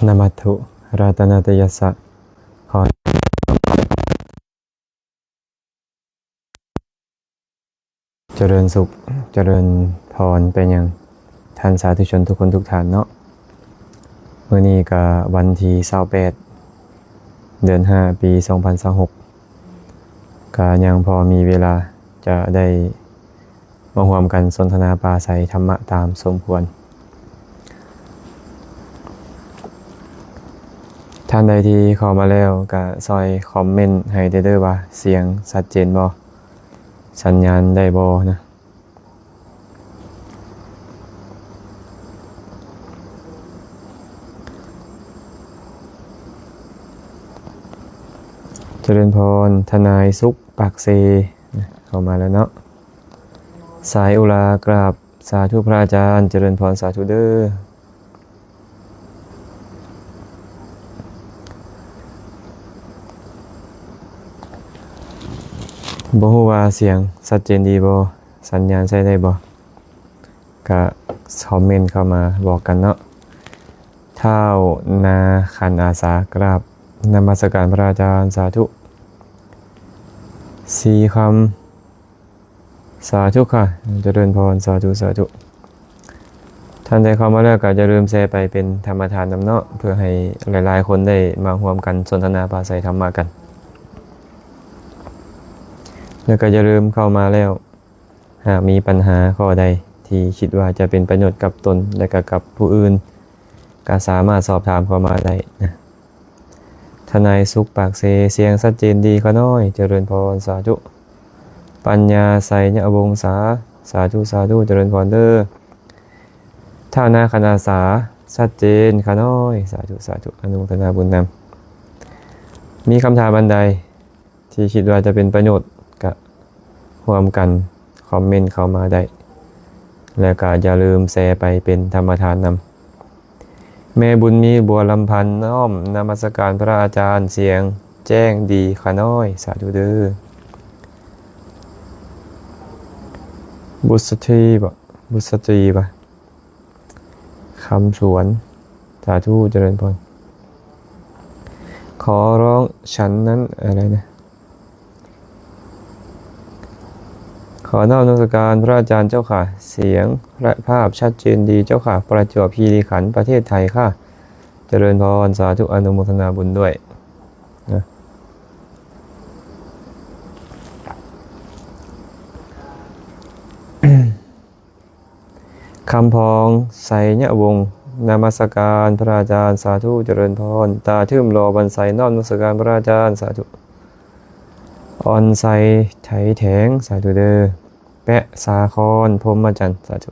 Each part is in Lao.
ນະມັດຖຸ ລັດຕະນະຕະຍັດສະ ຂໍ ຈະເລີນສຸກ ຈະເລີນພອນໄປຍັງທ່ານສາທຸຊົນທຸກຄົນທຸກທ່ານເນາະ. ມື້ນີ້ກະວັນທີຊາວແປດ ເດືອນຫ້າ ປີສອງພັນຊາວຫົກ ກະຍັງພໍມີເວລາຈະໄດ້ ມາຮ່ວມກັນສົນທະນາປາໄສທຳມະຕາມສົມຄວນ. ທ່ານໃດທີ່ເຂົ້າມາແລ້ວກະຊ່ອຍຄອມເມັນໃຫ້ແດ່ເດີວ່າສຽງຊັດເຈນບໍ່? ສັນຍານໄດ້ບໍ່ນະ? ຈະເລີນພອນ ທະນາຍສຸກ ປາກເຊ ເຂົ້າມາແລ້ວເນາະ. ສາຍອຸລາ ກາບສາທຸພະອາຈານ ຈະເລີນພອນ ສາທຸເດີ. ບໍ່ຮູ້ວ່າສຽງຊັດເຈນດີບໍ່? ສັນຍານໃຊ້ໄດ້ບໍ່? ກະຄອມເມັນເຂົ້າມາບອກກັນເນາະ. ທ້າວນາຂັນອາສາ ກາບນະມັດສະການພະອາຈານ ສາທຸ. ສີຄຳ ສາທຸຄ່ະ ຈະເລີນພອນ ສາທຸ ສາທຸ. ທ່ານໃດເຂົ້າມາແລ້ວກໍຢ່າລືມແຊໄປເປັນທຳມະທານນຳເນາະ ເພື່ອໃຫ້ຫຼາຍໆຄົນໄດ້ມາຮ່ວມກັນສົນທະນາປາໄສທຳມະກັນ. ແລ້ວກໍຢ່າລືມເຂົ້າມາແລ້ວ ຫາກມີປັນຫາຂໍ້ໃດທີ່ຄິດວ່າຈະເປັນປະໂຫຍດກັບຕົນ ແລະກະກັບຜູ້ອື່ນ ກະສາມາດສອບຖາມເຂົ້າມາໄດ້ນະ. ທະນາຍສຸກ ປາກເຊ ສຽງຊັດເຈນດີຂ້ານ້ອຍ ຈະເລີນພອນ ສາທຸ. ປັນຍາ ໄຊຍະວົງສາ ສາທຸ ສາທຸ ຈະເລີນພອນເດີ. ທ້າວນາຂັນອາສາ ຊັດເຈນຂ້ານ້ອຍ ສາທຸ ສາທຸ ອະນຸໂມທະນາບຸນນຳ. ມີຄຳຖາມອັນໃດ ທີ່ຄິດວ່າຈະເປັນປະໂຫຍດ ກະຮ່ວມກັນຄອມເມັນເຂົ້າມາໄດ້ ແລະກະຢ່າລືມແຊໄປເປັນທຳມະທານນຳ. ແມ່ບຸນມີ ບົວລຳພັນ ນ້ອມນະມັດສະການພະອາຈານ ສຽງແຈ້ງດີຂ້ານ້ອຍ ສາທຸເດີ. ບຸດສະຕີບໍ? ບຸດສະຕີບໍ? ຄຳສວນ ສາທຸ ຈະເລີນພອນ. ຂໍຮ້ອງ ສັນຍານ ອະໄລນະ? ຂໍນ້ອມນະມັດສະການພະອາຈານເຈົ້າຄ່ະ ສຽງ ແລະ ພາບຊັດເຈນດີເຈົ້າຄ່ະ ປະຈວບຄີຣີຂັນ ປະເທດໄທຄ່ະ ຈະເລີນພອນ ສາທຸ ອະນຸໂມທະນາບຸນດ້ວຍນະ. ຄຳພອງ ໄຊຍະວົງ ນະມັດສະການພະອາຈານ ສາທຸ ຈະເລີນພອນ. ຕາທຶ້ມ ຫຼໍ່ວັນໄຊ ນ້ອມນະມັດສະການພະອາຈານ ສາທຸ. ອອນໄຊ ໄຖແຖງ ສາທຸເດີ. ແປະ ສາຄອນ ພົມມະຈັນ ສາທຸ.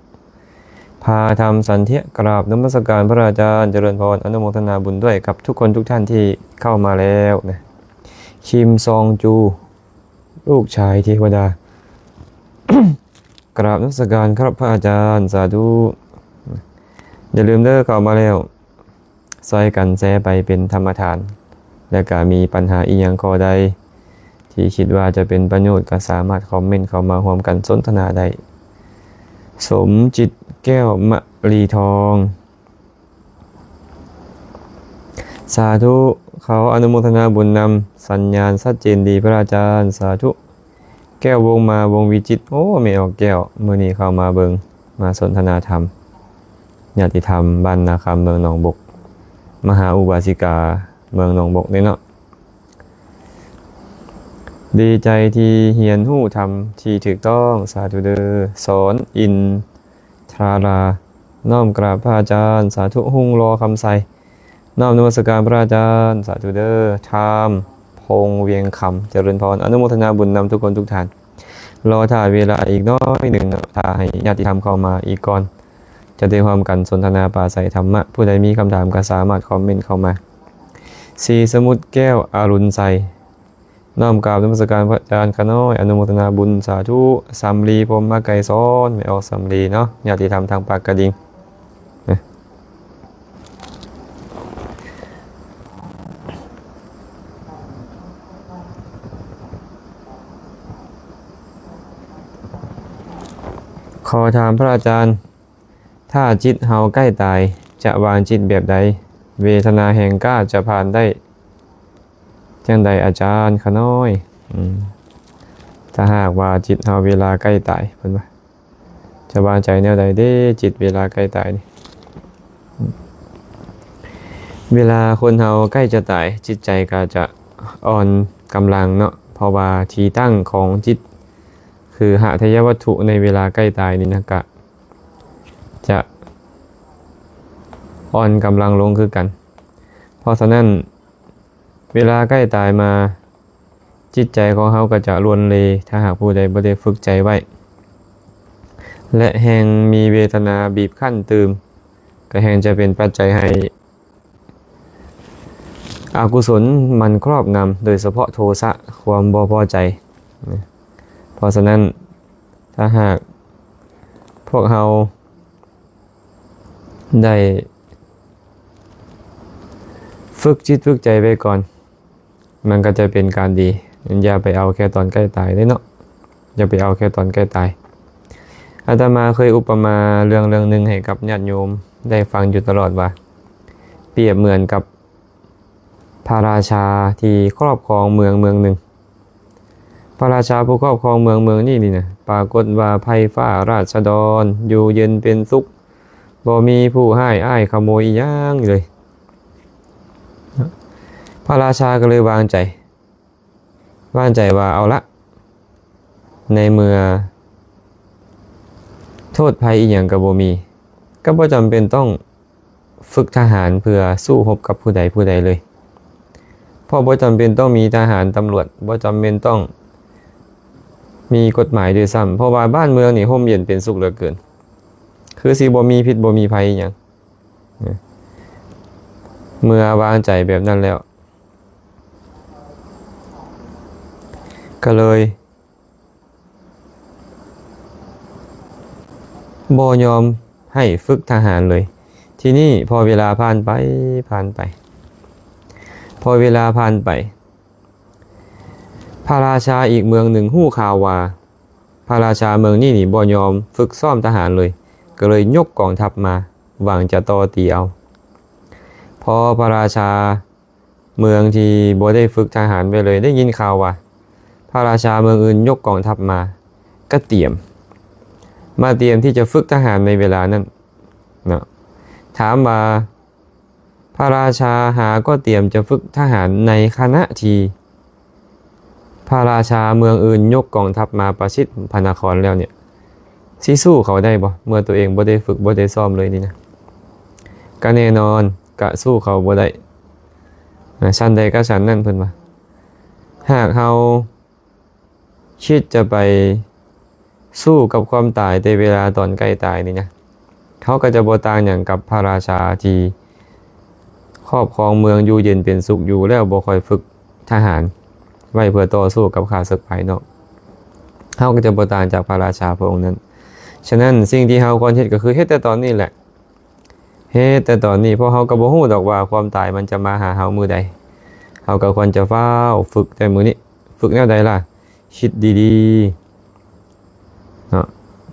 ພາທຳ ສັນເທຍ ກາບນະມັດສະການພະອາຈານ ຈະເລີນພອນ ອະນຸໂມທະນາບຸນດ້ວຍກັບທຸກຄົນທຸກທ່ານທີ່ເຂົ້າມາແລ້ວນະ. ຄິມຊອງຈູ ລູກຊາຍເທວະດາ ກາບນະມັດສະການຄັບພະອາຈານ ສາທຸ. ຢ່າລືມເດີ ເຂົ້າມາແລ້ວ ຊ່ອຍກັນແຊໄປເປັນທຳມະທານ ແລະກະມີປັນຫາອີ່ຫຍັງຂໍ້ໃດທີ່ຄິດວ່າຈະເປັນປະໂຫຍດ ກະສາມາດຄອມເມັນເຂົ້າມາຮ່ວມກັນສົນທະນາໄດ້. ສົມຈິດ ແກ້ວມະລີທອງ ສາທຸ ຂໍອະນຸໂມທະນາບຸນນຳ ສັນຍານຊັດເຈນດີພະອາຈານ ສາທຸ. ແກ້ວວົງມາ ວົງວິຈິດ ໂອ້ ແມ່ອອກແກ້ວ ມື້ນີ້ເຂົ້າມາເບິ່ງ ມາສົນທະນາທຳ ຍາດຕິທຳບ້ານນາຄຳ ເມືອງໜອງບົກ ມະຫາອຸບາສິກາເມືອງໜອງບົກນີ້ເນາະ. ດີໃຈທີ່ຮຽນຮູ້ທຳທີ່ຖືກຕ້ອງ ສາທຸເດີ. ສອນ ອິນ ທາລາ ນ້ອມກາບພະອາຈານ ສາທຸ. ຮຸ່ງຫຼໍ່ ຄຳໄຊ ນ້ອມນະມັດສະການພະອາຈານ ສາທຸເດີ. ທາມ ພົງ ວຽງຄຳ ຈະເລີນພອນ ອະນຸໂມທະນາບຸນນຳທຸກຄົນທຸກທ່ານ. ລໍຖ້າເວລາອີກໜ້ອຍໜຶ່ງເນາະ ຖ້າໃຫ້ຍາດຕິທຳເຂົ້າມາອີກກ່ອນ ຈະໄດ້ຮ່ວມກັນສົນທະນາປາໄສທຳມະ. ຜູ້ໃດມີຄຳຖາມກໍສາມາດຄອມເມັນເຂົ້າມາ. ສີສະໝຸດ ແກ້ວອາລຸນໄຊ ນ້ອມກາບນະມັດສະການພະອາຈານຂ້ານ້ອຍ ອະນຸໂມທະນາບຸນ ສາທຸ. ສຳລີ ພົມມະໄກສອນ ແມ່ອອກສຳລີເນາະ ຍາດຕິທຳທາງປາກກະດິງ. ຂໍຖາມພະອາຈານ ຖ້າຈິດເຮົາໃກ້ຕາຍ ຈະວາງຈິດແບບໃດ? ເວທະນາແຫ່ງກ້າຈະຜ່ານໄດ້ຈັ່ງໃດ ອາຈານຂະນ້ອຍ? ອືມ ຖ້າຫາກວ່າຈິດເຮົາເວລາໃກ້ຕາຍ ເພິ່ນວ່າ ຈະວາງໃຈແນວໃດເດ້ ຈິດເວລາໃກ້ຕາຍນີ້? ເວລາຄົນເຮົາໃກ້ຈະຕາຍ ຈິດໃຈກໍຈະອ່ອນກຳລັງເນາະ ເພາະວ່າທີ່ຕັ້ງຂອງຈິດ ຄືຫະທະຍະວັດຖຸໃນເວລາໃກ້ຕາຍນີ້ນະ ກະຈະອ່ອນກຳລັງລົງຄືກັນ. ເພາະສະນັ້ນ ເວລາໃກ້ຕາຍມາ ຈິດໃຈຂອງເຮົາກໍຈະລວນເລ ຖ້າຫາກຜູ້ໃດບໍ່ໄດ້ຝຶກໃຈໄວ້ ແລະ ແຮ່ງມີເວທະນາບີບຄັ້ນຕື່ມ ກໍແຮ່ງຈະເປັນປັດໄຈໃຫ້ອະກຸສົນມັນຄອບງຳ ໂດຍສະເພາະໂທສະ ຄວາມບໍ່ພໍໃຈ. ເພາະສະນັ້ນ ຖ້າຫາກພວກເຮົາ ໄດ້ຝຶກຈິດຝຶກໃຈໄວ້ກ່ອນ ມັນກໍຈະເປັນການດີ. ຢ່າໄປເອົາແຄ່ຕອນໃກ້ຕາຍເດ້ເນາະ, ຢ່າໄປເອົາແຄ່ຕອນໃກ້ຕາຍ. ອາດຕະມາເຄີຍອຸປະມາເລື່ອງເລື່ອງໜຶ່ງໃຫ້ກັບຍາດໂຍມໄດ້ຟັງຢູ່ຕະຫຼອດວ່າ ປຽບເໝືອນກັບ ພະລາຊາທີ່ຄອບຄອງເມືອງເມືອງໜຶ່ງ. ພະລາຊາຜູ້ຄອບຄອງເມືອງເມືອງນີ້ນີ້ນະ ປາກົດວ່າໃພ້ຟ້າລາຊະດອນຢູ່ເຢັນເປັນສຸກ, ບໍ່ມີຜູ້ຮ້າຍອ້າຍຂະໂມຍອີ່ຫຍັງເລີຍ. ພະລາຊາກໍເລີຍວາງໃຈ ວາງໃຈວ່າ ເອົາລະ ໃນເມື່ອໂທດໄພອີ່ຫຍັງກໍບໍ່ມີ ກໍບໍ່ຈຳເປັນຕ້ອງຝຶກທະຫານເພື່ອສູ້ຮົບກັບຜູ້ໃດຜູ້ໃດເລີຍ. ເພາະບໍ່ຈຳເປັນຕ້ອງມີທະຫານຕຳຫຼວດ, ບໍ່ຈຳເປັນຕ້ອງມີກົດໝາຍດ້ວຍຊ້ຳ, ເພາະວ່າບ້ານເມືອງນີ້ຮົ່ມເຢັນເປັນສຸກເຫຼືອເກີນ, ຄືຊິບໍ່ມີພິດບໍ່ມີໄພອີ່ຫຍັງ. ເມື່ອວາງໃຈແບບນັ້ນແລ້ວ ກໍເລີຍບໍ່ຍອມໃຫ້ຝຶກທະຫານເລີຍ. ທີນີ້ພໍເວລາຜ່ານໄປ ຜ່ານໄປ ພໍເວລາຜ່ານໄປ ພະລາຊາອີກເມືອງໜຶ່ງຮູ້ຂ່າວວ່າ ພະລາຊາເມືອງນີ້ນີ້ບໍ່ຍອມຝຶກຊ້ອມທະຫານເລີຍ, ກໍເລີຍຍົກກອງທັບມາ ຫວັງຈະຕໍ່ຕີເອົາ. ພໍພະລາຊາເມືອງທີ່ບໍ່ໄດ້ຝຶກທະຫານໄວ້ເລີຍ ໄດ້ຍິນຂ່າວວ່າ ພະລາຊາເມືອງອື່ນຍົກກອງທັບມາ ກໍຕຽມ ມາຕຽມທີ່ຈະຝຶກທະຫານໃນເວລານັ້ນເນາະ. ຖາມວ່າ ພະລາຊາຫາກໍຕຽມຈະຝຶກທະຫານໃນຂະນະທີ່ພະລາຊາເມືອງອື່ນຍົກກອງທັບມາປະຊິດພະນະຄອນແລ້ວນີ້ ຊິສູ້ເຂົາໄດ້ບໍ່ ເມື່ອຕົວເອງບໍ່ໄດ້ຝຶກບໍ່ໄດ້ຊ້ອມເລີຍນີ້ນະ? ກະແນ່ນອນ ກະສູ້ເຂົາບໍ່ໄດ້. ຊັ້ນໃດກະຊັ້ນນັ້ນ ເພິ່ນວ່າ ຫາກເຮົາ ຄິດຈະໄປສູ້ກັບຄວາມຕາຍແຕ່ເວລາຕອນໃກ້ຕາຍນີ້ນະ, ເຮົາກໍຈະບໍ່ຕ່າງຫຍັງກັບພະລາຊາທີ່ຄອບຄອງເມືອງຢູ່ເຢັນເປັນສຸກຢູ່ແລ້ວ ບໍ່ຄ່ອຍຝຶກທະຫານໄວ້ເພື່ອຕໍ່ສູ້ກັບຂ້າເສິກພາຍນອກ. ເຮົາກໍຈະບໍ່ຕ່າງຈາກພະລາຊາພະອົງນັ້ນ. ສະນັ້ນ ສິ່ງທີ່ເຮົາຄວນເຮັດກໍຄືເຮັດແຕ່ຕອນນີ້ແຫຼະ. ເຮັດແຕ່ຕອນນີ້ ເພາະເຮົາກໍບໍ່ຮູ້ດອກວ່າຄວາມຕາຍມັນຈະມາຫາເຮົາມື້ໃດ. ເຮົາກໍຄວນຈະຟ້າວຝຶກແຕ່ມື້ນີ້. ຝຶກແນວໃດລະ? ຄິດດີໆເນາະ,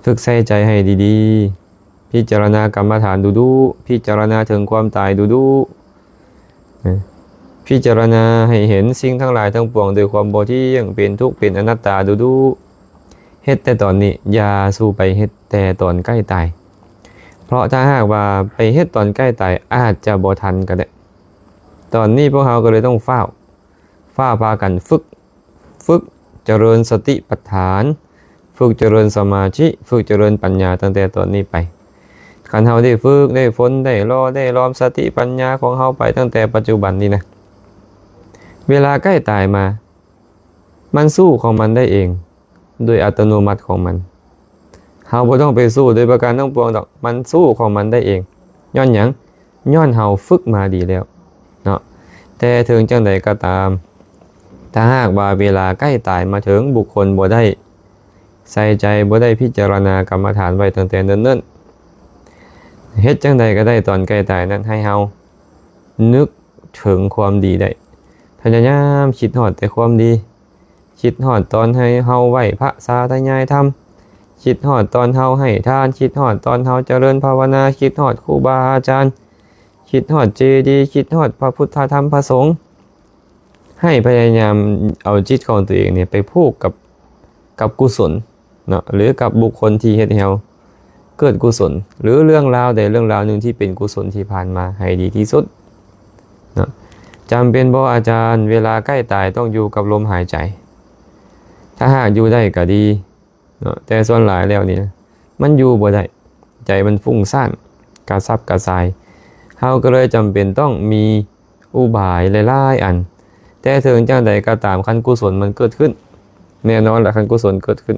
ຝຶກໃສ່ໃຈໃຫ້ດີໆ, ພິຈາລະນາກຳມະຖານດຸໆ, ພິຈາລະນາເຖິງຄວາມຕາຍດຸໆ. ພິຈາລະນາໃຫ້ເຫັນສິ່ງທັງຫຼາຍທັງປວງດ້ວຍຄວາມບໍ່ທ່ຽງ, ເປັນທຸກ, ເປັນອະນັດຕາດຸໆ. ເຮັດແຕ່ຕອນນີ້, ຢ່າສູ່ໄປເຮັດແຕ່ຕອນໃກ້ຕາຍ. ເພາະຖ້າຫາກວ່າໄປເຮັດຕອນໃກ້ຕາຍ ອາດຈະບໍ່ທັນກໍໄດ້. ຕອນນີ້ພວກເຮົາກໍເລີຍຕ້ອງຟ້າວ, ຟ້າວພາກັນຝຶກ, ຝຶກຈະເລີນສະຕິປັດຖານ, ຝຶກຈະເລີນສະມາທິ, ຝຶກຈະເລີນປັນຍາຕັ້ງແຕ່ຕອນນີ້ໄປ. ຄັນເຮົາໄດ້ຝຶກ, ໄດ້ຝົນ, ໄດ້ລໍ, ໄດ້ລອມສະຕິປັນຍາຂອງເຮົາໄປຕັ້ງແຕ່ປັດຈຸບັນນີ້ນະ, ເວລາໃກ້ຕາຍມາ, ມັນສູ້ຂອງມັນໄດ້ເອງ ໂດຍອັດຕະໂນມັດຂອງມັນ. ເຮົາບໍ່ຕ້ອງໄປສູ້ໂດຍປະການທັງປວງດອກ, ມັນສູ້ຂອງມັນໄດ້ເອງ. ຍ້ອນຫຍັງ? ຍ້ອນເຮົາຝຶກມາດີແລ້ວເນາະ. ແຕ່ເຖິງຈັ່ງໃດກໍຕາມ, ຖ້າຫາກວ່າເວລາໃກ້ຕາຍມາເຖິງ, ບຸກຄົນບໍ່ໄດ້ໃສ່ໃຈ, ບໍ່ໄດ້ພິຈາລະນາກຳມະຖານໄວ້ຕັ້ງແຕ່ເນີນໆ, ເຮັດຈັ່ງໃດກໍໄດ້ ຕອນໃກ້ຕາຍນັ້ນ ໃຫ້ເຮົານຶກເຖິງຄວາມດີໄດ້. ພະຍາຍາມຄິດຮອດແຕ່ຄວາມດີ. ຄິດຮອດຕອນໃຫ້ເຮົາໄຫວ້ພະສາທະຍາຍທຳ, ຄິດຮອດຕອນເຮົາໃຫ້ທານ, ຄິດຮອດຕອນເຮົາຈະເລີນພາວະນາ, ຄິດຮອດຄູບາອາຈານ, ຄ ຄິດຮອດເຈດີ ຄິດຮອດພະພຸດທະທຳພະສົງ ໃຫ້ພະຍາຍາມເອົາຈິດຂອງຕົວເອງນີ້ໄປຜູກກັບ ກັບກຸສົນເນາະ ຫຼືກັບບຸກຄົນທີ່ເຮັດໃຫ້ເຮົາເກີດກຸສົນ ຫຼືເລື່ອງລາວໃດເລື່ອງລາວໜຶ່ງທີ່ເປັນກຸສົນທີ່ຜ່ານມາໃຫ້ດີທີ່ສຸດເນາະ. ຈຳເປັນບໍ່ອາຈານ ເວລາໃກ້ຕາຍຕ້ອງຢູ່ກັບລົມຫາຍໃຈ? ຖ້າຫາກຢູ່ໄດ້ກໍດີ ເນາະ ແຕ່ສ່ວນຫຼາຍແລ້ວນີ້ນະ ມັນຢູ່ບໍ່ໄດ້ ໃຈມັນຟຸ້ງສ້ານກະສັບກະສ່າຍ. ເຮົາກໍເລີຍຈຳເປັນຕ້ອງມີອຸບາຍຫຼາຍໆອັນ. ແຕ່ເຖິງຈັ່ງໃດກໍຕາມ ຄັນກຸສົນມັນເກີດຂຶ້ນ ແນ່ນອນລະ ຄັນກຸສົນເກີດຂຶ້ນ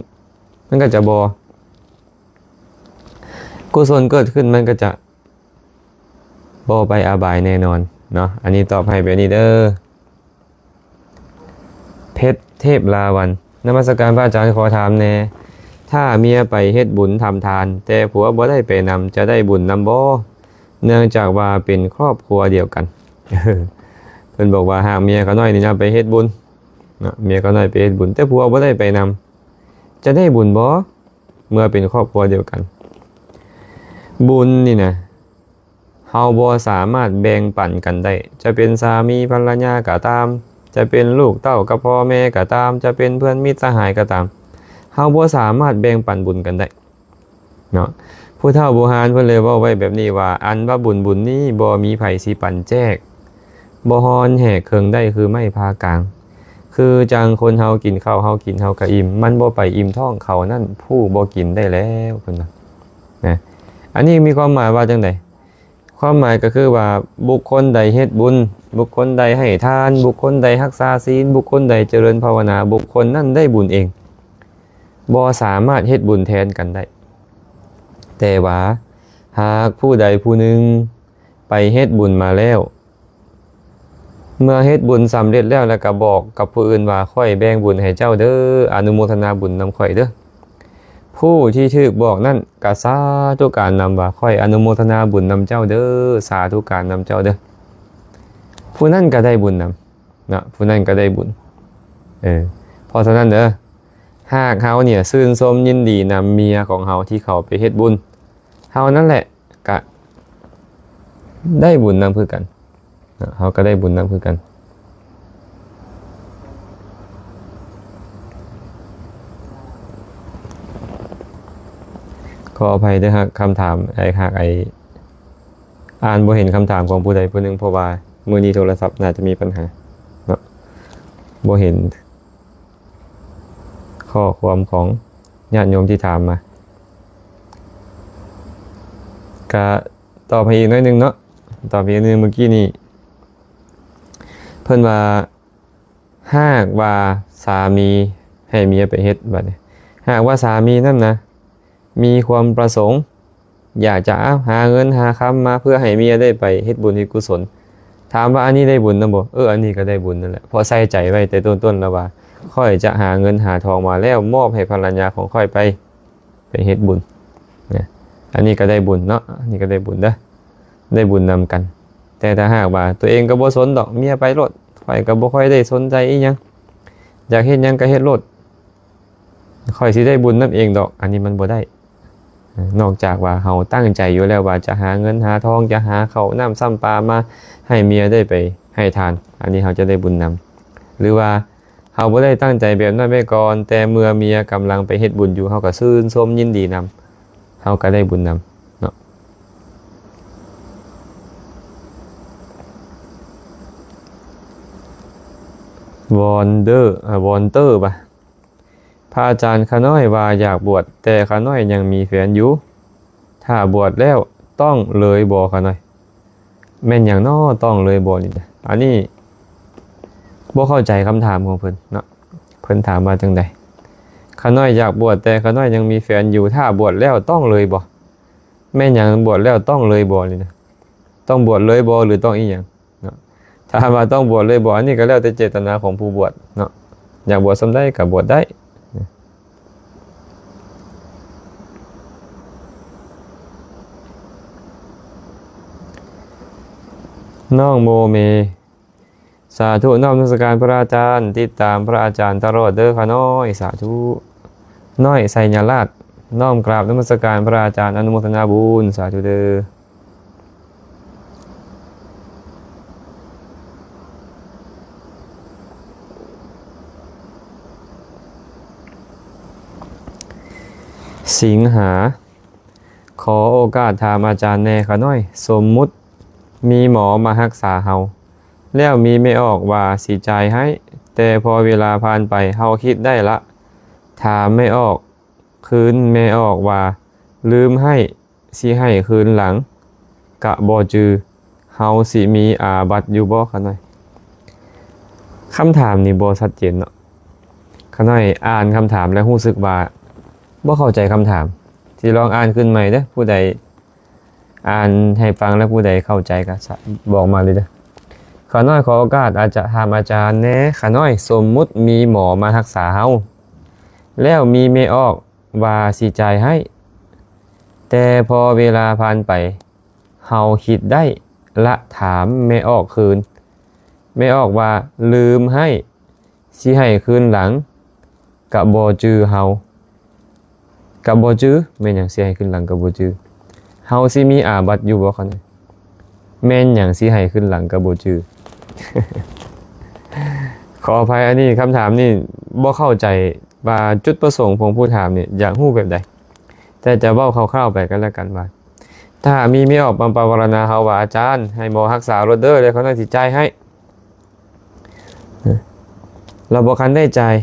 ມັນກໍຈະບໍ່ ກຸສົນເກີດຂຶ້ນ ມັນກໍຈະບໍ່ໄປອະບາຍແນ່ນອນເນາະ. ອັນນີ້ຕອບໃຫ້ແບບນີ້ເດີ້. ເພັດເທບລາວັນ ນະມັດສະການພະອາຈານ ຂໍຖາມແດ່ ຖ້າເມຍໄປເຮັດບຸນທຳທານ ແຕ່ຜົວບໍ່ໄດ້ໄປນຳ ຈະໄດ້ບຸນນຳບໍ່? ເນື່ອງຈາກວ່າເປັນຄອບຄົວດຽວກັນ. ເພິ່ນບອກວ່າ ຫາກເມຍຂ້ານ້ອຍນີ້ນະໄປເຮັດບຸນເນາະ ເມຍຂ້ານ້ອຍໄປເຮັດບຸນ ແຕ່ຜົວບໍ່ໄດ້ໄປນຳ ຈະໄດ້ບຸນບໍ່ ເມື່ອເປັນຄອບຄົວດຽວກັນ? ບຸນນີ້ນະ ເຮົາບໍ່ສາມາດແບ່ງປັນກັນໄດ້ ຈະເປັນສາມີພັນລະຍາກໍຕາມ ຈະເປັນລູກເຕົ້າກັບພໍ່ແມ່ກໍຕາມ ຈະເປັນເພື່ອນມິດສະຫາຍກໍຕາມ ເຮົາບໍ່ສາມາດແບ່ງປັນບຸນກັນໄດ້ເນາະ. ຜູ້ເຖົ້າບູຮານເພິ່ນເລີຍເວົ້າໄວ້ແບບນີ້ວ່າ ອັນວ່າບຸນບຸນນີ້ ບໍ່ມີໃຜຊິປັນແຈກ ບໍ່ຮ້ອນແຫກເຄິ່ງໄດ້ຄືໄມ້ຜ່າກາງ. ຄືຈັ່ງຄົນເຮົາກິນເຂົ້າ ເຮົາກິນເຮົາກະອີ່ມ ມັນບໍ່ໄປອີ່ມທ້ອງເຂົານັ້ນ ຜູ້ບໍ່ກິນໄດ້ແລ້ວ ເພິ່ນວ່ານະ. ອັນນີ້ມີຄວາມໝາຍວ່າຈັ່ງໃດ? ຄວາມໝາຍກໍຄືວ່າ ບຸກຄົນໃດເຮັດບຸນ ບຸກຄົນໃດໃຫ້ທານ ບຸກຄົນໃດຮັກສາສິນ ບຸກຄົນໃດຈະເລີນພາວະນາ ບຸກຄົນນັ້ນໄດ້ບຸນເອງ ບໍ່ສາມາດເຮັດບຸນແທນກັນໄດ້. ແຕ່ວ່າຫາກຜູ້ໃດຜູ້ໜຶ່ງໄປເຮັດບຸນມາແລ້ວ ເມື່ອເຮັດບຸນສຳເລັດແລ້ວ ແລ້ວກໍບອກກັບຜູ້ອື່ນວ່າ ຂ້ອຍແບ່ງບຸນໃຫ້ເຈົ້າເດີ້ ອະນຸໂມທະນາບຸນນຳຂ້ອຍເດີ້. ຜູ້ທີ່ຖືກບອກນັ້ນກໍສາທຸການນຳວ່າ ຂ້ອຍອະນຸໂມທະນາບຸນນຳເຈົ້າເດີ້ ສາທຸການນຳເຈົ້າເດີ້. ຜູ້ນັ້ນກໍໄດ້ບຸນນຳເນາະ ຜູ້ນັ້ນກໍໄດ້ບຸນ. ເອີ ເພາະສະນັ້ນເດີ້ ຫາກເຮົານີ້ຊື່ນຊົມຍິນດີນຳເມຍຂອງເຮົາທີ່ເຂົາໄປເຮັດບຸນ ເຮົານັ້ນແຫຼະກະໄດ້ບຸນນຳຄືກັນເນາະ ເຮົາກະໄດ້ບຸນນຳຄືກັນ. ຂໍອະໄພເດີ້ ຫາກຄຳຖາມ ຫາກອ້າຍອ່ານບໍ່ເຫັນຄຳຖາມຂອງຜູ້ໃດຜູ້ໜຶ່ງ ເພາະວ່າມື້ນີ້ໂທລະສັບໜ້າຈະມີບັນຫາເນາະ ບໍ່ເຫັນ ຂໍ້ຄວາມຂອງຍາດໂຍມທີ່ຖາມມາ ກະຕອບໃຫ້ອີກໜ້ອຍໜຶ່ງເນາະ ຕອບໃຫ້ອີກໜຶ່ງ. ເມື່ອກີ້ນີ້ເພິ່ນວ່າ ຫາກວ່າສາມີໃຫ້ເມຍໄປເຮັດ ບັດນີ້ ຫາກວ່າສາມີນັ້ນນະ ມີຄວາມປະສົງ ຢາກຈະ ເອົາ ຫາເງິນຫາຄຳມາເພື່ອໃຫ້ເມຍໄດ້ໄປເຮັດບຸນເຮັດກຸສົນ. ຖາມວ່າອັນນີ້ໄດ້ບຸນນຳບໍ່? ເອີ ອັນນີ້ກໍໄດ້ບຸນນັ້ນແຫຼະ ເພາະໃສ່ໃຈໄວ້ແຕ່ຕົ້ນໆແລ້ວວ່າ ຂ້ອຍຈະຫາເງິນຫາທອງມາແລ້ວມອບໃຫ້ພັນລະຍາຂອງຂ້ອຍໄປ ໄປເຮັດບຸນນະ. ອັນນີ້ກໍໄດ້ບຸນເນາະ ອັນນີ້ກໍໄດ້ບຸນເດີ້ ໄດ້ບຸນນຳກັນ. ແຕ່ຖ້າຫາກວ່າຕົວເອງກໍບໍ່ສົນດອກ ເມຍໄປໂລດ ຂ້ອຍກໍບໍ່ຄ່ອຍໄດ້ສົນໃຈອີ່ຫຍັງ ຢາກເຮັດຫຍັງກໍເຮັດໂລດ ຂ້ອຍຊິໄດ້ບຸນນຳເອງດອກ ອັນນີ້ມັນບໍ່ໄດ້. ນອກຈາກວ່າເຮົາຕັ້ງໃຈຢູ່ແລ້ວວ່າຈະຫາເງິນຫາທອງ ຈະຫາເຂົ້ານ້ຳຊ້ຳປາມາໃຫ້ເມຍໄດ້ໄປໃຫ້ທານ ອັນນີ້ເຮົາຈະໄດ້ບຸນນຳ. ຫຼືວ່າເຮົາບໍ່ໄດ້ຕັ້ງໃຈແບບນັ້ນໄວ້ກ່ອນ ແຕ່ເມື່ອເມຍກຳລັງໄປເຮັດບຸນຢູ່ ເຮົາກໍຊື່ນຊົມຍິນດີນຳ ເຮົາກໍໄດ້ບຸນນຳເນາະ. ວອນເດີ ອາ ວອນເຕີ ວ່າ ພະອາຈານ ຂ້ານ້ອຍວ່າຢາກບວດ ແຕ່ຂ້ານ້ອຍຍັງມີແຟນຢູ່ ຖ້າບວດແລ້ວຕ້ອງເລີຍບໍ່ຂ້ານ້ອຍ? ແມ່ນຫຍັງນໍ ຕ້ອງເລີຍບໍ່ນີ້ນະ? ອັນນີ້ບໍ່ເຂົ້າໃຈຄຳຖາມຂອງເພິ່ນເນາະ ເພິ່ນຖາມວ່າຈັ່ງໃດ? ຂ້ານ້ອຍຢາກບວດ ແຕ່ຂ້ານ້ອຍຍັງມີແຟນຢູ່ ຖ້າບວດແລ້ວຕ້ອງເລີຍບໍ່? ແມ່ນຫຍັງ ບວດແລ້ວຕ້ອງເລີຍບໍ່ນີ້ນະ? ຕ້ອງບວດເລີຍບໍ່ ຫຼືຕ້ອງອີ່ຫຍັງເນາະ? ຖ້າວ່າຕ້ອງບວດເລີຍບໍ່ ອັນນີ້ກໍແລ້ວແຕ່ເຈດຕະນາຂອງຜູ້ບວດເນາະ ຢາກບວດສ່ຳໃດກໍບວດໄດ້. ນ້ອງໂມເມ ສາທຸ ນ້ອມນະມັດສະການພະອາຈານ ຕິດຕາມພະອາຈານຕະຫຼອດເດີຂ້ານ້ອຍ ສາທຸ. ນ້ອຍໄຊຍະລາດ ນ້ອມກາບນະມັດສະການພະອາຈານ ອະນຸໂມທະນາບຸນ ສາທຸເດີ. ສິງຫາ ຂໍໂອກາດຖາມອາຈານແດ່ຂະນ້ອຍ, ສົມມຸດມີໝໍມາຮັກສາເຮົາ ແລ້ວມີແມ່ອອກວ່າຊິຈ່າຍໃຫ້, ແຕ່ພໍເວລາຜ່ານໄປເຮົາຄິດໄດ້ລະ, ຖາມແມ່ອອກຄືນ, ແມ່ອອກວ່າລືມໃຫ້, ຊິໃຫ້ຄືນຫຼັງກະບໍ່ຈື່, ເຮົາຊິມີອາບັດຢູ່ບໍ່ຂະນ້ອຍ? ຄຳຖາມນີ້ບໍ່ຊັດເຈນເນາະ. ຂະນ້ອຍອ່ານຄຳຖາມແລ້ວຮູ້ສຶກວ່າບໍ່ເຂົ້າໃຈຄຳຖາມ. ຊິລອງອ່ານຄືນໃໝ່ເດີ້, ຜູ້ໃດອ່ານໃຫ້ຟັງແລ້ວຜູ້ໃດເຂົ້າໃຈກໍບອກມາເລີຍເດີ້. ຂະນ້ອຍຂໍໂອກາດອາດຈະຖາມອາຈານແດ່ຂະນ້ອຍ, ສົມມຸດມີໝໍມາຮັກສາເຮົາ ແລ້ວມີແມ່ອອກ ວ່າຊິຈ່າຍໃຫ້, ແຕ່ພໍເວລາຜ່ານໄປ ເຮົາຄິດໄດ້ລະ, ຖາມແມ່ອອກຄືນ, ແມ່ອອກວ່າລືມໃຫ້, ຊິໃຫ້ຄືນຫຼັງ, ກະບໍ່ຈື່ເຮົາ, ກະບໍ່ຈື່, ແມ່ນຫຍັງຊິໃຫ້ຄືນຫຼັງກະບໍ່ຈື່? ເຮົາຊິມີອາບັດຢູ່ບໍ່ຄະນ້ອຍ? ແມ່ນຫຍັງຊິໃຫ້ຄືນຫຼັງກະບໍ່ຈື່? ຂໍອະໄພ, ອັນນີ້ຄຳຖາມນີ້ບໍ່ເຂົ້າໃຈວ່າຈຸດປະສົງຂອງຜູ້ຖາມນີ້ຢາກຮູ້ແບບໃດ, ແຕ່ຈະເວົ້າຄ່າວໆໄປກໍແລ້ວກັນວ່າ ຖ້າມີແມ່ອອກມາປະວາລະນາເຮົາວ່າ ອາຈານ ໃຫ້ໝໍຮັກສາໂລດເດີ້ ແລ້ວຂ້ານ້ອຍຊິຈ່າຍໃຫ້, ລະບໍ່ທັນໄດ້ຈ່າຍ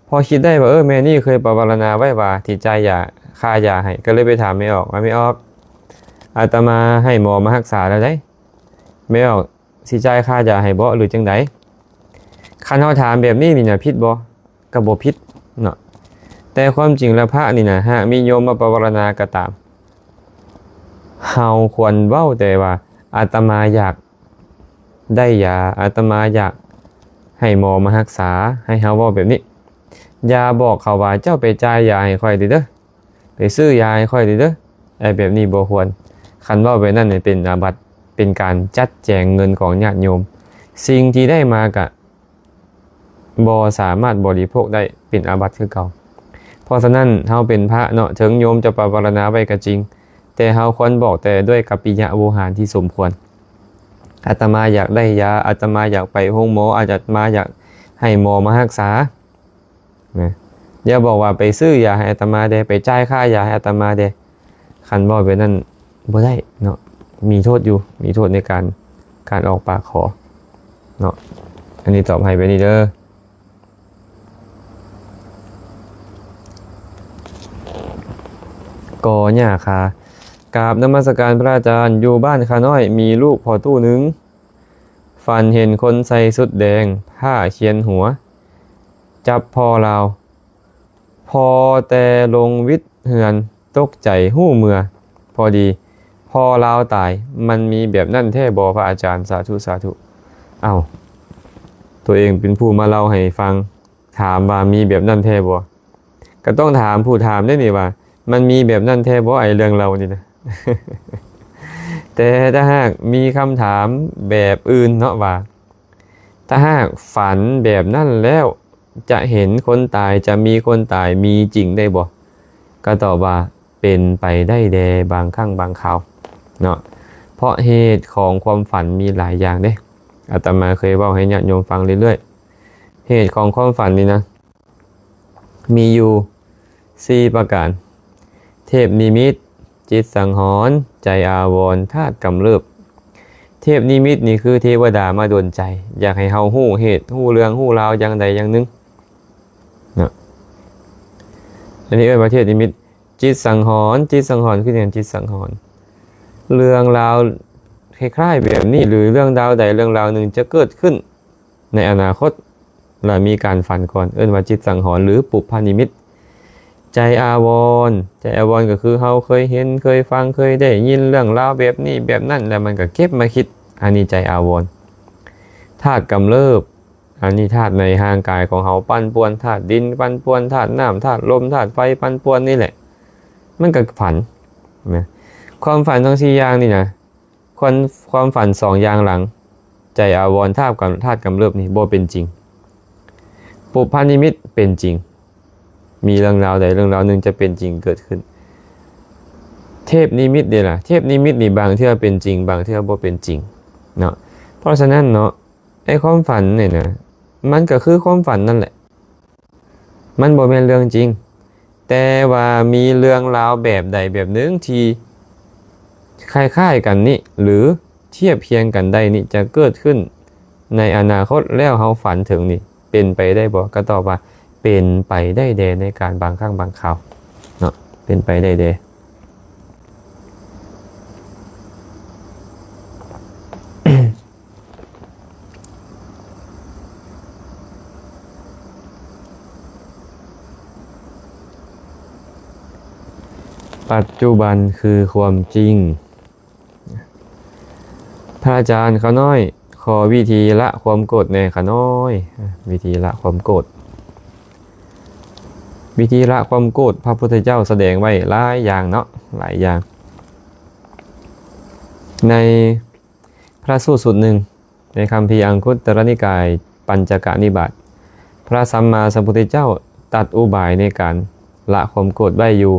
ພໍຄິດໄດ້ວ່າ ເອີ ແມ່ນີ້ເຄີຍປະວາລະນາໄວ້ວ່າຊິຈ່າຍຢາ, ຄ່າຢາໃຫ້, ກໍເລີຍໄປຖາມແມ່ອອກວ່າ ແມ່ອອກ, ອາດຕະມາໃຫ້ໝໍມາຮັກສາແລ້ວໃດ໋, ແມ່ອອກຊິຈ່າຍຄ່າຢາໃຫ້ບໍ່ ຫຼືຈັ່ງໃດ? ຄັນເຮົາຖາມແບບນີ້ນີ້ນະ ຜິດບໍ່? ກໍບໍ່ຜິດເນາະ. ແຕ່ຄວາມຈິງແລ້ວພະນີ້ນະ ຫາກມີໂຍມມາປະວາລະນາກໍຕາມ, ເຮົາຄວນເວົ້າແຕ່ວ່າ ອາດຕະມາຢາກ ໄດ້ຢາ, ອາດຕະມາຢາກໃຫ້ໝໍມາຮັກສາ, ໃຫ້ເຮົາເວົ້າແບບນີ້. ຢ່າບອກເຂົາວ່າ ເຈົ້າໄປຈ່າຍຢາໃຫ້ຂ້ອຍເດີ້ເດີ້, ໄປຊື້ຢາໃຫ້ຂ້ອຍເດີ້ເດີ້, ໄອ້ແບບນີ້ບໍ່ຄວນ. ຄັນເວົ້າແບບນັ້ນເປັນອາບັດ, ເປັນການຈັດແຈງເງິນຂອງຍາດໂຍມ. ສິ່ງທີ່ໄດ້ມາກະ ບໍ່ສາມາດບໍລິໂພກໄດ້, ເປັນອາບັດຄືເກົ່າ. ເພາະສະນັ້ນ ເຮົາເປັນພະເນາະ, ເຖິງໂຍມຈະປະວາລະນາໄວ້ກໍຈິງ, ແຕ່ເຮົາຄວນບອກແຕ່ດ້ວຍກັບປິຍະໂວຫານທີ່ສົມຄວນ. ອາດຕະມາຢາກໄດ້ຢາ, ອາດຕະມາຢາກໄປໂຮງໝໍ, ອາດຕະມາຢາກໃຫ້ໝໍມາຮັກສານະ. ຢ່າບອກວ່າ ໄປຊື້ຢາໃຫ້ອາດຕະມາແດ່, ໄປຈ່າຍຄ່າຢາໃຫ້ອາດຕະມາແດ່. ຄັນເວົ້າແບບນັ້ນບໍ່ໄດ້ເນາະ, ມີໂທດຢູ່, ມີໂທດໃນການ, ການອອກປາກຂໍເນາະ. ອັນນີ້ຕອບໃຫ້ແບບນີ້ເດີ້. ກໍຫຍ້າຄາ. ກາບນະມັດສະການພະອາຈານ. ຢູ່ບ້ານຂ້ານ້ອຍມີລູກພໍ່ຕູ້ໜຶ່ງ ຝັນເຫັນຄົນໃສ່ຊຸດແດງ ຜ້າຄຽນຫົວ ຈັບພໍ່ລາວ. ພໍແຕ່ລົງວິດເຮືອນ ຕົກໃຈຮູ້ເມືອ ພໍດີພໍ່ລາວຕາຍ. ມັນມີແບບນັ້ນແທ້ບໍ່ພະອາຈານ? ສາທຸ ສາທຸ. ເອົ້າ, ຕົວເອງເປັນຜູ້ມາເລົ່າໃຫ້ຟັງ, ຖາມວ່າມີແບບນັ້ນແທ້ບໍ່? ກໍຕ້ອງຖາມຜູ້ຖາມເດ້ນີ້ວ່າ ມັນມີແບບນັ້ນແທ້ບໍ່ ໄອ້ເລື່ອງເລົ່ານີ້ນະ? ແຕ່ຖ້າຫາກມີຄຳຖາມແບບອື່ນເນາະວ່າ ຖ້າຫາກຝັນແບບນັ້ນແລ້ວ ຈະເຫັນຄົນຕາຍ, ຈະມີຄົນຕາຍ, ມີຈິງໄດ້ບໍ່? ກໍຕອບວ່າ ເປັນໄປໄດ້ແດ່ບາງຄັ້ງບາງຄາວເນາະ. ເພາະເຫດຂອງຄວາມຝັນມີຫຼາຍຢ່າງເດ້. ອາດຕະມາເຄີຍເວົ້າໃຫ້ຍາດໂຍມຟັງເລື້ອຍໆ. ເຫດຂອງຄວາມຝັນນີ້ນະ ມີຢູ່ສີ່ປະການ: ເທບນິມິດ, ຈິດສັງຫອນ, ໃຈອາວອນ, ທາດກຳເລີບ. ເທບນິມິດນີ້ຄືເທວະດາມາດົນໃຈ, ຢາກໃຫ້ເຮົາຮູ້ເຫດ, ຮູ້ເລື່ອງ, ຮູ້ລາວຢ່າງໃດຢ່າງໜຶ່ງເນາະ. ອັນນີ້ເອີ້ນວ່າເທບນິມິດ. ຈິດສັງຫອນ, ຈິດສັງຫອນຄືຫຍັງ? ຈິດສັງຫອນ ເລື່ອງລາວຄ້າຍໆແບບນີ້ ຫຼື ເລື່ອງລາວໃດເລື່ອງລາວໜຶ່ງຈະເກີດຂຶ້ນ ໃນອະນາຄົດ ແລະ ມີການຝັນກ່ອນ ເອີ້ນວ່າຈິດສັງຫອນ ຫຼື ປຸບພະນິມິດ. ໃຈອາວອນ, ໃຈອາວອນກໍຄືເຮົາເຄີຍເຫັນ, ເຄີຍຟັງ, ເຄີຍໄດ້ຍິນເລື່ອງລາວແບບນີ້ແບບນັ້ນ ແລ້ວມັນກໍເກັບມາຄິດ, ອັນນີ້ໃຈອາວອນ. ທາດກຳເລີບ, ອັນນີ້ທາດໃນຮ່າງກາຍຂອງເຮົາປັ່ນປ່ວນ, ທາດດິນປັ່ນປ່ວນ, ທາດນ້ຳ, ທາດລົມ, ທາດໄຟປັ່ນປ່ວນນີ້ແຫຼະ, ມັນກໍຝັນນະ. ຄວາມຝັນທັງສີ່ຢ່າງນີ້ນະ, ຄວາມ ຄວາມຝັນສອງຢ່າງຫຼັງ ໃຈອາວອນ ທາດກຳ ທາດກຳເລີບນີ້ບໍ່ເປັນຈິງ. ປຸບພະນິມິດເປັນຈິງ, ມີເລື່ອງລາວໃດເລື່ອງລາວໜຶ່ງຈະເປັນຈິງເກີດຂຶ້ນ. ເທບນິມິດເດລະ? ເທບນິມິດນີ້ບາງເທື່ອເປັນຈິງ, ບາງເທື່ອບໍ່ເປັນຈິງເນາະ. ເພາະສະນັ້ນເນາະ, ໄອ້ຄວາມຝັນນີ້ນະ, ມັນກໍຄືຄວາມຝັນນັ້ນແຫຼະ. ມັນບໍ່ແມ່ນເລື່ອງຈິງ, ແ ຕ່ວ່າມີເລື່ອງລາວແບບໃດແບບໜຶ່ງທີ່ຄ້າຍໆກັນນີ້ ຫຼື ທຽບຄຽງກັນໄດ້ນີ້ ຈະເກີດຂຶ້ນໃນອະນາຄົດ ແລ້ວເຮົາຝັນເຖິງນີ້ ເປັນໄປໄດ້ບໍ່? ກໍຕອບວ່າ ເປັນໄປໄດ້ແດ່ໃນການບາງຄັ້ງບາງຄາວເນາະ ເປັນໄປໄດ້ແດ່. ປັດຈຸບັນຄືຄວາມຈິງ. ພະອາຈານ ຂ້ານ້ອຍ ຂໍວິທີລະຄວາມໂກດແດ່ຂ້ານ້ອຍ. ວິທີລະຄວາມໂກດ ວິທີລະຄວາມໂກດ ພະພຸດທະເຈົ້າສະແດງໄວ້ຫຼາຍຢ່າງເນາະ ຫຼາຍຢ່າງ. ໃນພະສູດສູດໜຶ່ງ ໃນຄຳພີອັງຄຸດຕະລະນິກາຍ ປັນຈະກະນິບາດ ພະສຳມາສຳພຸດທະເຈົ້າຕັດອຸບາຍໃນການລະຄວາມໂກດໄວ້ຢູ່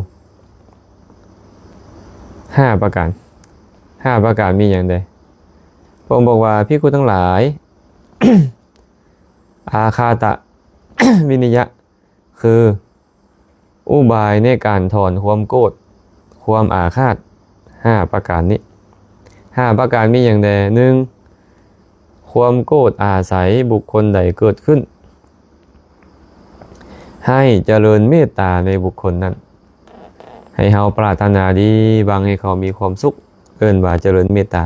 ຫ້າປະການ. ຫ້າປະການມີຫຍັງແດ່? ພະອົງບອກວ່າ ພິກຂຸທັງຫຼາຍ ອາຄາຕະວິນິຍະ ຄືອຸບາຍໃນການຖອນຄວາມໂກດ ຄວາມອາຄາດ ຫ້າປະການນີ້. ຫ້າປະການມີຫຍັງແດ່? ໜຶ່ງ ຄວາມໂກດອາໄສບຸກຄົນໃດເກີດຂຶ້ນ ໃຫ້ຈະເລີນເມດຕາໃນບຸກຄົນນັ້ນ ໃຫ້ເຮົາປາດຖະໜາດີ ຫວັງໃຫ້ເຂົາມີຄວາມສຸກ ເອີ້ນວ່າຈະເລີນເມດຕາ.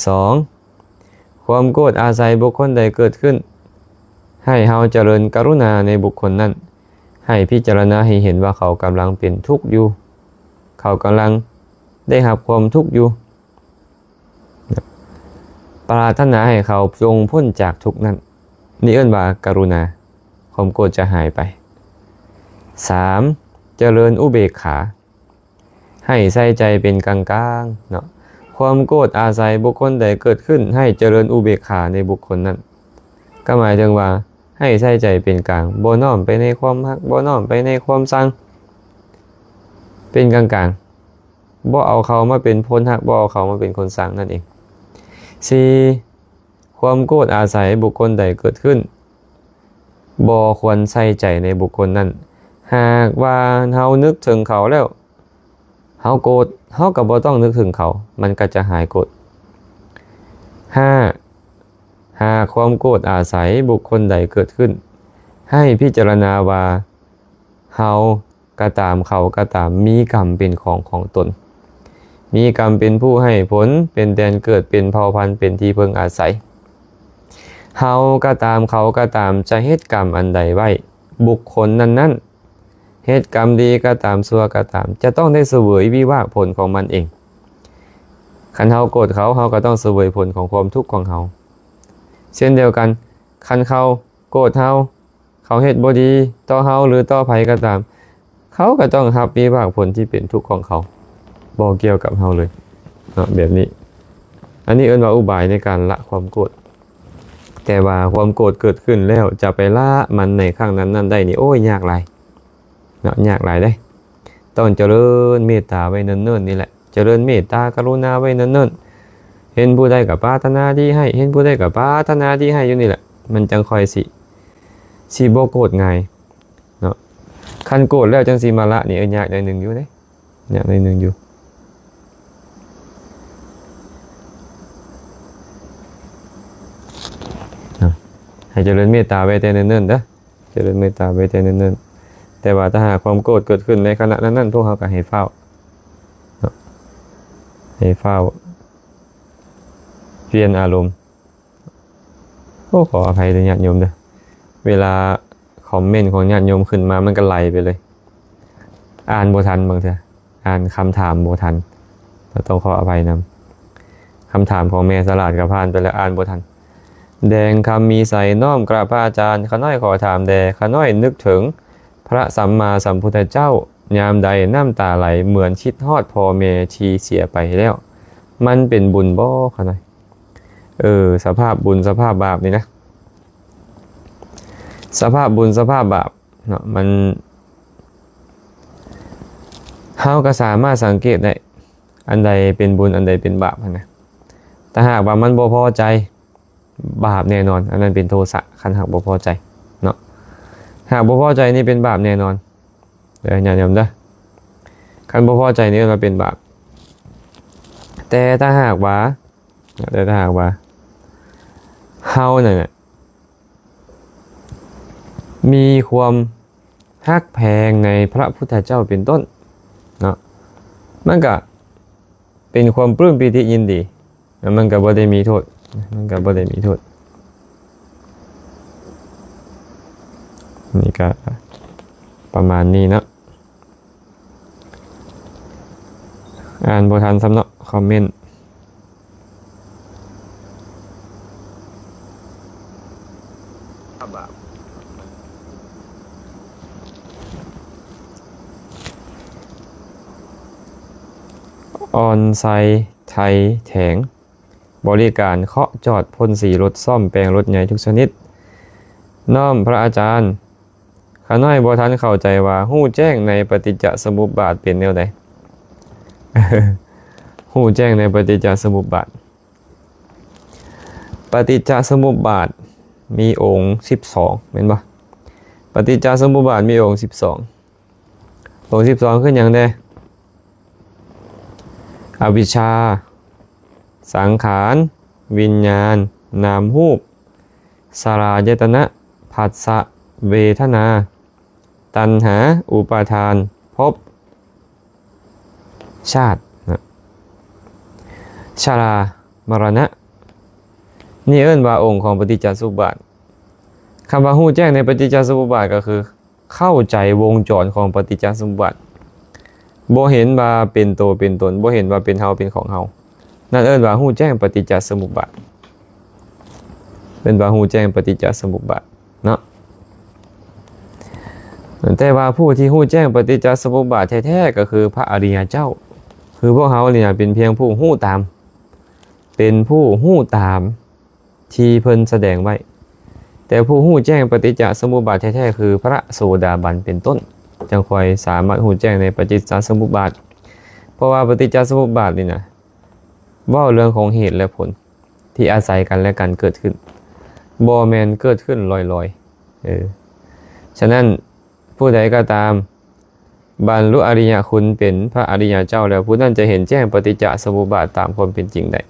ສອງ ຄວາມໂກດອາໄສບຸກຄົນໃດເກີດຂຶ້ນ ໃຫ້ເຮົາຈະເລີນກະລຸນາໃນບຸກຄົນນັ້ນ ໃຫ້ພິຈາລະນາໃຫ້ເຫັນວ່າເຂົາກຳລັງເປັນທຸກຢູ່ ເຂົາກຳລັງໄດ້ຮັບຄວາມທຸກຢູ່ ປາດຖະໜາໃຫ້ເຂົາຈົ່ງພົ້ນຈາກທຸກນັ້ນ ນີ້ເອີ້ນວ່າກະລຸນາ ຄວາມໂກດຈະຫາຍໄປ. ສາມ ຈະເລີນອຸເບກຂາ ໃຫ້ໃສ່ໃຈເປັນກາງໆເນາະ ຄວາມໂກດອາໄສບຸກຄົນໃດເກີດຂຶ້ນ ໃຫ້ຈະເລີນອຸເບກຂາໃນບຸກຄົນນັ້ນ. ກໍໝາຍເຖິງວ່າ ໃຫ້ໃສ່ໃຈເປັນກາງ ບໍ່ນ້ອມໄປໃນຄວາມຮັກ ບໍ່ນ້ອມໄປໃນຄວາມຊັງ ເປັນກາງໆ ບໍ່ເອົາເຂົາມາເປັນຄົນຮັກ ບໍ່ເອົາເຂົາມາເປັນຄົນຊັງນັ້ນເອງ. ສີ່ ຄວາມໂກດອາໄສບຸກຄົນໃດເກີດຂຶ້ນ ບໍ່ຄວນໃສ່ໃຈໃນບຸກຄົນນັ້ນ. ຫາກວ່າເຮົານຶກເຖິງເຂົາແລ້ວ ເຮົາໂກດ ເຮົາກໍບໍ່ຕ້ອງນຶກເຖິງເຂົາ ມັນກໍຈະຫາຍໂກດ. ຫ້າ ຫາກຄວາມໂກດອາໄສບຸກຄົນໃດເກີດຂຶ້ນ ໃຫ້ພິຈາລະນາວ່າ ເຮົາກໍຕາມ ເຂົາກໍຕາມ ມີກຳເປັນຂອງຂອງຕົນ ມີກຳເປັນຜູ້ໃຫ້ຜົນ ເປັນແດນເກີດ ເປັນເຜົ່າພັນ ເປັນທີ່ເພິ່ງອາໄສ. ເຮົາກໍຕາມ ເຂົາກໍຕາມ ຈະເຮັດກຳອັນໃດໄວ້ ບຸກຄົນນັ້ນໆ ເຮັດກຳດີກໍຕາມ ຊົ່ວກໍຕາມ ຈະຕ້ອງໄດ້ສະເຫວີຍວິບາກຜົນຂອງມັນເອງ. ຄັນເຮົາໂກດເຂົາ ເຮົາກໍຕ້ອງສະເຫວີຍຜົນຂອງຄວາມທຸກຂອງເຮົາ. ເຊັ່ນດຽວກັນ ຄັນເຂົາໂກດເຮົາ ເຂົາເຮັດບໍ່ດີຕໍ່ເຮົາ ຫຼື ຕໍ່ໃຜກໍຕາມ ເຂົາກໍຕ້ອງຮັບວິບາກຜົນທີ່ເປັນທຸກຂອງເຂົາ ບໍ່ກ່ຽວກັບເຮົາເລີຍເນາະ ແບບນີ້. ອັນນີ້ເອີ້ນວ່າອຸບາຍໃນການລະຄວາມໂກດ. ແຕ່ວ່າຄວາມໂກດເກີດຂຶ້ນແລ້ວ ຈະໄປລະມັນໃນຄັ້ງນັ້ນໆໄດ້ນີ້ ໂອ້ຍ ຍາກຫຼາຍເນາະ ຍາກຫຼາຍເດ້. ຕ້ອງຈະເລີນເມດຕາໄວ້ເນີນໆນີ້ແຫຼະ ຈະເລີນເມດຕາກະລຸນາໄວ້ເນີນໆ. ເຫັນຜູ້ໃດກໍປາດຖະໜາດີໃຫ້ ເຫັນຜູ້ໃດກໍປາດຖະໜາດີໃຫ້ຢູ່ນີ້ແຫຼະ ມັນຈັ່ງຄ່ອຍຊິ ຊິບໍ່ໂກດງ່າຍເນາະ. ຄັນໂກດແລ້ວຈັ່ງຊິມາລະນີ້ ເອີ ຍາກໜ້ອຍໜຶ່ງຢູ່ເດ້ ຍາກໜ້ອຍໜຶ່ງຢູ່. ໃຫ້ຈະເລີນເມດຕາໄວ້ແຕ່ເນີນໆເດີ ຈະເລີນເມດຕາໄວ້ແຕ່ເນີນໆ. ແຕ່ວ່າຖ້າຫາກຄວາມໂກດເກີດຂຶ້ນໃນຂະນະນັ້ນໆ ພວກເຮົາກໍໃຫ້ຟ້າວເນາະ ໃຫ້ຟ້າວປ່ຽນອາລົມ. ໂອ້ ຂໍອະໄພເດີຍາດໂຍມເດີ ເວລາຄອມເມັນຂອງຍາດໂຍມຂຶ້ນມາ ມັນກໍໄຫຼໄປເລີຍ ອ່ານບໍ່ທັນ ບາງເທື່ອອ່ານຄຳຖາມບໍ່ທັນ ກໍຕ້ອງຂໍອະໄພນຳ. ຄຳຖາມຂອງແມ່ສະຫຼາດກໍຜ່ານໄປແລ້ວ ອ່ານບໍ່ທັນ. ແດງຄຳມີໄຊ ນ້ອມກາບພະອາຈານ ຂ້ານ້ອຍຂໍຖາມແດ່ ຂ້ານ້ອຍນຶກເຖິງພະສຳມາສຳພຸດທະເຈົ້າ ຍາມໃດນ້ຳຕາໄຫຼ ເໝືອນຄິດຮອດພໍ່ແມ່ທີ່ເສຍໄປແລ້ວ ມັນເປັນບຸນບໍ່ ຂ້ານ້ອຍ? ເອີ ສະພາບບຸນສະພາບບາບນີ້ນະ ສະພາບບຸນສະພາບບາບເນາະ ມັນ ເຮົາກໍສາມາດສັງເກດໄດ້ ອັນໃດເປັນບຸນ ອັນໃດເປັນບາບຫັ້ນນະ. ຖ້າຫາກວ່າມັນບໍ່ພໍໃຈ ບາບແນ່ນອນ ອັນນັ້ນເປັນໂທສະ ຄັນຫາກບໍ່ພໍໃຈເນາະ. ຫາກບໍ່ພໍໃຈນີ້ເປັນບາບແນ່ນອນ. ເດີ ຍາດໂຍມເດີ. ຄັນບໍ່ພໍໃຈນີ້ເອີ້ນວ່າເປັນບາບ. ແຕ່ຖ້າຫາກວ່າ ແຕ່ຖ້າຫາກວ່າເຮົານັ້ນນະ ມີຄວາມຮັກແພງໃນພະພຸດທະເຈົ້າເປັນຕົ້ນເນາະ, ມັນກະເປັນຄວາມປຶ້ມປີຕິຍິນດີ, ແລ້ວມັນກະບໍ່ໄດ້ມີໂທດ, ມັນກະບໍ່ໄດ້ມີໂທດ. ນີ້ກະປະມານນີ້ເນາະ. ອ່ານບໍ່ທັນຊ້ຳເນາະ ຄອມເມັນ. ອອນໄຊໄທແຖງ ບໍລິການເຄາະຈອດ ພົ່ນສີລົດ ສ້ອມແປງລົດໃຫຍ່ທຸກຊະນິດ. ນ້ອມພະອາຈານ. ຂ້ານ້ອຍບໍ່ທັນເຂົ້າໃຈວ່າຮູ້ແຈ້ງໃນປະຕິດຈະສະມຸບບາດເປັນແນວໃດ? ຮູ້ແຈ້ງໃນປະຕິດຈະສະມຸບບາດ. ປະຕິດຈະສະມຸບບາດມີອົງສິບສອງ ແມ່ນບໍ່? ປະຕິດຈະສະມຸບບາດມີອົງສິບສອງ. ອົງສິບສອງຄືຫຍັງແດ່? ອະວິຊຊາ, ສັງຂານ, ວິນຍານ, ນາມຮູບ, ສະລາຍະຕະນະ, ພັດສະ, ເວທະນາ, ຕັນຫາ, ອຸປາທານ, ພົບ, ຊາດ, ຊະລາ, ມະລະນະ. ນີ້ເອີ້ນວ່າອົງຂອງປະຕິດຈະສະມຸບບາດ. ຄຳວ່າຮູ້ແຈ້ງໃນປະຕິດຈະສະມຸບບາດກໍຄື ເຂົ້າໃຈວົງຈອນຂອງປະຕິດຈະສະມຸບບາດ, ບໍ່ເຫັນວ່າເປັນໂຕເປັນຕົນ, ບໍ່ເຫັນວ່າເປັນເຮົາເປັນຂອງເຮົາ, ນັ້ນເອີ້ນວ່າຮູ້ແຈ້ງປະຕິດຈະສະມຸບບາດ, ເອີ້ນວ່າຮູ້ແຈ້ງປະຕິດຈະສະມຸບບາດເນາະ. ແຕ່ວ່າຜູ້ທີ່ຮູ້ແຈ້ງປະຕິດຈະສະມຸບບາດແທ້ໆ ກໍຄືພະອະລິຍະເຈົ້າ, ຄືພວກເຮົານີ້ນະ ເປັນພຽງຜູ້ຮູ້ຕາມ, ເປັນຜູ້ຮູ້ຕາມ ທີ່ເພິ່ນສະແດງໄວ້. ແຕ່ຜູ້ຮູ້ແຈ້ງປະຕິດຈະສະມຸບບາດແທ້ໆ ຄືພະໂສດາບັນເປັນຕົ້ນ ຈັ່ງຄ່ອຍສາມາດຮູ້ແຈ້ງໃນປະຕິດຈະສະມຸບບາດ, ເພາະວ່າປະຕິດຈະສະມຸບບາດນີ້ນະ ເວົ້າເລື່ອງຂອງເຫດ ແລະ ຜົນທີ່ອາໄສກັນ ແລະ ກັນເກີດຂຶ້ນ, ບໍ່ແມ່ນເກີດຂຶ້ນລອຍໆ. ເອີ ສະນັ້ນ ຜູ້ໃດກໍຕາມ ບັນລຸອະລິຍະຄຸນເປັນພະອະລິຍະເຈົ້າແລ້ວ, ຜູ້ນັ້ນຈະເຫັນແຈ້ງປະຕິດຈະສະມຸບບາດຕາມຄວາມເປັນຈິງໄດ້.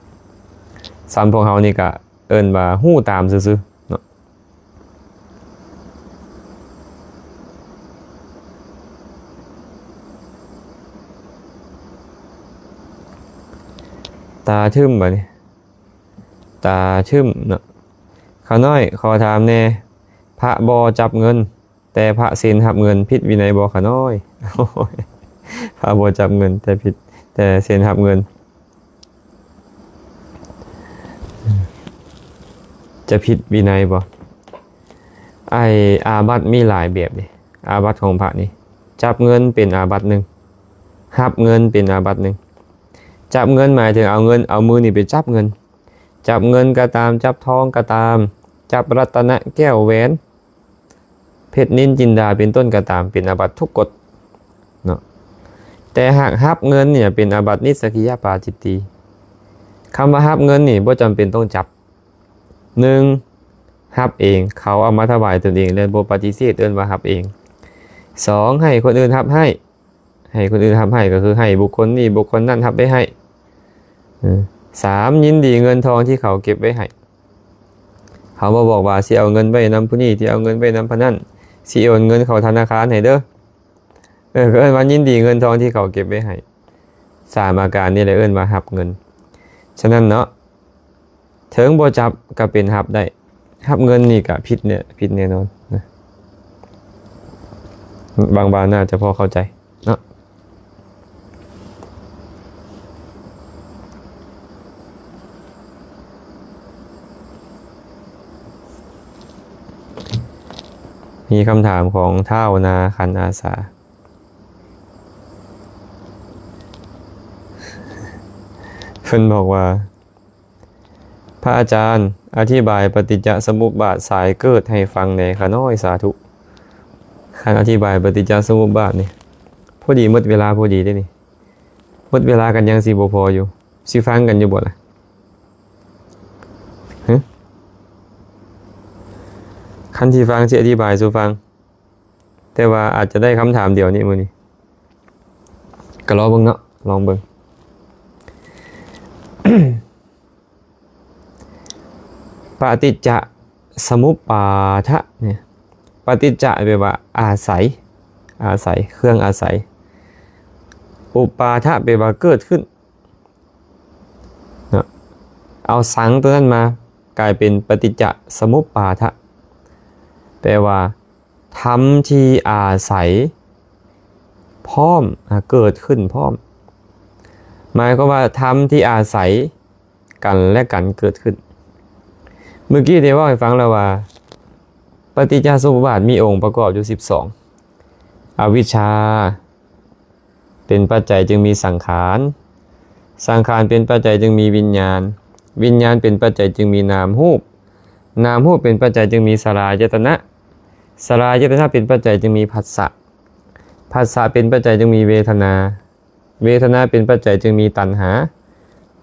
ສ່ຳພວກເຮົານີ້ກະເອີ້ນວ່າຮູ້ຕາມຊື່ໆເນາະ. ຕາທຶ້ມບາດນີ້ ຕາທຶ້ມເນາະ. ຂ້ານ້ອຍຂໍຖາມແດ່ ພະບໍ່ຈັບເງິນ ແຕ່ພະເຊັນຮັບເງິນ ຜິດວິໄນບໍ່ຂະນ້ອຍ? ພະບໍ່ຈັບເງິນ ແຕ່ຜິດ ແຕ່ເຊັນຮັບເງິນ ຈະຜິດວິໄນບໍ່? ໄອ້ອາບັດມີຫຼາຍແບບເດ້. ອາບັດຂອງພະນີ້ ຈັບເງິນເປັນອາບັດໜຶ່ງ, ຮັບເງິນເປັນອາບັດໜຶ່ງ. ຈັບເງິນໝາຍເຖິງເອົາເງິນ ເອົາມືນີ້ໄປຈັບເງິນ, ຈັບເງິນກໍຕາມ, ຈັບທອງກໍຕາມ, ຈັບລັດຕະນະແກ້ວແຫວນ ເພັດນິນຈິນດາເປັນຕົ້ນກໍຕາມ ເປັນອາບັດທຸກກົດເນາະ. ແຕ່ຫາກຮັບເງິນນີ້ເປັນອາບັດນິດສັກກິຍະປາຈິດຕີ. ຄຳວ່າຮັບເງິນນີ້ບໍ່ຈຳເປັນຕ້ອງຈັບ. ໜຶ່ງ ຮັບເອງ, ເຂົາເອົາມາຖວາຍຕົນເອງ ແລະ ບໍ່ປະຕິເສດ ເອີ້ນວ່າຮັບເອງ. ສອງ ໃຫ້ຄົນອື່ນຮັບໃຫ້. ໃຫ້ຄົນອື່ນຮັບໃຫ້ ກໍຄືໃຫ້ບຸກຄົນນີ້ບຸກຄົນນັ້ນຮັບໄປໃຫ້. ສາມ ຍິນດີເງິນທອງທີ່ເຂົາເກັບໄວ້ໃຫ້. ເຂົາມາບອກວ່າ ຊິເອົາເງິນໄວ້ນຳຜູ້ນີ້, ຊິເອົາເງິນໄວ້ນຳຜູ້ນັ້ນ, ຊິໂອນເງິນເຂົ້າທະນາຄານໃຫ້ເດີ. ເອີ ກໍເອີ້ນວ່າຍິນດີເງິນທອງທີ່ເຂົາເກັບໄວ້ໃຫ້. ສາມອາການນີ້ແຫຼະເອີ້ນວ່າຮັບເງິນ. ສະນັ້ນເນາະ ເຖິງບໍ່ຈັບກໍເປັນຮັບໄດ້. ຮັບເງິນນີ້ກໍຜິດແນ່ ຜິດແນ່ນອນນະ. ຫວັງວ່າໜ້າຈະພໍເຂົ້າໃຈເນາະ. ມີຄຳຖາມຂອງທ້າວນາຄັນອາສາ. ເພິ່ນບອກວ່າ ພະອາຈານ ອະທິບາຍປະຕິດຈະສະມຸບບາດສາຍເກີດໃຫ້ຟັງແດ່ຂ້ານ້ອຍ ສາທຸ. ຄັນອະທິບາຍປະຕິດຈະສະມຸບບາດນີ້ ພໍດີໝົດເວລາພໍດີເດ້ນີ້. ໝົດເວລາກັນຍັງຊິບໍ່ພໍຢູ່. ຊິຟັງກັນຢູ່ບໍ່ລະ? ຮະ? ຄັນຊິຟັງ ຊິອະທິບາຍສູ່ຟັງ. ແຕ່ວ່າອາດຈະໄດ້ຄຳຖາມດຽວນີ້ມື້ນີ້ ກໍລໍເບິ່ງເນາະ ລອງເບິ່ງ. ປະຕິດຈະສະມຸບປາທະນີ້ ປະຕິດຈະແປວ່າອາໄສ ອາໄສ ເຄື່ອງອາໄສ ອຸປາທະແປວ່າເກີດຂຶ້ນເນາະ ເອົາສັງຕົວນັ້ນມາກາຍເປັນປະຕິດຈະສະມຸບປາທະ ແປວ່າທຳທີ່ອາໄສພ້ອມ ອາ ເກີດຂຶ້ນພ້ອມ ໝາຍຄວາມວ່າທຳທີ່ອາໄສ ກັນແລະກັນເກີດຂຶ້ນ. ເມື່ອກີ້ໄດ້ເວົ້າໃຫ້ຟັງແລ້ວວ່າ ປະຕິດຈະສະມຸບບາດມີອົງປະກອບຢູ່ສິບສອງ ອະວິຊຊາເປັນປັດໄຈຈຶ່ງມີສັງຂານ ສັງຂານເປັນປັດໄຈຈຶ່ງມີວິນຍານ ວິນຍານເປັນປັດໄຈຈຶ່ງມີນາມຮູບ ນາມຮູບເປັນປັດໄຈຈຶ່ງມີສະລາຍະຕະນະ ສະລາຍະຕະນະເປັນປັດໄຈຈຶ່ງມີພັດສະ ພັດສະເປັນປັດໄຈຈຶ່ງມີເວທະນາ ເວທະນາເປັນປັດໄຈຈຶ່ງມີຕັນຫາ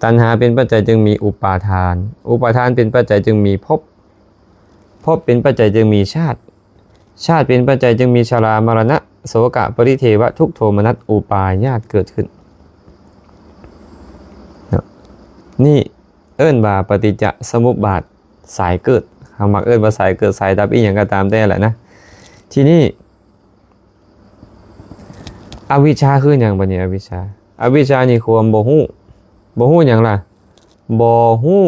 ຕັນຫາເປັນປັດໄຈຈຶ່ງມີອຸປາທານ ອຸປາທານເປັນປັດໄຈຈຶ່ງມີພົບ ພົບເປັນປັດໄຈຈຶ່ງມີຊາດ ຊາດເປັນປັດໄຈຈຶ່ງມີຊະລາ ມະລະນະ ໂສກະ ປະລິເທວະ ທຸກໂທມະນັດ ອຸປາຍາດເກີດຂຶ້ນ. ນີ້ເອີ້ນວ່າປະຕິດຈະສະມຸບບາດສາຍເກີດ ເຮົາມັກເອີ້ນວ່າສາຍເກີດສາຍດັບ ອີ່ຫຍັງກໍຕາມແຕ່ແຫຼະນະ. ທີນີ້ ອະວິຊຊາຄືຫຍັງບາດນີ້? ອະວິຊຊາ ອະວິຊຊານີ້ຄວາມບໍ່ຮູ້ ບໍ່ຮູ້ຫຍັງລະ? ບໍ່ຮູ້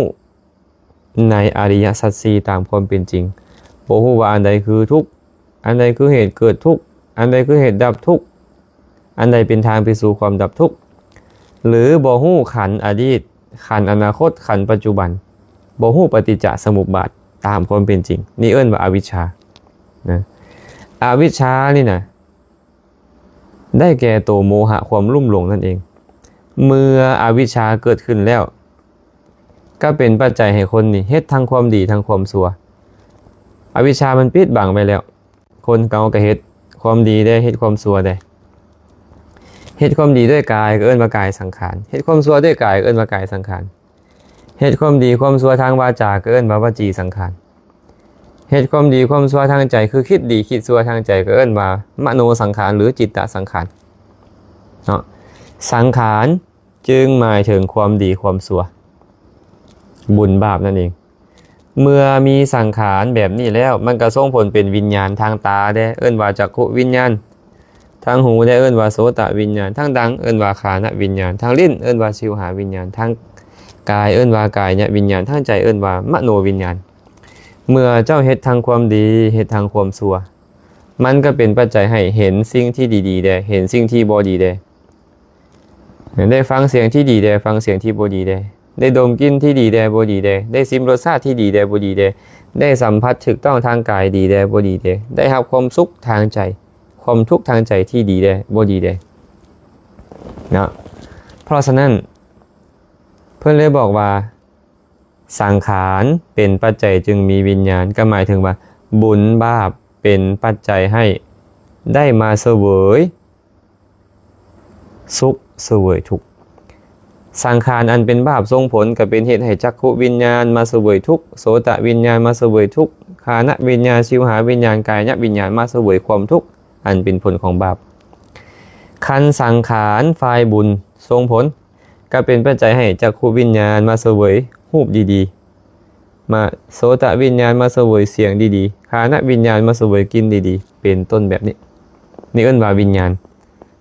ໃນອະລິຍະສັດສີ່ຕາມຄວາມເປັນຈິງ ບໍ່ຮູ້ວ່າອັນໃດຄືທຸກ ອັນໃດຄືເຫດເກີດທຸກ ອັນໃດຄືເຫດດັບທຸກ ອັນໃດເປັນທາງໄປສູ່ຄວາມດັບທຸກ ຫຼືບໍ່ຮູ້ຂັນອະດີດ ຂັນອະນາຄົດ ຂັນປັດຈຸບັນ ບໍ່ຮູ້ປະຕິດຈະສະມຸບບາດຕາມຄວາມເປັນຈິງ ນີ້ເອີ້ນວ່າອະວິຊຊານະ. ອະວິຊຊານີ້ນະ ໄດ້ແກ່ໂຕໂມຫະ ຄວາມລຸ່ມຫຼົງນັ້ນເອງ. ເມື່ອອະວິຊຊາເກີດຂຶ້ນແລ້ວ ກໍເປັນປັດໄຈໃຫ້ຄົນນີ້ເຮັດທັງຄວາມດີທັງຄວາມຊົ່ວ. ອະວິຊຊາມັນປິດບັງໄວ້ແລ້ວ ຄົນເຮົາກໍເຮັດຄວາມດີໄດ້ ເຮັດຄວາມຊົ່ວໄດ້. ເຮັດຄວາມດີດ້ວຍກາຍກໍເອີ້ນວ່າກາຍສັງຂານ ເຮັດຄວາມຊົ່ວດ້ວຍກາຍກໍເອີ້ນວ່າກາຍສັງຂານ. ເຮັດຄວາມດີຄວາມຊົ່ວທາງວາຈາ ກໍເອີ້ນວ່າວະຈີສັງຂານ ເຮັດຄວາມດີຄວາມຊົ່ວທາງໃຈ ຄືຄິດດີຄິດຊົ່ວທາງໃຈ ກໍເອີ້ນວ່າມະໂນສັງຂານ ຫຼື ຈິດຕະສັງຂານເນາະ. ສັງຂານຈຶ່ງໝາຍເຖິງຄວາມດີຄວາມຊົ່ວ ບຸນບາບນັ້ນເອງ. ເມື່ອມີສັງຂານແບບນີ້ແລ້ວ ມັນກໍສົ່ງຜົນເປັນວິນຍານທາງຕາແດ່ ເອີ້ນວ່າຈັກຂຸວິນຍານ ທາງຫູແດ່ເອີ້ນວ່າໂສຕະວິນຍານ ທາງດັງເອີ້ນວ່າຄານະວິນຍານ ທາງລີ້ນເອີ້ນວ່າຊິວຫາວິນຍານ ທາງກາຍເອີ້ນວ່າກາຍຍະວິນຍານ ທາງໃຈເອີ້ນວ່າມະໂນວິນຍານ. ເມື່ອເຈົ້າເຮັດທັງຄວາມດີ ເຮັດທັງຄວາມຊົ່ວ ມັນກໍເປັນປັດໄຈໃຫ້ເຫັນສິ່ງທີ່ດີໆແດ່ ເຫັນສິ່ງທີ່ບໍ່ດີແດ່ ໄດ້ຟັງສຽງທີ່ດີແດ່ ຟັງສຽງທີ່ບໍ່ດີແດ່ ໄດ້ດົມກິ່ນທີ່ດີແດ່ ບໍ່ດີແດ່ ໄດ້ຊິມລົດຊາດທີ່ດີແດ່ ບໍ່ດີແດ່ ໄດ້ສຳຜັດຖືກຕ້ອງທາງກາຍດີແດ່ ບໍ່ດີແດ່ ໄດ້ຮັບຄວາມສຸກທາງໃຈ ຄວາມທຸກທາງໃຈທີ່ດີແດ່ ບໍ່ດີແດ່ເນາະ. ເພາະສະນັ້ນ ເພິ່ນເລີຍບອກວ່າ ສັງຂານເປັນປັດໄຈຈຶ່ງມີວິນຍານ ກໍໝາຍເຖິງວ່າບຸນບາບເປັນປັດໄຈໃຫ້ໄດ້ມາສະເຫວີຍ ສຸກສະເຫວີຍທຸກ. ສັງຂານອັນເປັນບາບສົ່ງຜົນ ກໍເປັນເຫດໃຫ້ຈັກຂຸວິນຍານມາສະເຫວີຍທຸກ, ໂສຕະວິນຍານມາສະເຫວີຍທຸກ, ຄານະວິນຍານ, ຊິວຫາວິນຍານ, ກາຍະວິນຍານມາສະເຫວີຍຄວາມທຸກ ອັນເປັນຜົນຂອງບາບ. ຄັນສັງຂານຝ່າຍບຸນສົ່ງຜົນ ກໍເປັນປັດໄຈໃຫ້ຈັກຂຸວິນຍານມາສະເຫວີຍຮູບດີໆ. ມາ ໂສຕະວິນຍານມາສະເຫວີຍສຽງດີໆ, ຄານະວິນຍານມາສະເຫວີຍກິ່ນດີໆ ເປັນຕົ້ນແບບນີ້. ນີ້ເອີ້ນວ່າວິນຍານ.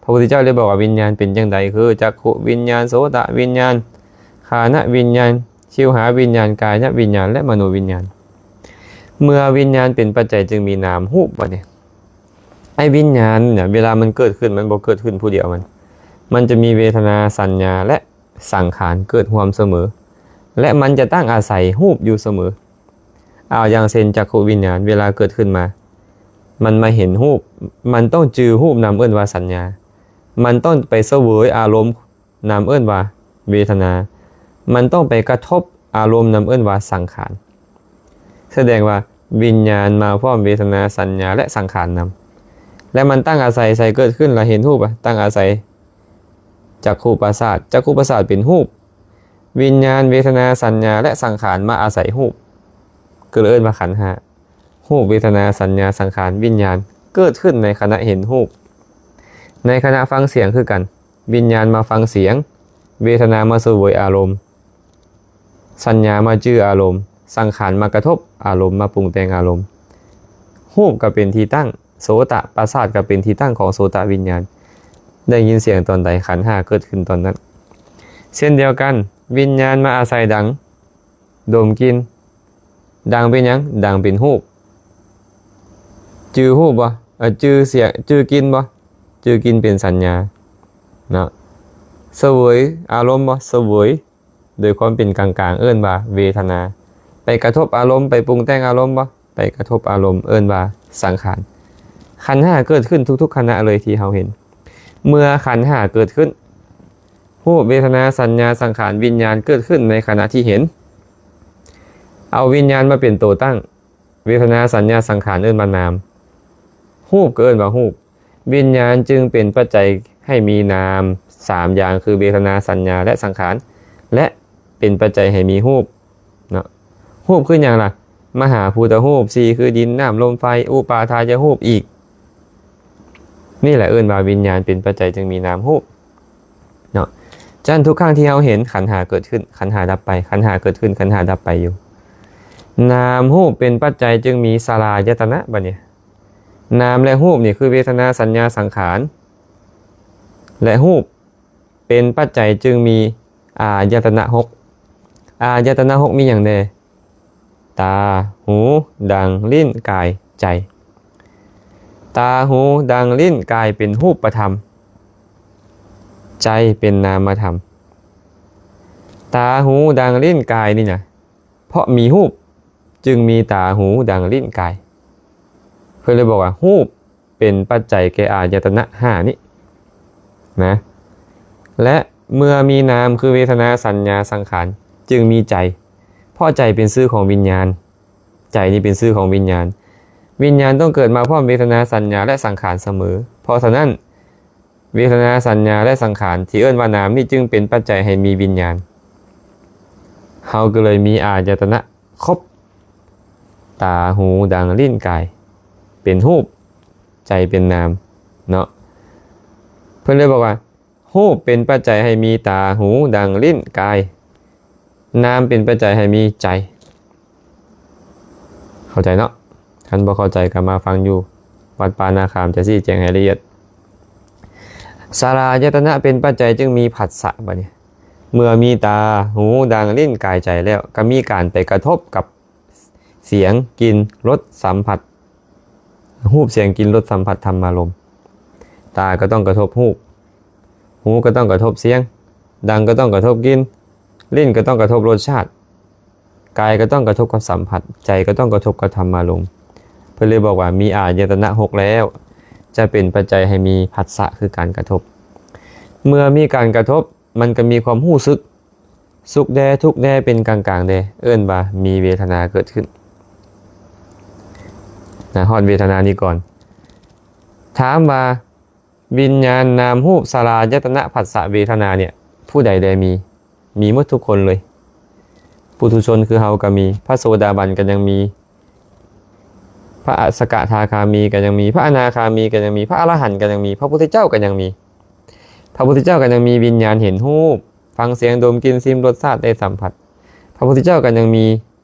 ພະພຸດທະເຈົ້າໄດ້ບອກວ່າວິນຍານເປັນຈັ່ງໃດ? ຄືຈັກຂຸວິນຍານ, ໂສຕະວິນຍານ, ຄານະວິນຍານ, ຊິວຫາວິນຍານ, ກາຍະວິນຍານ ແລະ ມະໂນວິນຍານ. ເມື່ອວິນຍານເປັນປັດໄຈຈຶ່ງມີນາມຮູບ ບັດນີ້ ໄອ້ວິນຍານນີ້ນະ ເວລາມັນເກີດຂຶ້ນ ມັນບໍ່ເກີດຂຶ້ນຜູ້ດຽວມັນ, ມັນຈະມີເວທະນາ, ສັນຍາ ແລະ ສັງຂານເກີດຮ່ວມສະເໝີ ແລະ ມັນຈະຕັ້ງອາໄສຮູບຢູ່ສະເໝີ. ເອົາ ຢ່າງເຊັ່ນ ຈັກຂຸວິນຍານ ເວລາເກີດຂຶ້ນມາ ມັນມາເຫັນຮູບ, ມັນຕ້ອງຈື່ຮູບນຳ ເອີ້ນວ່າສັນຍາ, ມັນຕ້ອງໄປສະເຫວີຍອາລົມນຳ ເອີ້ນວ່າເວທະນາ, ມັນຕ້ອງໄປກະທົບອາລົມນຳ ເອີ້ນວ່າສັງຂານ. ສະແດງວ່າວິນຍານມາພ້ອມເວທະນາ, ສັນຍາ ແລະ ສັງຂານນຳ ແລະ ມັນຕັ້ງອາໄສໃສເກີດຂຶ້ນ ລະເຫັນຮູບ ອະ ຕັ້ງອາໄສ ຈັກຂຸປະສາດ, ຈັກຂຸປະສາດເປັນຮູບ, ວິນຍານ, ເວທະນາ, ສັນຍາ ແລະ ສັງຂານມາອາໄສຮູບ ກໍເລີຍເອີ້ນວ່າຂັນຫ້າ. ຮູບ, ເວທະນາ, ສັນຍາ, ສັງຂານ, ວິນຍານ ເກີດຂຶ້ນໃນຂະນະເຫັນຮູບ, ໃນຂະນະຟັງສຽງຄືກັນ, ວິນຍານມາຟັງສຽງ, ເວທະນາມາສະເຫວີຍອາລົມ, ສັນຍາມາຈື່ອາລົມ, ສັງຂານມາກະທົບອາລົມ, ມາປຸງແຕ່ງອາລົມ. ຮູບກໍເປັນທີ່ຕັ້ງ, ໂສຕະປະສາດກໍເປັນທີ່ຕັ້ງຂອງໂສຕະວິນຍານ. ໄດ້ຍິນສຽງຕອນໃດ, ຂັນຫ້າເກີດຂຶ້ນຕອນນັ້ນ. ເຊັ່ນດຽວກັນ, ວິນຍານມາອາໄສດັງ, ດົມກິ່ນ. ດັງເປັນຫຍັງ? ດັງເປັນຮູບ. ຈື່ຮູບບໍ່? ເອີ ຈື່ສຽງ, ຈື່ກິ່ນບໍ່? ຈື່ກິ່ນເປັນສັນຍາເນາະ. ສະເຫວີຍອາລົມບໍ່? ສະເຫວີຍໂດຍຄວາມເປັນກາງໆ ເອີ້ນວ່າເວທະນາ. ໄປກະທົບອາລົມ, ໄປປຸງແຕ່ງອາລົມບໍ່? ໄປກະທົບອາລົມ, ເອີ້ນວ່າສັງຂານ. ຂັນຫ້າເກີດຂຶ້ນທຸກໆຂະນະເລີຍທີ່ເຮົາເຫັນ. ເມື່ອຂັນຫ້າເກີດຂຶ້ນ, ຮູບ, ເວທະນາ, ສັນຍາ, ສັງຂານ, ວິນຍານເກີດຂຶ້ນໃນຂະນະທີ່ເຫັນ. ເອົາວິນຍານມາເປັນໂຕຕັ້ງ, ເວທະນາ, ສັນຍາ, ສັງຂານ ເອີ້ນວ່ານາມ. ຮູບກໍເອີ້ນວ່າຮູບ. ວິນຍານຈຶ່ງເປັນປັດໄຈໃຫ້ມີນາມສາມຢ່າງ ຄືເວທະນາ, ສັນຍາ ແລະ ສັງຂານ ແລະ ເປັນປັດໄຈໃຫ້ມີຮູບເນາະ. ຮູບຄືຫຍັງລະ? ມະຫາພູດຕະຮູບ, ສີ່ຄືດິນ, ນ້ຳ, ລົມ, ໄຟ, ອຸປາທາຍະຮູບອີກ. ນີ້ແຫຼະເອີ້ນວ່າວິນຍານເປັນປັດໄຈຈຶ່ງມີນາມຮູບເນາະ. ສະນັ້ນທຸກຄັ້ງທີ່ເຮົາເຫັນຂັນຫ້າເກີດຂຶ້ນ, ຂັນຫ້າດັບໄປ, ຂັນຫ້າເກີດຂຶ້ນ, ຂັນຫ້າດັບໄປຢູ່. ນາມຮູບເປັນປັດໄຈຈຶ່ງມີສະລາຍະຕະນະ. ບັດນີ້ ນາມ ແລະ ຮູບນີ້ຄືເວທະນາ, ສັນຍາ, ສັງຂານ ແລະ ຮູບ ເປັນປັດໄຈຈຶ່ງມີອາຍະຕະນະຫົກ. ອາຍະຕະນະຫົກມີຫຍັງແດ່? ຕາ, ຫູ, ດັງ, ລີ້ນ, ກາຍ, ໃຈ. ຕາ, ຫູ, ດັງ, ລີ້ນ, ກາຍ ເປັນຮູບປະທຳ, ໃຈເປັນນາມມະທຳ. ຕາ, ຫູ, ດັງ, ລີ້ນ, ກາຍ ນີ້ນະ ເພາະມີຮູບຈຶ່ງມີຕາ, ຫູ, ດັງ, ລີ້ນ, ກາຍ. ເພິ່ນເລີຍບອກວ່າຮູບເປັນປັດໄຈແກ່ອາຍະຕະນະຫ້ານີ້ນະ. ແລະ ເມື່ອມີນາມຄືເວທະນາ, ສັນຍາ, ສັງຂານ ຈຶ່ງມີໃຈ, ເພາະໃຈເປັນຊື່ຂອງວິນຍານ. ໃຈນີ້ເປັນຊື່ຂອງວິນຍານ. ວິນຍານຕ້ອງເກີດມາພ້ອມເວທະນາ, ສັນຍາ ແລະ ສັງຂານສະເໝີ. ເພາະສະນັ້ນ ເວທະນາ, ສັນຍາ ແລະ ສັງຂານທີ່ເອີ້ນວ່ານາມນີ້ຈຶ່ງເປັນປັດໄຈໃຫ້ມີວິນຍານ. ເຮົາກໍເລີຍມີອາຍະຕະນະຄົບ, ຕາ, ຫູ, ດັງ, ລີ້ນ, ກາຍ ເປັນຮູບ, ໃຈເປັນນາມເນາະ. ເພິ່ນເລີຍບອກວ່າ ຮູບເປັນປັດໄຈໃຫ້ມີຕາ, ຫູ, ດັງ, ລີ້ນ, ກາຍ. ນາມເປັນປັດໄຈໃຫ້ມີໃຈ. ເຂົ້າໃຈເນາະ? ຄັນບໍ່ເຂົ້າໃຈກໍມາຟັງຢູ່ວັດປ່ານາຄາມ ຈະຊີ້ແຈງໃຫ້ລະອຽດ. ສະລາຍະຕະນະເປັນປັດໄຈຈຶ່ງມີຜັດສະ. ບັດນີ້ ເມື່ອມີຕາ, ຫູ, ດັງ, ລີ້ນ, ກາຍ, ໃຈ ແລ້ວ ກໍມີການໄປກະທົບກັບສຽງ, ກິ່ນ, ລົດ, ສຳຜັດ. ຮູບ, ສຽງ, ກິ່ນ, ລົດ, ສຳຜັດ, ທຳມາລົມ. ຕາກໍຕ້ອງກະທົບຮູບ, ຫູກໍຕ້ອງກະທົບສຽງ, ດັງກໍຕ້ອງກະທົບກິ່ນ, ລີ້ນກໍຕ້ອງກະທົບລົດຊາດ, ກາຍກໍຕ້ອງກະທົບກັບສຳຜັດ, ໃຈກໍຕ້ອງກະທົບກັບທຳມາລົມ. ເພິ່ນເລີຍບອກວ່າມີອາຍະຕະນະຫົກແລ້ວ ຈະເປັນປັດໄຈໃຫ້ມີຜັດສະ ຄືການກະທົບ. ເມື່ອມີການກະທົບ ມັນກໍມີຄວາມຮູ້ສຶກ, ສຸກແດ່, ທຸກແດ່, ເປັນກາງໆແດ່, ເອີ້ນວ່າມີເວທະນາເກີດຂຶ້ນນະ. ຮອດເວທະນານີ້ກ່ອນ. ຖາມວ່າ ວິນຍານ, ນາມ, ຮູບ, ສະລາຍະຕະນະ, ຜັດສະ, ເວທະນາ ເນ່ຍ ຜູ້ໃດແດ່ມີ? ມີໝົດທຸກຄົນເລີຍ. ປຸຖຸຊົນຄືເຮົາກໍມີ, ພະໂສດາບັນກໍຍັງມີ, ພະສະກະທາຄາມີກໍຍັງມີ, ພະອະນາຄາມີກໍຍັງມີ, ພະອະລະຫັນກໍຍັງມີ, ພະພຸດທະເຈົ້າກໍຍັງມີ. ພະພຸດທະເຈົ້າກໍຍັງມີວິນຍານເຫັນຮູບ, ຟັງສຽງ, ດົມກິ່ນ, ຊິມລົດຊາດ, ໄດ້ສຳຜັດ. ພະພຸດທະເຈົ້າກໍຍັງມີ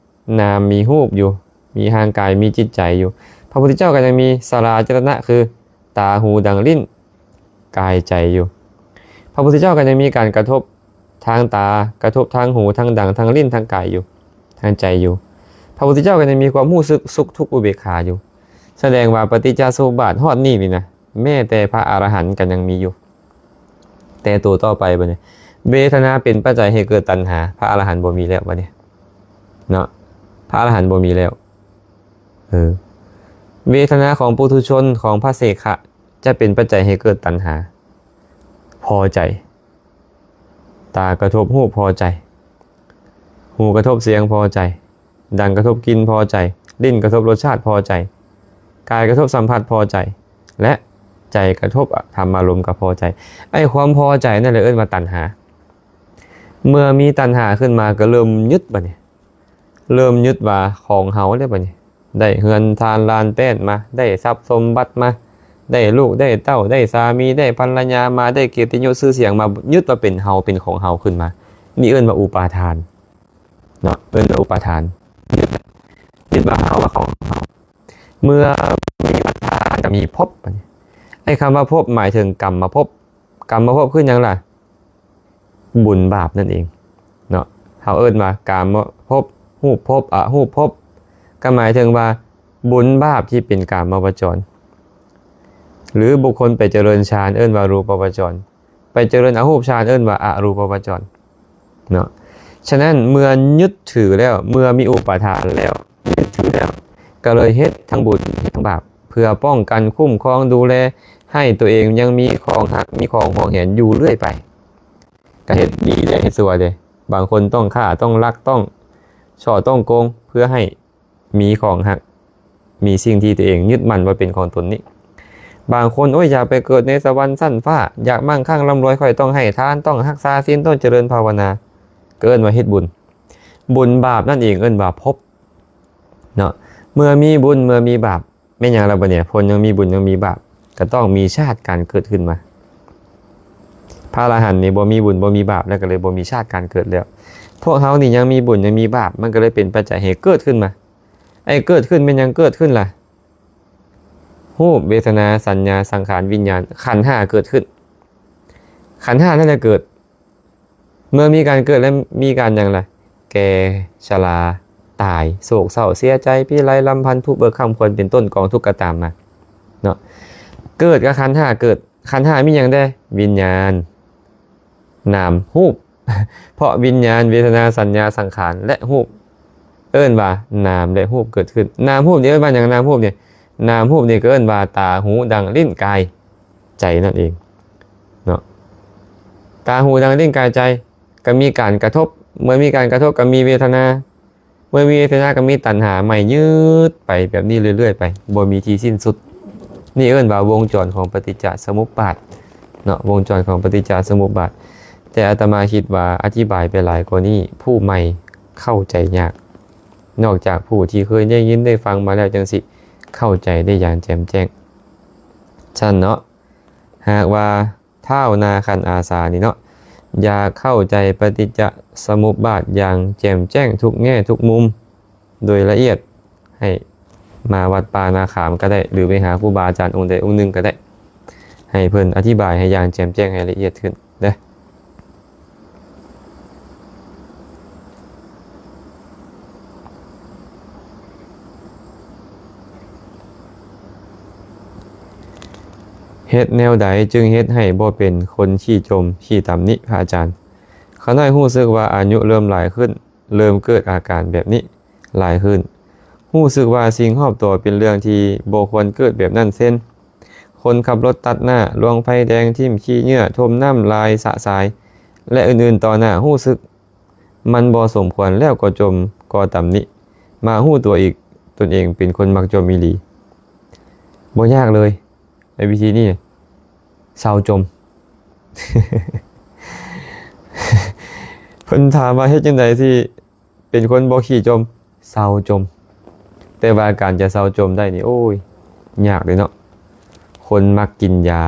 ນາມມີຮູບຢູ່, ມີຮ່າງກາຍ, ມີຈິດໃຈຢູ່. ພະພຸດທະເຈົ້າກໍຍັງມີສະລາຍະຕະນະ ຄື ຕາ, ຫູ, ດັງ, ລີ້ນ, ກາຍ, ໃຈ ຢູ່. ພະພຸດທະເຈົ້າກໍຍັງມີການກະທົບທາງຕາ, ກະທົບທາງຫູ, ທາງດັງ, ທາງລີ້ນ, ທາງກາຍຢູ່, ທາງໃຈຢູ່. ພະພຸດທະເຈົ້າກໍຍັງມີຄວາມຮູ້ສຶກສຸກ, ທຸກ, ອຸເບກຂາຢູ່. ສະແດງວ່າປະຕິດຈະສະມຸບບາດຮອດນີ້ນີ້ນະ, ແມ້ແຕ່ພະອະລະຫັນກໍຍັງມີຢູ່. ແຕ່ໂຕຕໍ່ໄປບັດນີ້ ເວທະນາເປັນປັດໄຈໃຫ້ເກີດຕັນຫາ, ພະອະລະຫັນບໍ່ມີແລ້ວບັດນີ້ເນາະ, ພະອະລະຫັນບໍ່ມີແລ້ວ. ເອີ ເວທະນາຂອງປຸຖຸຊົນ, ຂອງພະເສຂະ ຈະເປັນປັດໄຈໃຫ້ເກີດຕັນຫາ, ພໍໃຈ. ຕາກະທົບຮູບພໍໃຈ, ຫູກະທົບສຽງພໍໃຈ, ດັງກະທົບກິ່ນພໍໃຈ, ລີ້ນກະທົບລົດຊາດພໍໃຈ, ກາຍກະທົບສຳຜັດພໍໃຈ ແລະ ໃຈກະທົບທຳມາລົມກໍພໍໃຈ. ໄອ້ຄວາມພໍໃຈນັ້ນແຫຼະເອີ້ນວ່າຕັນຫາ. ເມື່ອມີຕັນຫາຂຶ້ນມາກໍເລີ່ມຍຶດບັດນີ້, ເລີ່ມຍຶດວ່າຂອງເຮົາແລ້ວບັດນີ້, ໄດ້ເຮືອນທານລານແປ້ນມາ, ໄດ້ຊັບສົມບັດມາ, ໄດ້ລູກໄດ້ເຕົ້າ ໄດ້ສາມີ ໄດ້ພັນລະຍາມາ ໄດ້ກຽດຕິຍົດຊື່ສຽງມາ ຍຶດວ່າເປັນເຮົາ ເປັນຂອງເຮົາຂຶ້ນມາ ນີ້ເອີ້ນວ່າອຸປາທານເນາະ ເອີ້ນວ່າອຸປາທານ ຍຶດວ່າເຮົາ ວ່າຂອງເຮົາ. ເມື່ອມີອຸປາທານກໍມີພົບ ໄອ້ຄຳວ່າພົບໝາຍເຖິງກຳມະພົບ ກຳມະພົບຄືຫຍັງລະ? ບຸນບາບນັ້ນເອງເນາະ ເຮົາເອີ້ນວ່າກາມະພົບ ຮູບພົບ ອະຮູບພົບ ກໍໝາຍເຖິງວ່າບຸນບາບທີ່ເປັນກາມະວະຈອນ ຫຼືບຸກຄົນໄປຈະເລີນຊານເອີ້ນວ່າຮູປະວະຈອນ ໄປຈະເລີນອະຮູບຊານເອີ້ນວ່າອະຮູປະວະຈອນເນາະ. ສະນັ້ນເມື່ອຍຶດຖືແລ້ວ ເມື່ອມີອຸປາທານແລ້ວ ຍຶດຖືແລ້ວ ກໍເລີຍເຮັດທັງບຸນເຮັດທັງບາບ ເພື່ອປ້ອງກັນຄຸ້ມຄອງດູແລໃຫ້ຕົວເອງຍັງມີຂອງຮັກ ມີຂອງຫວງແຫນຢູ່ເລື້ອຍໄປ. ກໍເຮັດດີແດ່ ເຮັດຊົ່ວແດ່ ບາງຄົນຕ້ອງຂ້າ ຕ້ອງລັກ ຕ້ອງສໍ້ ຕ້ອງໂກງ ເພື່ອໃຫ້ມີຂອງຮັກ ມີສິ່ງທີ່ຕົວເອງຍຶດໝັ້ນວ່າເປັນຂອງຕົນນີ້. ບາງຄົນ ໂອ້ຍ ຢາກໄປເກີດໃນສະຫວັນຊັ້ນຟ້າ ຢາກມັ່ງຄັ່ງລ່ຳລວຍ ຂ້ອຍຕ້ອງໃຫ້ທານ ຕ້ອງຮັກສາສິນ ຕ້ອງຈະເລີນພາວະນາ ກໍເອີ້ນວ່າເຮັດບຸນ. ບຸນບາບນັ້ນເອງເອີ້ນວ່າພົບເນາະ. ເມື່ອມີບຸນ ເມື່ອມີບາບ ແມ່ນຫຍັງລະບັດນີ້? ຄົນຍັງມີບຸນຍັງມີບາບ ກໍຕ້ອງມີຊາດການເກີດຂຶ້ນມາ. ພະອະລະຫັນນີ້ບໍ່ມີບຸນບໍ່ມີບາບ ແລ້ວກໍເລີຍບໍ່ມີຊາດການເກີດແລ້ວ. ພວກເຮົານີ້ຍັງມີບຸນຍັງມີບາບ ມັນກໍເລີຍເປັນປັດໄຈໃຫ້ເກີດຂຶ້ນມາ. ໄອ້ເກີດຂຶ້ນແມ່ນຫຍັງເກີດຂຶ້ນລະ? ຮູບ ເວທະນາ ສັນຍາ ສັງຂານ ວິນຍານ ຂັນຫ້າເກີດຂຶ້ນ. ຂັນຫ້ານັ້ນແຫຼະເກີດ. ເມື່ອມີການເກີດແລ້ວມີການຫຍັງລະ? ແກ່ ຊະລາ ຕາຍ ໂສກເສົ້າ ເສຍໃຈ ພິໄລ ລຳພັນ ທຸກເບີກຄ້ຳຄວນເປັນຕົ້ນ ກອງທຸກກໍຕາມມາເນາະ. ເກີດກັບຂັນຫ້າເກີດ ຂັນຫ້າມີຫຍັງແດ່? ວິນຍານ ນາມ ຮູບ ເພາະວິນຍານ ເວທະນາ ສັນຍາ ສັງຂານ ແລະ ຮູບ ເອີ້ນວ່ານາມ ແລະ ຮູບເກີດຂຶ້ນ. ນາມຮູບນີ້ເອີ້ນວ່າຫຍັງ? ນາມຮູບນີ້ ນາມຮູບນີ້ກໍເອີ້ນວ່າຕາ ຫູ ດັງ ລີ້ນ ກາຍ ໃຈນັ້ນເອງເນາະ. ຕາ ຫູ ດັງ ລີ້ນ ກາຍ ໃຈ ກໍມີການກະທົບ ເມື່ອມີການກະທົບກໍມີເວທະນາ ເມື່ອມີເວທະນາກໍມີຕັນຫາໃໝ່ ຍືດໄປແບບນີ້ເລື້ອຍໆໄປ ບໍ່ມີທີ່ສິ້ນສຸດ. ນີ້ເອີ້ນວ່າວົງຈອນຂອງປະຕິດຈະສະມຸບບາດເນາະ ວົງຈອນຂອງປະຕິດຈະສະມຸບບາດ. ແຕ່ອາດຕະມາຄິດວ່າອະທິບາຍໄປຫຼາຍກວ່ານີ້ ຜູ້ໃໝ່ເຂົ້າໃຈຍາກ ນອກຈາກຜູ້ທີ່ເຄີຍໄດ້ຍິນໄດ້ຟັງມາແລ້ວຈັ່ງຊິເຂົ້າໃຈໄດ້ຢ່າງແຈ່ມແຈ້ງ. ຊັ້ນເນາະ ຫາກວ່າທ້າວນາຄັນອາສານີ້ເນາະ ຢາກເຂົ້າໃຈປະຕິດຈະສະມຸບບາດຢ່າງແຈ່ມແຈ້ງທຸກແງ່ທຸກມຸມ ໂດຍລະອຽດ ໃຫ້ມາວັດປ່ານາຂາມກໍໄດ້ ຫຼືໄປຫາຄູບາອາຈານອົງໃດອົງໜຶ່ງກໍໄດ້ ໃຫ້ເພິ່ນອະທິບາຍໃຫ້ຢ່າງແຈ່ມແຈ້ງ ໃຫ້ລະອຽດຂຶ້ນເດີ້. ເຮັດແນວໃດຈຶ່ງເຮັດໃຫ້ບໍ່ເປັນຄົນຂີ້ຈົ່ມຂີ້ຕຳໜິພະອາຈານ? ຂ້ານ້ອຍຮູ້ສຶກວ່າອາຍຸເລີ່ມຫຼາຍຂຶ້ນ ເລີ່ມເກີດອາການແບບນີ້ຫຼາຍຂຶ້ນ. ຮູ້ສຶກວ່າສິ່ງຮອບຕົວເປັນເລື່ອງທີ່ບໍ່ຄວນເກີດແບບນັ້ນເຊັ່ນ ຄົນຂັບລົດຕັດໜ້າ, ລວງໄຟແດງ, ຖິ້ມຂີ້ເຫຍື້ອ, ຖົມນ້ຳລາຍສະສາຍ ແລະ ອື່ນໆຕໍ່ໜ້າ. ຮູ້ສຶກມັນບໍ່ສົມຄວນແລ້ວກໍຈົ່ມກໍຕຳໜິ ມາຮູ້ຕົວອີກຕົນເອງເປັນຄົນມັກຈົ່ມອີ່ຫຼີ. ບໍ່ຍາກເລີຍ ໃນວິທີນີ້ ເຊົາຈົ່ມ. ເພິ່ນຖາມວ່າເຮັດຈັ່ງໃດຊິ ເປັນຄົນບໍ່ຂີ້ຈົ່ມ ເຊົາຈົ່ມ. ແຕ່ວ່າການຈະເຊົາຈົ່ມໄດ້ນີ້ ໂອ້ຍ ຍາກເດ້ເນາະ. ຄົນມັກກິນຢາ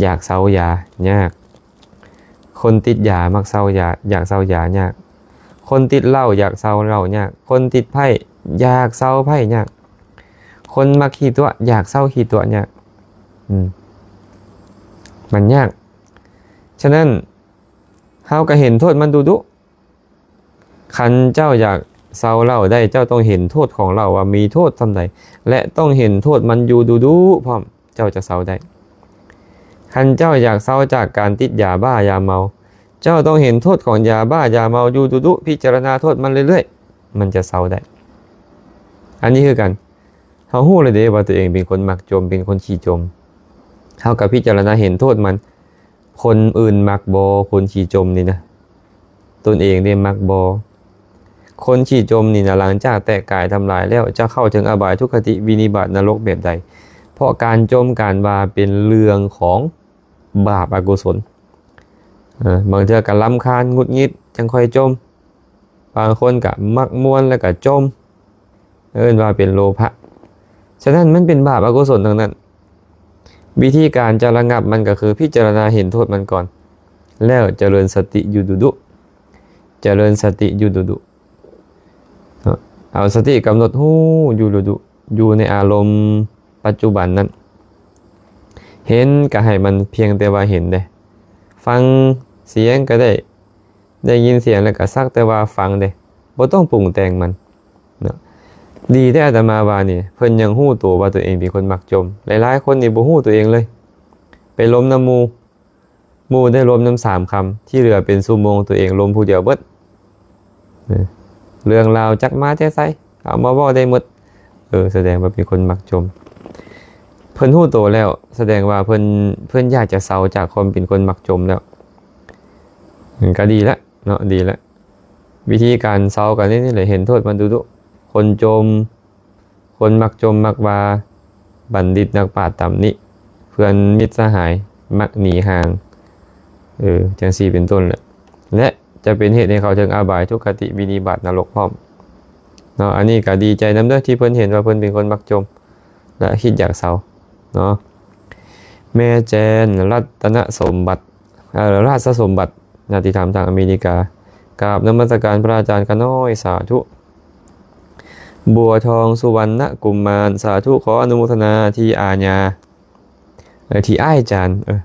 ຢາກເຊົາຢາ ຍາກ. ຄົນຕິດຢາມັກເຊົາຢາ ຢາກເຊົາຢາ ຍາກ. ຄົນຕິດເຫຼົ້າຢາກເຊົາເຫຼົ້າ ຍາກ. ຄົນຕິດໄພ້ຢາກເຊົາໄພ້ ຍາກ. ຄົນມັກຂີ້ຕົວະຢາກເຊົາຂີ້ຕົວະ ຍາກ. ອືມ ມັນຍາກ. ສະນັ້ນ ເຮົາກໍເຫັນໂທດມັນດຸໆ. ຄັນເຈົ້າຢາກເຊົາເຫຼົ້າໄດ້ ເຈົ້າຕ້ອງເຫັນໂທດຂອງເຫຼົ້າວ່າມີໂທດສ່ຳໃດ ແລະ ຕ້ອງເຫັນໂທດມັນຢູ່ດຸໆພ້ອມ ເຈົ້າຈະເຊົາໄດ້. ຄັນເຈົ້າຢາກເຊົາຈາກການຕິດຢາບ້າຢາເມົາ ເຈົ້າຕ້ອງເຫັນໂທດຂອງຢາບ້າຢາເມົາຢູ່ດຸໆ ພິຈາລະນາໂທດມັນເລື້ອຍໆ ມັນຈະເຊົາໄດ້. ອັນນີ້ຄືກັນ ເຮົາຮູ້ແລ້ວເດ້ວ່າຕົວເອງເປັນຄົນມັກຈົ່ມ ເປັນຄົນຂີ້ຈົ່ມ ເຮົາກໍພິຈາລະນາເຫັນໂທດມັນ. ຄົນອື່ນມັກບໍ່ ຄົນຂີ້ຈົ່ມນີ້ນະ? ຕົນເອງເດ້ມັກບໍ່? ຄົນຂີ້ຈົ່ມນີ້ນະ ຫຼັງຈາກແຕກກາຍທຳລາຍແລ້ວ ຈະເຂົ້າເຖິງອະບາຍ ທຸກຄະຕິ ວິນິບາດ ນະລົກແບບໃດ? ເພາະການຈົ່ມ ການວ່າເປັນເລື່ອງຂອງບາບອະກຸສົນ. ເອີ ບາງເທື່ອກໍລຳຄານ ຫງຸດຫງິດ ຈັ່ງຄ່ອຍຈົ່ມ. ບາງຄົນກໍມັກມ່ວນແລ້ວກໍຈົ່ມ ເອີ້ນວ່າເປັນໂລພະ. ສະນັ້ນມັນເປັນບາບອະກຸສົນທັງນັ້ນ. ວິທີການຈະລະງັບມັນກໍຄືພິຈາລະນາເຫັນໂທດມັນກ່ອນ ແລ້ວຈະເລີນສະຕິຢູ່ດຸໆ ຈະເລີນສະຕິຢູ່ດຸໆເນາະ ເອົາສະຕິກຳນົດຮູ້ຢູ່ດຸໆ ຢູ່ໃນອາລົມປັດຈຸບັນນັ້ນ ເຫັນກໍໃຫ້ມັນພຽງແຕ່ວ່າເຫັນເດ້ ຟັງສຽງກໍໄດ້ ໄດ້ຍິນສຽງແລ້ວກໍສັກແຕ່ວ່າຟັງເດ້ ບໍ່ຕ້ອງປຸງແຕ່ງມັນເນາະ. ດີແທ້ອາດຕະມາວ່ານີ້ ເພິ່ນຍັງຮູ້ໂຕວ່າຕົວເອງເປັນຄົນມັກຈົ່ມ. ຫຼາຍໆຄົນນີ້ບໍ່ຮູ້ຕົວເອງເລີຍ ໄປລົມນຳໝູ່ ໝູ່ໄດ້ລົມນຳສາມຄຳ ທີ່ເຫຼືອເປັນຊົ່ວໂມງຕົວເອງລົມຜູ້ດຽວເບິດ. ເອີ ເລື່ອງລາວຈັກມາແຕ່ໃສ ເອົາມາເວົ້າໄດ້ໝົດ. ເອີ ສະແດງວ່າເປັນຄົນມັກຈົ່ມ. ເພິ່ນຮູ້ໂຕແລ້ວ ສະແດງວ່າເພິ່ນ ເພິ່ນຢາກຈະເຊົາຈາກຄວາມເປັນຄົນມັກຈົ່ມແລ້ວ. ມັນກໍດີລະເນາະ ດີລະ. ວິທີການເຊົາກໍນີ້ແຫຼະ ເຫັນໂທດມັນດຸໆ. ຄົນຈົ່ມ ຄົນມັກຈົ່ມມັກວ່າ ບັນດິດນັກປາດຕຳນິ ເພື່ອນມິດສະຫາຍມັກໜີຫ່າງ ເອີ ຈັ່ງຊີ້ເປັນຕົ້ນແຫຼະ ແລະ ຈະເປັນເຫດໃຫ້ເຂົ້າເຖິງອະບາຍ ທຸກຄະຕິ ວິນິບາດ ນະລົກພ້ອມເນາະ. ອັນນີ້ກໍດີໃຈນຳເດີ້ ທີ່ເພິ່ນເຫັນວ່າເພິ່ນເປັນຄົນມັກຈົ່ມ ແລະ ຄິດຢາກເຊົາເນາະ. ແມ່ແຈນ ລັດຕະນະສົມບັດ ເອີ ລາຊະສົມບັດ ຍາຕິທຳທາງອາເມລິກາ ກາບນະມັດສະການພະອາຈານຂ້ານ້ອຍ ສາທຸ. ບົວທອງ ສຸວັນນະກຸມມານ ສາທຸ ຂໍອະນຸໂມທະນາທີ່ອາຍາ ເອີ ທີ່ອ້າຍຈານ ເອີ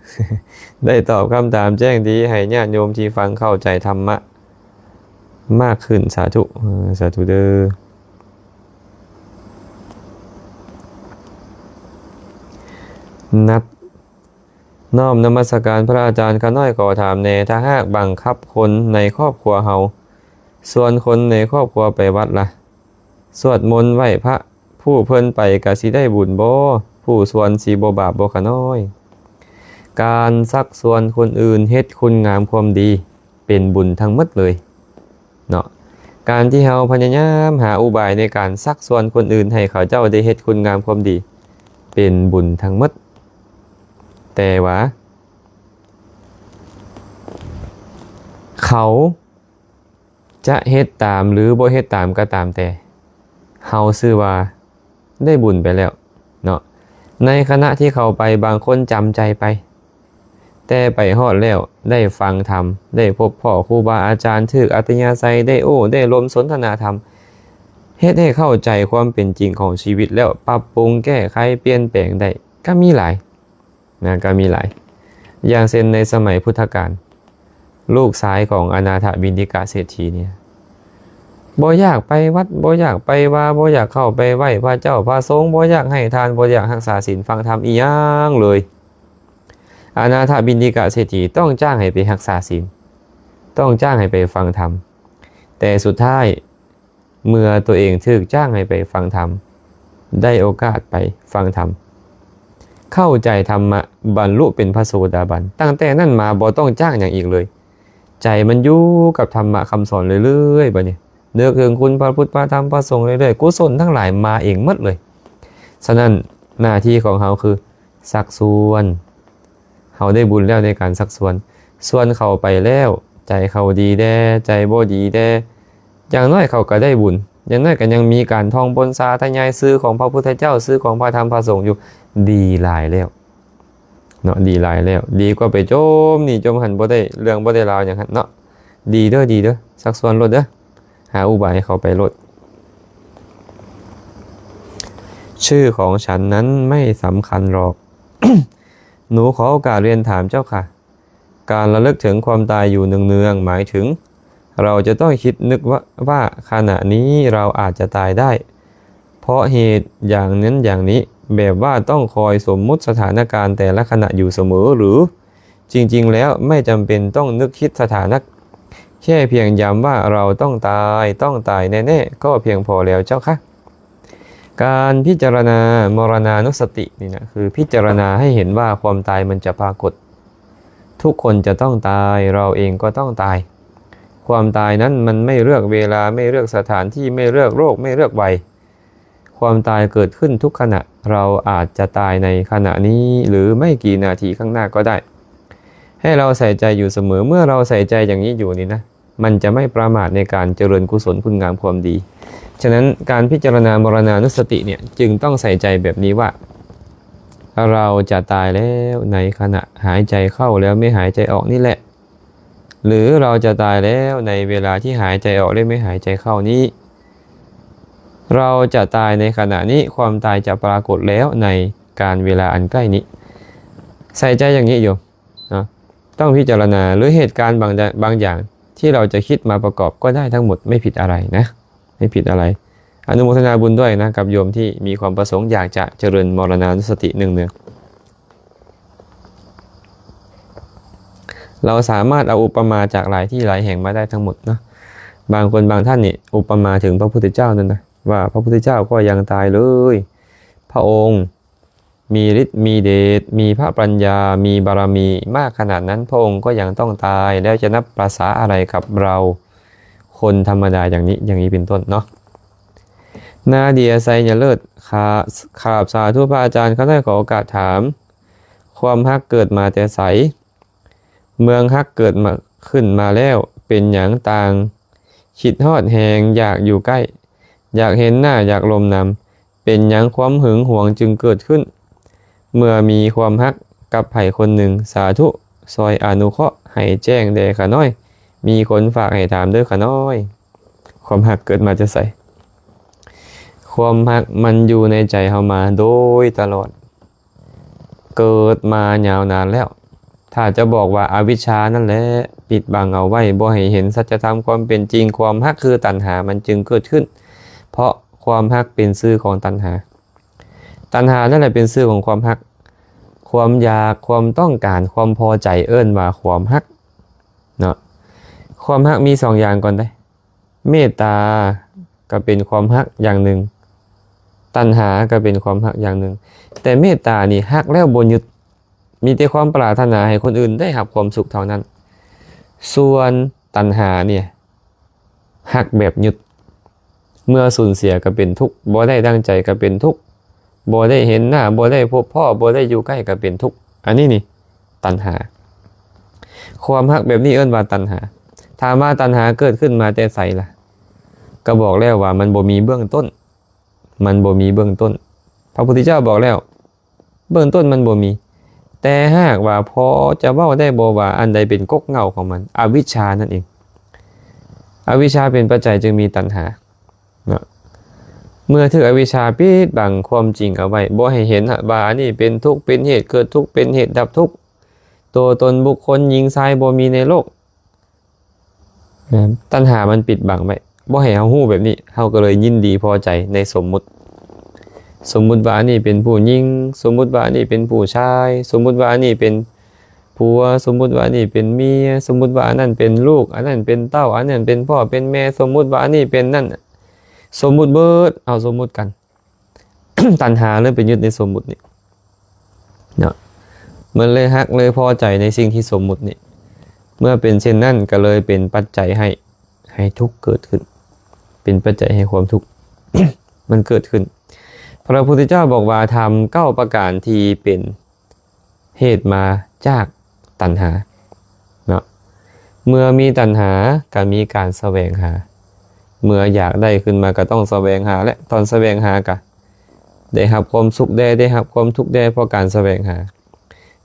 ໄດ້ຕອບຄຳຖາມແຈ້ງດີໃຫ້ຍາດໂຍມທີ່ຟັງເຂົ້າໃຈທຳມະມາກຂຶ້ນ ສາທຸ ເອີ ສາທຸເດີ້. ນັດ ນ້ອມນະມັດສະການພະອາຈານຂ້ານ້ອຍ ຂໍຖາມແດ່ ຖ້າຫາກບັງຄັບຄົນໃນຄອບຄົວເຮົາ ຊວນຄົນໃນຄອບຄົວໄປວັດລະ ສວດມົນໄຫວ້ພະ ຜູ້ເພິ່ນໄປກະຊິໄດ້ບຸນບໍ່? ຜູ້ຊວນຊິບໍ່ບາບບໍ່ຂະນ້ອຍ? ການຊັກຊວນຄົນອື່ນເຮັດຄຸນງາມຄວາມດີ ເປັນບຸນທັງໝົດເລີຍເນາະ. ການທີ່ເຮົາພະຍາຍາມຫາອຸບາຍໃນການຊັກຊວນຄົນອື່ນໃຫ້ເຂົາເຈົ້າໄດ້ເຮັດຄຸນງາມຄວາມດີ ເປັນບຸນທັງໝົດ. ແຕ່ວ່າ ເຂົາຈະເຮັດຕາມ ຫຼື ບໍ່ເຮັດຕາມກໍຕາມແຕ່ ເຮົາຊື່ວ່າ ໄດ້ບຸນໄປແລ້ວເນາະ. ໃນຂະນະທີ່ເຂົາໄປ ບາງຄົນຈຳໃຈໄປ ແຕ່ໄປຮອດແລ້ວ ໄດ້ຟັງທຳ ໄດ້ພົບພໍ້ຄູບາອາຈານ ຖືກອັດທະຍາໄສ ໄດ້ໂອ້ ໄດ້ລົມສົນທະນາທຳ ເຮັດໃຫ້ເຂົ້າໃຈຄວາມເປັນຈິງຂອງຊີວິດ ແລ້ວປັບປຸງແກ້ໄຂປ່ຽນແປງໄດ້ ກໍມີຫຼາຍນະ ກໍມີຫຼາຍ. ຢ່າງເຊັ່ນໃນສະໄໝພຸດທະການ ລູກຊາຍຂອງອະນາຖະບິນດິກະເສດຖີນີ້ ບໍ່ຢາກໄປວັດ ບໍ່ຢາກໄປວາ ບໍ່ຢາກເຂົ້າໄປໄຫວ້ພະເຈົ້າພະສົງ ບໍ່ຢາກໃຫ້ທານ ບໍ່ຢາກຮັກສາສິນຟັງທຳອີ່ຫຍັງເລີຍ. ອະນາຖະບິນດິກະເສດຖີຕ້ອງຈ້າງໃຫ້ໄປຮັກສາສິນ ຕ້ອງຈ້າງໃຫ້ໄປຟັງທຳ ແຕ່ສຸດທ້າຍ ເມື່ອຕົວເອງຖືກຈ້າງໃຫ້ໄປຟັງທຳ ໄດ້ໂອກາດໄປຟັງທຳ ເຂົ້າໃຈທຳມະ ບັນລຸເປັນພະໂສດາບັນ ຕັ້ງແຕ່ນັ້ນມາບໍ່ຕ້ອງຈ້າງຫຍັງອີກເລີຍ. ໃຈມັນຢູ່ກັບທຳມະຄຳສອນເລື້ອຍໆ ບາດນີ້ ນຶກເຖິງຄຸນພະພຸດພະທຳພະສົງເລື້ອຍໆ ກຸສົນທັງຫຼາຍມາເອງໝົດເລີຍ. ສະນັ້ນ ໜ້າທີ່ຂອງເຮົາຄື ຊັກຊວນ ເຮົາໄດ້ບຸນແລ້ວໃນການຊັກຊວນ ຊວນເຂົາໄປແລ້ວ ໃຈເຂົາດີແດ່ ໃຈບໍ່ດີແດ່ ຢ່າງໜ້ອຍເຂົາກໍໄດ້ບຸນ ຢ່າງໜ້ອຍກໍຍັງມີການທ່ອງບົນສາທະຍາຍຊື່ຂອງພະພຸດທະເຈົ້າ ຊື່ຂອງພະທຳພະສົງຢູ່ ດີຫຼາຍແລ້ວເນາະ ດີຫຼາຍແລ້ວ ດີກວ່າໄປຈົມນີ້ຈົມຫັ້ນ ບໍ່ໄດ້ເລື່ອງບໍ່ໄດ້ລາວຫຍັງຫັ້ນເນາະ. ດີເດີ້ ດີເດີ້ ຊັກຊວນໂລດເດີ້ ຫາອຸບາຍໃຫ້ເຂົາໄປໂລດ. ຊື່ຂອງສັນນັ້ນໄມ່ສຳຄັນຫຼອກ. ໜູຂໍໂອກາດຮຽນຖາມເຈົ້າຄ່ະ ການລະລຶກເຖິງຄວາມຕາຍຢູ່ເນືອງໆ ໝາຍເຖິງ ເຮົາຈະຕ້ອງຄິດນຶກວ່າ ວ່າຂະນະນີ້ເຮົາອາດຈະຕາຍໄດ້ ເພາະເຫດຢ່າງນັ້ນຢ່າງນີ້ ແບບວ່າຕ້ອງຄອຍສົມມຸດສະຖານະການແຕ່ລະຂະນະຢູ່ສະເໝີ ຫຼື ຈິງໆ ແລ້ວໄມ່ຈຳເປັນຕ້ອງນຶກຄິດສະຖານະ ແຄ່ພຽງຢຳວ່າເຮົາຕ້ອງຕາຍ ຕ້ອງຕາຍແນ່ໆ ກໍພຽງພໍແລ້ວເຈົ້າຄະ. ການພິຈາລະນາມໍລະນານຸສະຕິນີ້ນະ ຄືພິຈາລະນາໃຫ້ເຫັນວ່າຄວາມຕາຍມັນຈະປາກົດ. ທຸກຄົນຈະຕ້ອງຕາຍ, ເຮົາເອງກໍຕ້ອງຕາຍ. ຄວາມຕາຍນັ້ນມັນໄມ່ເລືອກເວລາ, ໄມ່ເລືອກສະຖານທີ່, ໄມ່ເລືອກໂລກ, ໄມ່ເລືອກໄວ. ຄວາມຕາຍເກີດຂຶ້ນທຸກຂະນະ. ເຮົາອາດຈະຕາຍໃນຂະນະນີ້ ຫຼື ໄມ່ກີນາທີຂ້າງໜ້າກໍໄດ້. ໃຫ້ເຮົາໃສ່ໃຈຢູ່ສະເໝີ. ເມື່ອເຮົາໃສ່ໃຈຢ່າງນີ້ຢູ່ນີ້ນະ, ມັນຈະໄມ່ປະໝາດໃນການຈະເລີນກຸສົນຄຸນງາມຄວາມດີ. ສະນັ້ນ ການພິຈາລະນາມໍລະນານຸສະຕິເນຍ ຈຶ່ງຕ້ອງໃສ່ໃຈແບບນີ້ວ່າ เราจะตายแล้วในขณะหายใจเข้าแล้วไม่หายใจออกนี่แหละ หรือเราจะตายแล้วในเวลาที่หายใจออกและไม่หายใจเข้านี้ เราจะตายในขณะนี้ ความตายจะปรากฏแล้วในกาลเวลาอันใกล้นี้ ใส่ใจอย่างนี้โยมเนาะ ต้องพิจารณา หรือเหตุการณ์บางอย่าง บางอย่างที่เราจะคิดมาประกอบก็ได้ทั้งหมด ไม่ผิดอะไรนะ ไม่ผิดอะไร อนุโมทนาบุญด้วยนะ กับโยมที่มีความประสงค์อยากจะเจริญมรณานุสติเนืองๆ เราสามารถเอาอุปมาจากหลายที่หลายแห่งมาได้ทั้งหมดเนาะ บางคนบางท่านนี่อุปมาถึงพระพุทธเจ้านั่นนะ ว่าพระพุทธเจ้าก็ยังตายเลย พระองค์มีฤทธิ์มีเดช มีพระปัญญา มีบารมีมากขนาดนั้น พระองค์ก็ยังต้องตาย แล้วจะนับประสาอะไรกับเราคนธรรมดาอย่างนี้ อย่างนี้เป็นต้นเนาะ นาเดีย ไซยาเลิศ ขະ ขະ สาธุ พระอาจารย์ ข้าน้อยขอโอกาสถาม ความฮักเกิดมาแต่ไส เมืองฮักเกิดมา ขึ้นมาแล้ว เป็นหยังต่าง คิดฮอดแฮง อยากอยู่ใกล้ อยากเห็นหน้า อยากลมนำ เป็นหยังความหึงหวงจึงเกิดขึ้น เมื่อมีความฮักกับไผคนหนึ่ง สาธุ ซอยอนุเคราะห์ให้แจ้งแด่ข้าน้อย มีคนฝากให้ถามเด้อข้าน้อย ความฮักเกิดมาแต่ไส ความฮักมันอยู่ในใจเฮามาโดยตลอด เกิดมายาวนานแล้ว ถ้าจะบอกว่าอวิชชานั่นแหละปิดบังเอาไว้ บ่ให้เห็นสัจธรรมความเป็นจริง ความฮักคือตัณหามันจึงเกิดขึ้น เพราะความฮักเป็นซื่อของตัณหา ตัณหานั่นแหละเป็นซื่อของความฮัก ความอยาก ความต้องการ ความพอใจ เอิ้นว่าความฮักเนาะ ความฮักมีสองอย่างก่อนเด้ เมตตาก็เป็นความฮักอย่างหนึ่ง ตัณหาก็เป็นความฮักอย่างหนึ่ง แต่เมตตานี่ฮักแล้วบ่ยึด มีแต่ความปรารถนาให้คนอื่นได้รับความสุขเท่านั้น ส่วนตัณหาเนี่ยฮักแบบยึด เมื่อสูญเสียก็เป็นทุกข์ บ่ได้ดังใจก็เป็นทุกข์ บ่ได้เห็นหน้า บ่ได้พบพ้อ บ่ได้อยู่ใกล้ก็เป็นทุกข์ อันนี้นี่ตัณหา ความฮักแบบนี้เอิ้นว่าตัณหา ถามว่าตัณหาเกิดขึ้นมาแต่ไสล่ะ ก็บอกแล้วว่ามันบ่มีเบื้องต้น มันบ่มีเบื้องต้น พระพุทธเจ้าบอกแล้ว เบื้องต้นมันบ่มี แต่หากว่าพอจะเว้าได้บ่ว่าอันใดเป็นกกเหง้าของมัน อวิชชานั่นเอง อวิชชาเป็นปัจจัยจึงมีตัณหาเนาะ เมื่อถืกอวิชชาปิดบังความจริงเอาไว้ บ่ให้เห็นว่าอันนี้เป็นทุกข์ เป็นเหตุเกิดทุกข์ เป็นเหตุดับทุกข์ ตัวตนบุคคลหญิงชายบ่มีในโลก ตัณหามันปิดบังไว้ บ่ให้เฮาฮู้แบบนี้ เฮาก็เลยยินดีพอใจในสมมุติ สมมุติว่าอันนี้เป็นผู้หญิง สมมุติว่าอันนี้เป็นผู้ชาย สมมุติว่าอันนี้เป็นผัว สมมุติว่าอันนี้เป็นเมีย สมมุติว่าอันนั้นเป็นลูก อันนั้นเป็นเต้า อันนั้นเป็นพ่อเป็นแม่ สมมุติว่าอันนี้เป็นนั่น สมมุติเบิด เอาสมมุติกัน ตัณหาเลยไปยึดในสมมุตินี่เนาะ มันเลยฮักเลยพอใจในสิ่งที่สมมุตินี่ เมื่อเป็นเช่นนั้นก็เลยเป็นปัจจัยให้ ให้ทุกข์เกิดขึ้น เป็นปัจจัยให้ความทุกข์ มันเกิดขึ้น พระพุทธเจ้าบอกว่าธรรมเก้าประการที่เป็น เหตุมาจากตัณหาเนาะ เมื่อมีตัณหาก็มีการแสวงหา เมื่ออยากได้ขึ้นมาก็ต้องแสวงหา และตอนแสวงหาก็ได้รับความสุขแด่ ได้รับความทุกข์แด่ เพราะการแสวงหา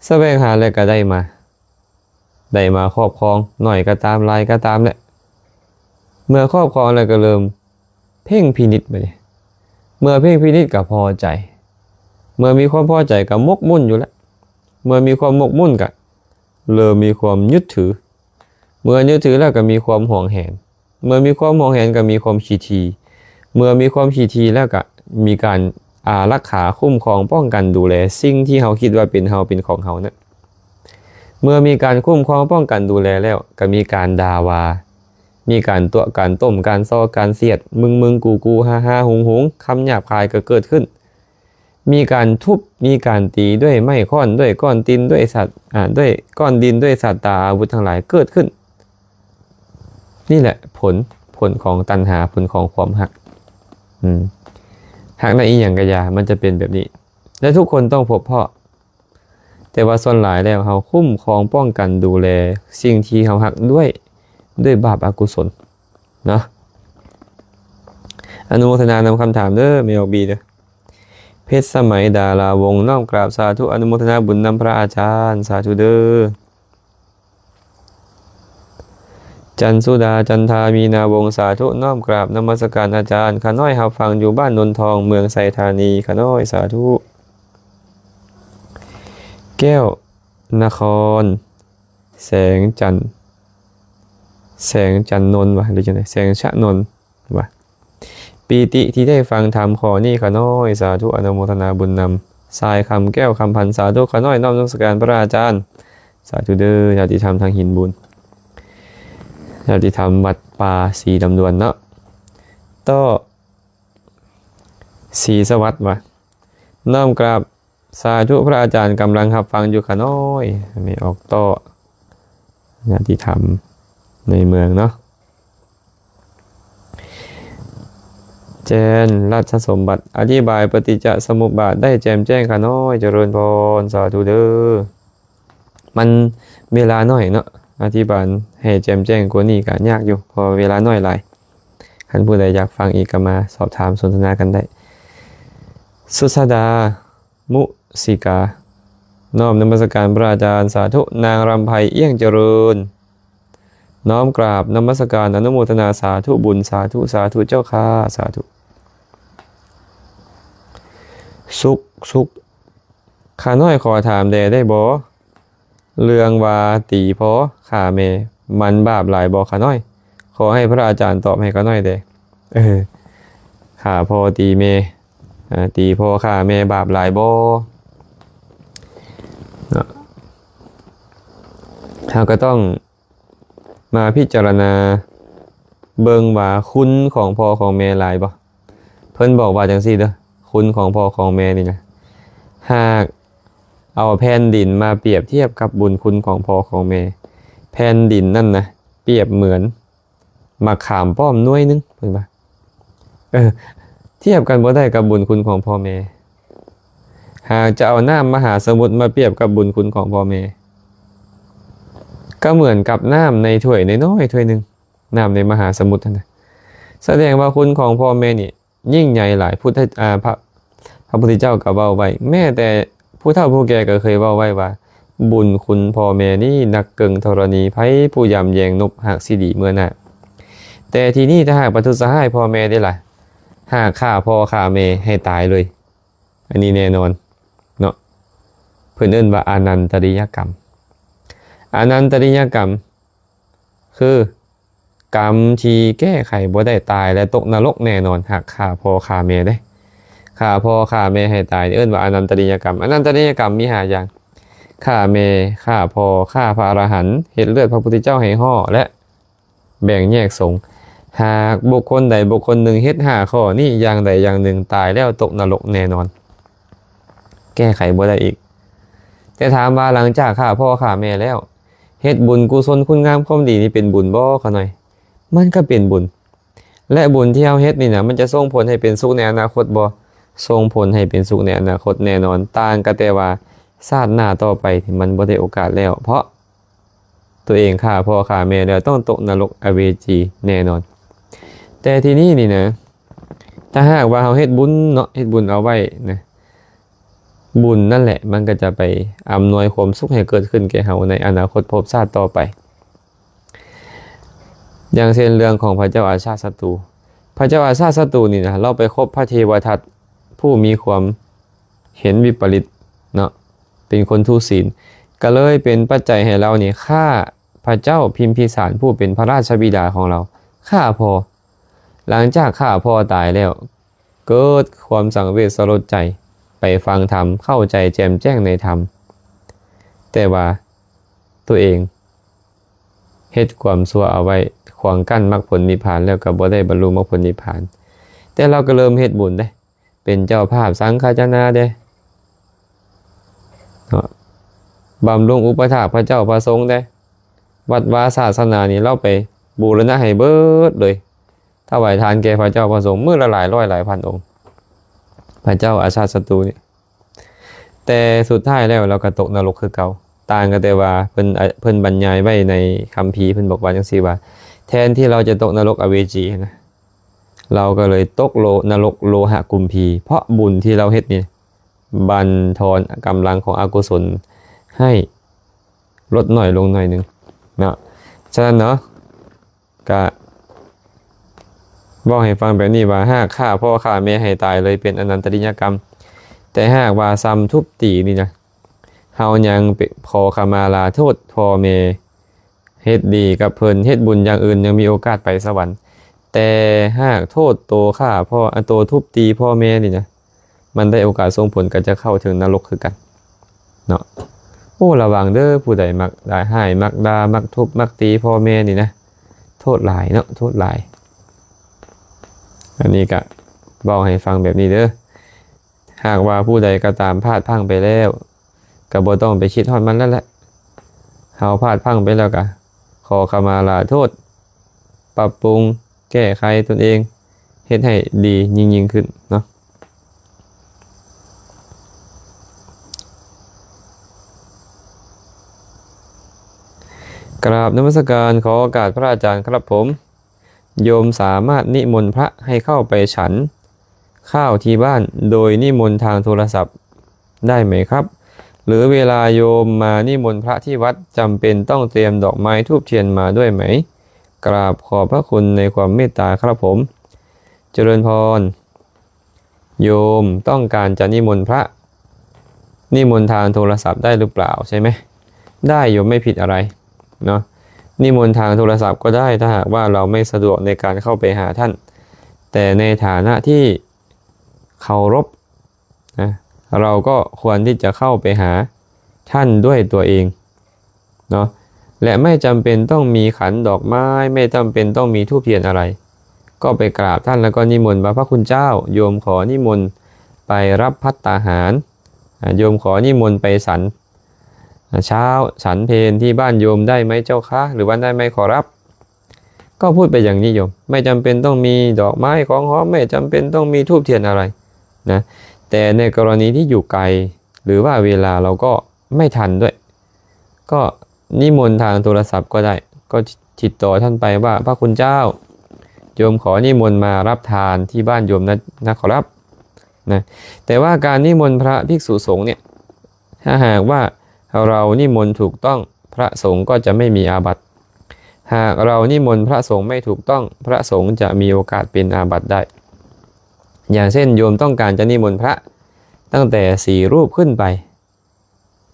แสวงหาแล้วก็ได้มา ได้มาครอบครอง น้อยก็ตาม หลายก็ตามแหละ เมื่อครอบครองแล้วก็เริ่ม เพ่งพินิจบัดนี้ เมื่อเพ่งพินิจก็พอใจ เมื่อมีความพอใจก็หมกมุ่นอยู่แล้ว เมื่อมีความหมกมุ่นก็เริ่มมีความยึดถือ เมื่อยึดถือแล้วก็มีความหวงแหน เมื่อมีความหวงแหนก็มีความขี้ถี่ เมื่อมีความขี้ถี่แล้วก็มีการอารักขาคุ้มครองป้องกันดูแลสิ่งที่เฮาคิดว่าเป็นเฮาเป็นของเฮานั้น เมื่อมีการคุ้มครองป้องกันดูแลแล้ว ก็มีการด่าว่า มีการตั๋วะ การต้ม การซอ การเสียด มึงๆ กูๆ ฮ่าๆ หุงๆ คำหยาบคายก็เกิดขึ้น มีการทุบ มีการตีด้วยไม้ค้อน ด้วยก้อนดิน ด้วยสัตว์ อ่า ด้วยก้อนดิน ด้วยสัตว์ตา อาวุธทั้งหลายเกิดขึ้น นี่แหละผล ผลของตัณหา ผลของความฮัก อืม ฮักในอีหยังก็อย่า มันจะเป็นแบบนี้ และทุกคนต้องพบพ้อ แต่ว่าส่วนหลายแล้วเฮาคุ้มครองป้องกันดูแลสิ่งที่เฮาฮักด้วย ด้วยบาปอกุศลเนาะ อนุโมทนานำคำถามเด้อ แม่ออกบีเด้อ ເພັດສະໄໝດາລາວົງ ນ້ອມກາບສາທຸອະນຸໂມທະນາບຸນນຳພະອາຈານ ສາທຸເດີ. ຈັນສຸດາ ຈັນທາ ມີນາວົງ ສາທຸ ນ້ອມກາບນະມັດສະການອາຈານ. ຂ້ານ້ອຍຮັບຟັງຢູ່ບ້ານໂນນທອງ ເມືອງໄຊທານີ ຂ້ານ້ອຍ ສາທຸ. ແກ້ວນະຄອນ ແສງຈັນ ແສງຈັນນົນຫວາ ຫຼືຈັ່ງໃດ ແສງຊະນົນຫວາ. ປີຕິທີ່ໄດ້ຟັງທຳຂໍ້ນີ້ຂ້ານ້ອຍ ສາທຸ ອະນຸໂມທະນາບຸນນຳ. ຊາຍຄຳແກ້ວຄຳພັນ ສາທຸ ຂ້ານ້ອຍນ້ອມນະມັດສະການພະອາຈານ ສາທຸເດີ. ຍາດຕິທຳທາງຫີນບູນ ຍາດຕິທຳວັດປ່າສີດຳດວນເນາະ ຕໍ່ ສີສະຫວັດຫວາ ນ້ອມກາບສາທຸພະອາຈານ ກຳລັງຮັບຟັງຢູ່ຂ້ານ້ອຍ. ແມ່ອອກຕໍ່ ຍາດຕິທຳໃນເມືອງເນາະ. ແຈນ ລັດສະສົມບັດ ອະທິບາຍປະຕິດຈະສະມຸບບາດໄດ້ແຈ່ມແຈ້ງຂ້ານ້ອຍ ຈະເລີນພອນ ສາທຸເດີ. ມັນເວລາໜ້ອຍເນາະ ອະທິບາຍໃຫ້ແຈ່ມແຈ້ງກວ່ານີ້ກະຍາກຢູ່ ເພາະເວລາໜ້ອຍຫຼາຍ. ຄັນຜູ້ໃດຢາກຟັງອີກກະມາສອບຖາມສົນທະນາກັນໄດ້. ສຸດສະດາ ມຸສິກາ ນ້ອມນະມັດສະການພະອາຈານ ສາທຸ. ນາງລຳໄພ ອ່ຽງຈະເລີນ ນ້ອມກາບນະມັດສະການ ອະນຸໂມທະນາ ສາທຸບຸນ ສາທຸ ສາທຸເຈົ້າຂ້າ ສາທຸ. ສຸກ ສຸກ ຂ້ານ້ອຍຂໍຖາມແດ່ໄດ້ບໍ່? ເລື່ອງວ່າຕີພໍ່ຂ້າແມ່ ມັນບາບຫຼາຍບໍ່ຂ້ານ້ອຍ? ຂໍໃຫ້ພະອາຈານຕອບໃຫ້ຂ້ານ້ອຍແດ່. ເອີ ຂ້າພໍ່ຕີແມ່ ອາ ຕີພໍ່ຂ້າແມ່ບາບຫຼາຍບໍ່? ເນາະ ເຮົາກໍຕ້ອງມາພິຈາລະນາເບິ່ງວ່າຄຸນຂອງພໍ່ຂອງແມ່ຫຼາຍບໍ່? ເພິ່ນບອກວ່າຈັ່ງຊີ້ເດີ ຄຸນຂອງພໍ່ຂອງແມ່ນີ້ນະ ຫາກເອົາແຜ່ນດິນມາປຽບທຽບກັບບຸນຄຸນຂອງພໍ່ຂອງແມ່ ແຜ່ນດິນນັ້ນນະ ປຽບເໝືອນໝາກຂາມປ້ອມໜ່ວຍໜຶ່ງ ເພິ່ນວ່າ ເອີ ທຽບກັນບໍ່ໄດ້ກັບບຸນຄຸນຂອງພໍ່ແມ່. ຫາກຈະເອົານ້ຳມະຫາສະໝຸດມາປຽບກັບບຸນຄຸນຂອງພໍ່ແມ່ ກໍເໝືອນກັບນ້ຳໃນຖ້ວຍນ້ອຍໆຖ້ວຍໜຶ່ງ ນ້ຳໃນມະຫາສະໝຸດຫັ້ນນະ. ສະແດງວ່າຄຸນຂອງພໍ່ແມ່ນີ້ ຍິ່ງໃຫຍ່ຫຼາຍ ພຸດທະ ອາ ພະ ພະພຸດທະເຈົ້າກໍເວົ້າໄວ້ ແມ້ແຕ່ຜູ້ເຖົ້າຜູ້ແກ່ກໍເຄີຍເວົ້າໄວ້ວ່າ ບຸນຄຸນພໍ່ແມ່ນີ້ໜັກເກີງທໍລະນີໄພ ຜູ້ຢຳແຢງນົບຫາກຊິດີເມື່ອໜ້າ. ແຕ່ທີ່ນີ້ຖ້າຫາກປະທຸດສະຮ້າຍພໍ່ແມ່ເດ້ລະ ຫາກຂ້າພໍ່ຂ້າແມ່ໃຫ້ຕາຍເລີຍ ອັນນີ້ແນ່ນອນເນາະ. ເພິ່ນເອີ້ນວ່າອະນັນຕະລິຍະກຳ. ອະນັນຕະລິຍະກຳ ຄື ກຳທີ່ແກ້ໄຂບໍ່ໄດ້ ຕາຍແລະຕົກນະລົກແນ່ນອນ ຫາກຂ້າພໍ່ຂ້າແມ່ເດ້. ຂ້າພໍ່ຂ້າແມ່ໃຫ້ຕາຍ ເອີ້ນວ່າອະນັນຕະລິຍະກຳ. ອະນັນຕະລິຍະກຳມີຫ້າຢ່າງ ຂ້າແມ່ ຂ້າພໍ່ ຂ້າພະອະລະຫັນ ເຮັດເລືອດພະພຸດທະເຈົ້າໃຫ້ຫໍ້ ແລະ ແບ່ງແຍກສົງ. ຫາກບຸກຄົນໃດບຸກຄົນໜຶ່ງເຮັດຫ້າຂໍ້ນີ້ຢ່າງໃດຢ່າງໜຶ່ງ ຕາຍແລ້ວຕົກນະລົກແນ່ນອນ ແກ້ໄຂບໍ່ໄດ້ອີກ. ແຕ່ຖາມວ່າຫຼັງຈາກຂ້າພໍ່ຂ້າແມ່ແລ້ວ ເຮັດບຸນກຸສົນຄຸນງາມຄວາມດີນີ້ເປັນບຸນບໍ່ຂ້ານ້ອຍ? ມັນກໍເປັນບຸນ ແລະ ບຸນທີ່ເຮົາເຮັດນີ້ນະ ມັນຈະສົ່ງຜົນໃຫ້ເປັນສຸກໃນອະນາຄົດບໍ່? ສົ່ງຜົນໃຫ້ເປັນສຸກໃນອະນາຄົດແນ່ນອນ ຕ່າງກໍແຕ່ວ່າຊາດໜ້າຕໍ່ໄປນີ້ມັນບໍ່ໄດ້ໂອກາດແລ້ວ ເພາະຕົວເອງຂ້າພໍ່ຂ້າແມ່ແລ້ວ ຕ້ອງຕົກນະລົກອະເວຈີແນ່ນອນ. ແຕ່ທີ່ນີ້ນີ້ນະ ຖ້າຫາກວ່າເຮົາເຮັດບຸນເນາະ ເຮັດບຸນເອົາໄວ້ນະ ບຸນນັ້ນແຫຼະ ມັນກໍຈະໄປອຳນວຍຄວາມສຸກໃຫ້ເກີດຂຶ້ນແກ່ເຮົາໃນອະນາຄົດພົບຊາດຕໍ່ໄປ. ຢ່າງເຊັ່ນເລື່ອງຂອງພະເຈົ້າອາຊາດສັດຕູ. ພະເຈົ້າອາຊາດສັດຕູນີ້ນະ ລາວໄປຄົບພະເທວະທັດຜູ້ມີຄວາມເຫັນວິປະລິດເນາະ ເປັນຄົນທຸສິນ ກໍເລີຍເປັນປັດໄຈໃຫ້ລາວນີ້ຂ້າພະເຈົ້າພິມພິສານຜູ້ເປັນພະລາຊະບິດາຂອງລາວ ຂ້າພໍ່. ຫຼັງຈາກຂ້າພໍ່ຕາຍແລ້ວ ເກີດຄວາມສັງເວດສະຫຼົດໃຈ ໄປຟັງທຳ ເຂົ້າໃຈແຈ່ມແຈ້ງໃນທຳ ແຕ່ວ່າຕົວເອງເຮັດຄວາມຊົ່ວເອົາໄວ້ ຂວາງກັ້ນມັກຜົນນິບພານ ແລ້ວກໍບໍ່ໄດ້ບັນລຸມັກຜົນນິບພານ. ແຕ່ລາວກໍເລີ່ມເຮັດບຸນເດ້ ເປັນເຈົ້າພາບສັງຄະຈະນາເດ້ ເນາະ ບຳລຸງອຸປະຖາກພະເຈົ້າພະສົງເດ້ ວັດວາສາສະໜານີ້ລາວໄປບູລະນະໃຫ້ເບິດເລີຍ. ຖວາຍທານແກ່ພະເຈົ້າພະສົງມື້ລະຫຼາຍຮ້ອຍຫຼາຍພັນອົງ ພະເຈົ້າອາຊາດສັດຕູນີ້. ແຕ່ສຸດທ້າຍແລ້ວລາວກໍຕົກນະລົກຄືເກົ່າ ຕ່າງກັນແຕ່ວ່າເພິ່ນ ເພິ່ນບັນຍາຍໄວ້ໃນຄຳພີ ເພິ່ນບອກວ່າຈັ່ງຊີ້ວ່າ ແທນທີ່ລາວຈະຕົກນະລົກອະເວຈີນະ ລາວກໍເລີຍຕົກໂລ ນະລົກໂລຫະກຸມພີ ເພາະບຸນທີ່ລາວເຮັດນີ້ ບັນທອນກຳລັງຂອງອະກຸສົນໃຫ້ລົດໜ້ອຍລົງໜ້ອຍໜຶ່ງເນາະ. ສະນັ້ນເນາະ ກະເວົ້າໃຫ້ຟັງແບບນີ້ວ່າ ຫາກຂ້າພໍ່ຂ້າແມ່ໃຫ້ຕາຍເລີຍເປັນອະນັນຕະລິຍະກຳ, ແຕ່ຫາກວ່າສ່ຳທຸບຕີນີ້ນະ ເຮົາຍັງເປ ຂໍຂະມາລາໂທດພໍ່ແມ່ ເຮັດດີກັບເພິ່ນ ເຮັດບຸນຢ່າງອື່ນ ຍັງມີໂອກາດໄປສະຫວັນ. ແຕ່ຫາກໂທດໂຕຂ້າພໍ່ ອາ ໂຕທຸບຕີພໍ່ແມ່ນີ້ນະ ມັນໄດ້ໂອກາດສົ່ງຜົນກໍຈະເຂົ້າເຖິງນະລົກຄືກັນເນາະ. ໂອ້ ລະວັງເດີ້ ຜູ້ໃດມັກລະຮ້າຍ ມັກດ່າ ມັກທຸບ ມັກຕີພໍ່ແມ່ນີ້ນະ ໂທດຫຼາຍເນາະ ໂທດຫຼາຍ. ອັນນີ້ກະເວົ້າໃຫ້ຟັງແບບນີ້ເດີ້. ຫາກວ່າຜູ້ໃດກໍຕາມພາດພລັ້ງໄປແລ້ວ ກໍບໍ່ຕ້ອງໄປຄິດຮອດມັນແລ້ວແຫຼະ. ເຮົາພາດພລັ້ງໄປແລ້ວກໍຂໍຂະມາລາໂທດ, ປັບປຸງແກ້ໄຂຕົນເອງ ເຮັດໃຫ້ດີຍິ່ງໆຂຶ້ນເນາະ. ກາບນະມັດສະການ ຂໍໂອກາດພະອາຈານຄັບຜົມ. ໂຍມສາມາດນິມົນພະໃຫ້ເຂົ້າໄປສັນຂ້າວທີ່ບ້ານ ໂດຍນິມົນທາງໂທລະສັບໄດ້ໄໝຄັບ? ຫຼືເວລາໂຍມມານິມົນພະທີ່ວັດ ຈຳເປັນຕ້ອງຕຽມດອກໄມ້ທູບທຽນມາດ້ວຍໄໝ? ກາບຂອບພະຄຸນໃນຄວາມເມດຕາຄັບຜົມ. ຈະເລີນພອນ. ໂຍມຕ້ອງການຈະນິມົນພະ ນິມົນທາງໂທລະສັບໄດ້ຫຼືເປົ່າ ໃຊ່ໄໝ? ໄດ້ໂຍມ ໄມ່ຜິດອະໄລເນາະ. ນິມົນທາງໂທລະສັບກໍໄດ້ ຖ້າຫາກວ່າເຮົາໄມ່ສະດວກໃນການເຂົ້າໄປຫາທ່ານ, ແຕ່ໃນຖານະທີ່ເຄົາລົບນະ ເຮົາກໍຄວນທີ່ຈະເຂົ້າໄປຫາທ່ານດ້ວຍຕົວເອງ ເນາະ ແລະ ໄມ່ຈຳເປັນຕ້ອງມີຂັນດອກໄມ້ ໄມ່ຈຳເປັນຕ້ອງມີທູບທຽນອະໄລ ກໍໄປກາບທ່ານ ແລ້ວກໍນິມົນວ່າ ພະຄຸນເຈົ້າ ໂຍມຂໍນິມົນໄປຮັບພັດຕາຫານ ອາ ໂຍມຂໍນິມົນໄປສັນ ອາ ເຊົ້າ ສັນເພນທີ່ບ້ານໂຍມໄດ້ໄໝເຈົ້າຄະ ຫຼືວ່າໄດ້ໄໝຂໍຮັບ? ກໍພູດໄປຢ່າງນີ້ໂຍມ ໄມ່ຈຳເປັນຕ້ອງມີດອກໄມ້ຂອງຫອມ ໄມ່ຈຳເປັນຕ້ອງມີທູບທຽນອະໄລນະ ແຕ່ໃນກໍລະນີທີ່ຢູ່ໄກ ຫຼືວ່າເວລາເຮົາກໍ ໄມ່ທັນດ້ວຍ ກໍນິມົນທາງໂທລະສັບກໍໄດ້ ກໍຕິດຕໍ່ທ່ານໄປວ່າ ພະຄຸນເຈົ້າ ໂຍມຂໍນິມົນມາຮັບທານທີ່ບ້ານໂຍມນະ ນະຂໍຮັບ ນະ. ແຕ່ວ່າການນິມົນພະພິກສຸສົງເນ່ຍ ຖ້າຫາກວ່າເຮົານິມົນຖືກຕ້ອງ ພະສົງກໍຈະໄມ່ມີອາບັດ. ຫາກເຮົານິມົນພະສົງໄມ່ຖືກຕ້ອງ ພະສົງຈະມີໂອກາດເປັນອາບັດໄດ້. ຢ່າງເຊັ່ນ ໂຍມຕ້ອງການຈະນິມົນພະຕັ້ງແຕ່ສີ່ຮູບຂຶ້ນໄປ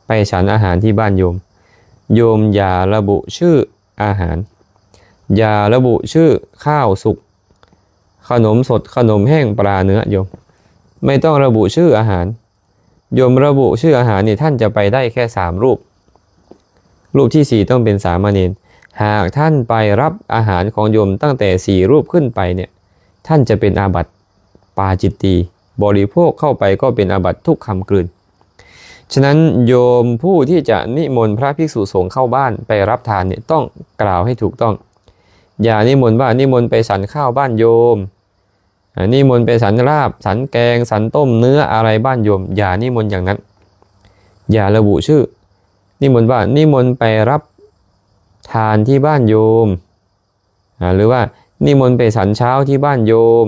ໄປສັນອາຫານທີ່ບ້ານໂຍມ, ໂຍມຢ່າລະບຸຊື່ອາຫານ, ຢ່າລະບຸຊື່ຂ້າວສຸກ, ຂະໜົມສົດ, ຂະໜົມແຫ້ງ, ປາ, ເນື້ອ, ໂຍມ ໄມ່ຕ້ອງລະບຸຊື່ອາຫານ. ໂຍມລະບຸຊື່ອາຫານນີ້ ທ່ານຈະໄປໄດ້ແຄ່ສາມຮູບ, ຮູບທີສີ່ຕ້ອງເປັນສາມະເນນ. ຫາກທ່ານໄປຮັບອາຫານຂອງໂຍມຕັ້ງແຕ່ສີ່ຮູບຂຶ້ນໄປເນ່ຍ ທ່ານຈະເປັນອາບັດປາຈິດຕີ, ບໍລິໂພກເຂົ້າໄປກໍເປັນອາບັດທຸກຄຳກືນ. ສະນັ້ນ ໂຍມຜູ້ທີ່ຈະນິມົນພະພິກສຸສົງເຂົ້າບ້ານໄປຮັບທານເນ່ຍ ຕ້ອງກ່າວໃຫ້ຖືກຕ້ອງ. ຢ່ານິມົນວ່າ ນິມົນໄປສັນຂ້າວບ້ານໂຍມ, ອາ ນິມົນໄປສັນລາບ, ສັນແກງ, ສັນຕົ້ມເນື້ອອະໄລບ້ານໂຍມ, ຢ່ານິມົນຢ່າງນັ້ນ. ຢ່າລະບຸຊື່, ນິມົນວ່າ ນິມົນໄປຮັບທານທີ່ບ້ານໂຍມ, ອາ ຫຼືວ່າ ນິມົນໄປສັນເຊົ້າທີ່ບ້ານໂຍມ,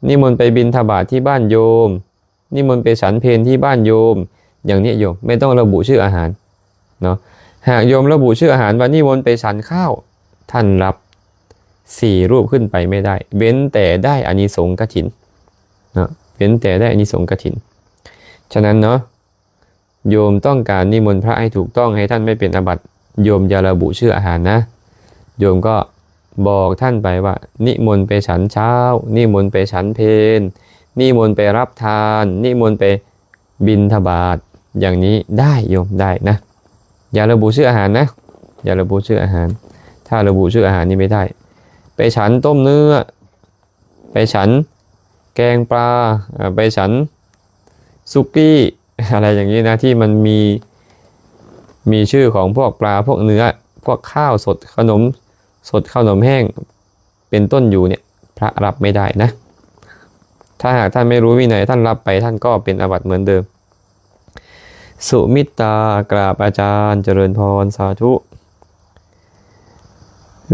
ນິມົນໄປບິນທະບາດທີ່ບ້ານໂຍມ, ນິມົນໄປສັນເພນທີ່ບ້ານໂຍມ ຢ່າງນີ້ໂຍມ ໄມ່ຕ້ອງລະບຸຊື່ອາຫານເນາະ. ຫາກໂຍມລະບຸຊື່ອາຫານວ່າ ນິມົນໄປສັນຂ້າວ, ທ່ານຮັບສີ່ຮູບຂຶ້ນໄປໄມ່ໄດ້ ເວັ້ນແຕ່ໄດ້ອານິສົງກະຖິນເນາະ, ເວັ້ນແຕ່ໄດ້ອານິສົງກະຖິນ. ສະນັ້ນເນາະ ໂຍມຕ້ອງການນິມົນພະໃຫ້ຖືກຕ້ອງ ໃຫ້ທ່ານໄມ່ເປັນອາບັດ, ໂຍມຢ່າລະບຸຊື່ອາຫານນະ. ໂຍມກໍບອກທ່ານໄປວ່າ ນິມົນໄປສັນເຊົ້າ, ນິມົນໄປສັນເພນ, ນິມົນໄປຮັບທານ, ນິມົນໄປບິນທະບາດ, ຢ່າງນີ້ໄດ້ໂຍມ ໄດ້ນະ. ຢ່າລະບຸຊື່ອາຫານນະ, ຢ່າລະບຸຊື່ອາຫານ. ຖ້າລະບຸຊື່ອາຫານນີ້ໄມ່ໄດ້. ໄປສັນຕົ້ມເນື້ອ, ໄປສັນແກງປາ, ເອີ ໄປສັນສຸກີ້ ອະໄລຢ່າງນີ້ນະ ທີ່ມັນມີ ມີຊື່ຂອງພວກປາ, ພວກເນື້ອ, ພວກຂ້າວສົດ, ຂະໜົມສົດ, ຂະໜົມແຫ້ງ ເປັນຕົ້ນຢູ່ເນ່ຍ ພະຮັບໄມ່ໄດ້ນະ. ຖ້າຫາກທ່ານໄມ່ຮູ້ວິໄນ ທ່ານຮັບໄປ ທ່ານກໍເປັນອາບັດເໝືອນເດີມ. ສຸມິດຕາ ກາບອາຈານ ຈະເລີນພອນ ສາທຸ.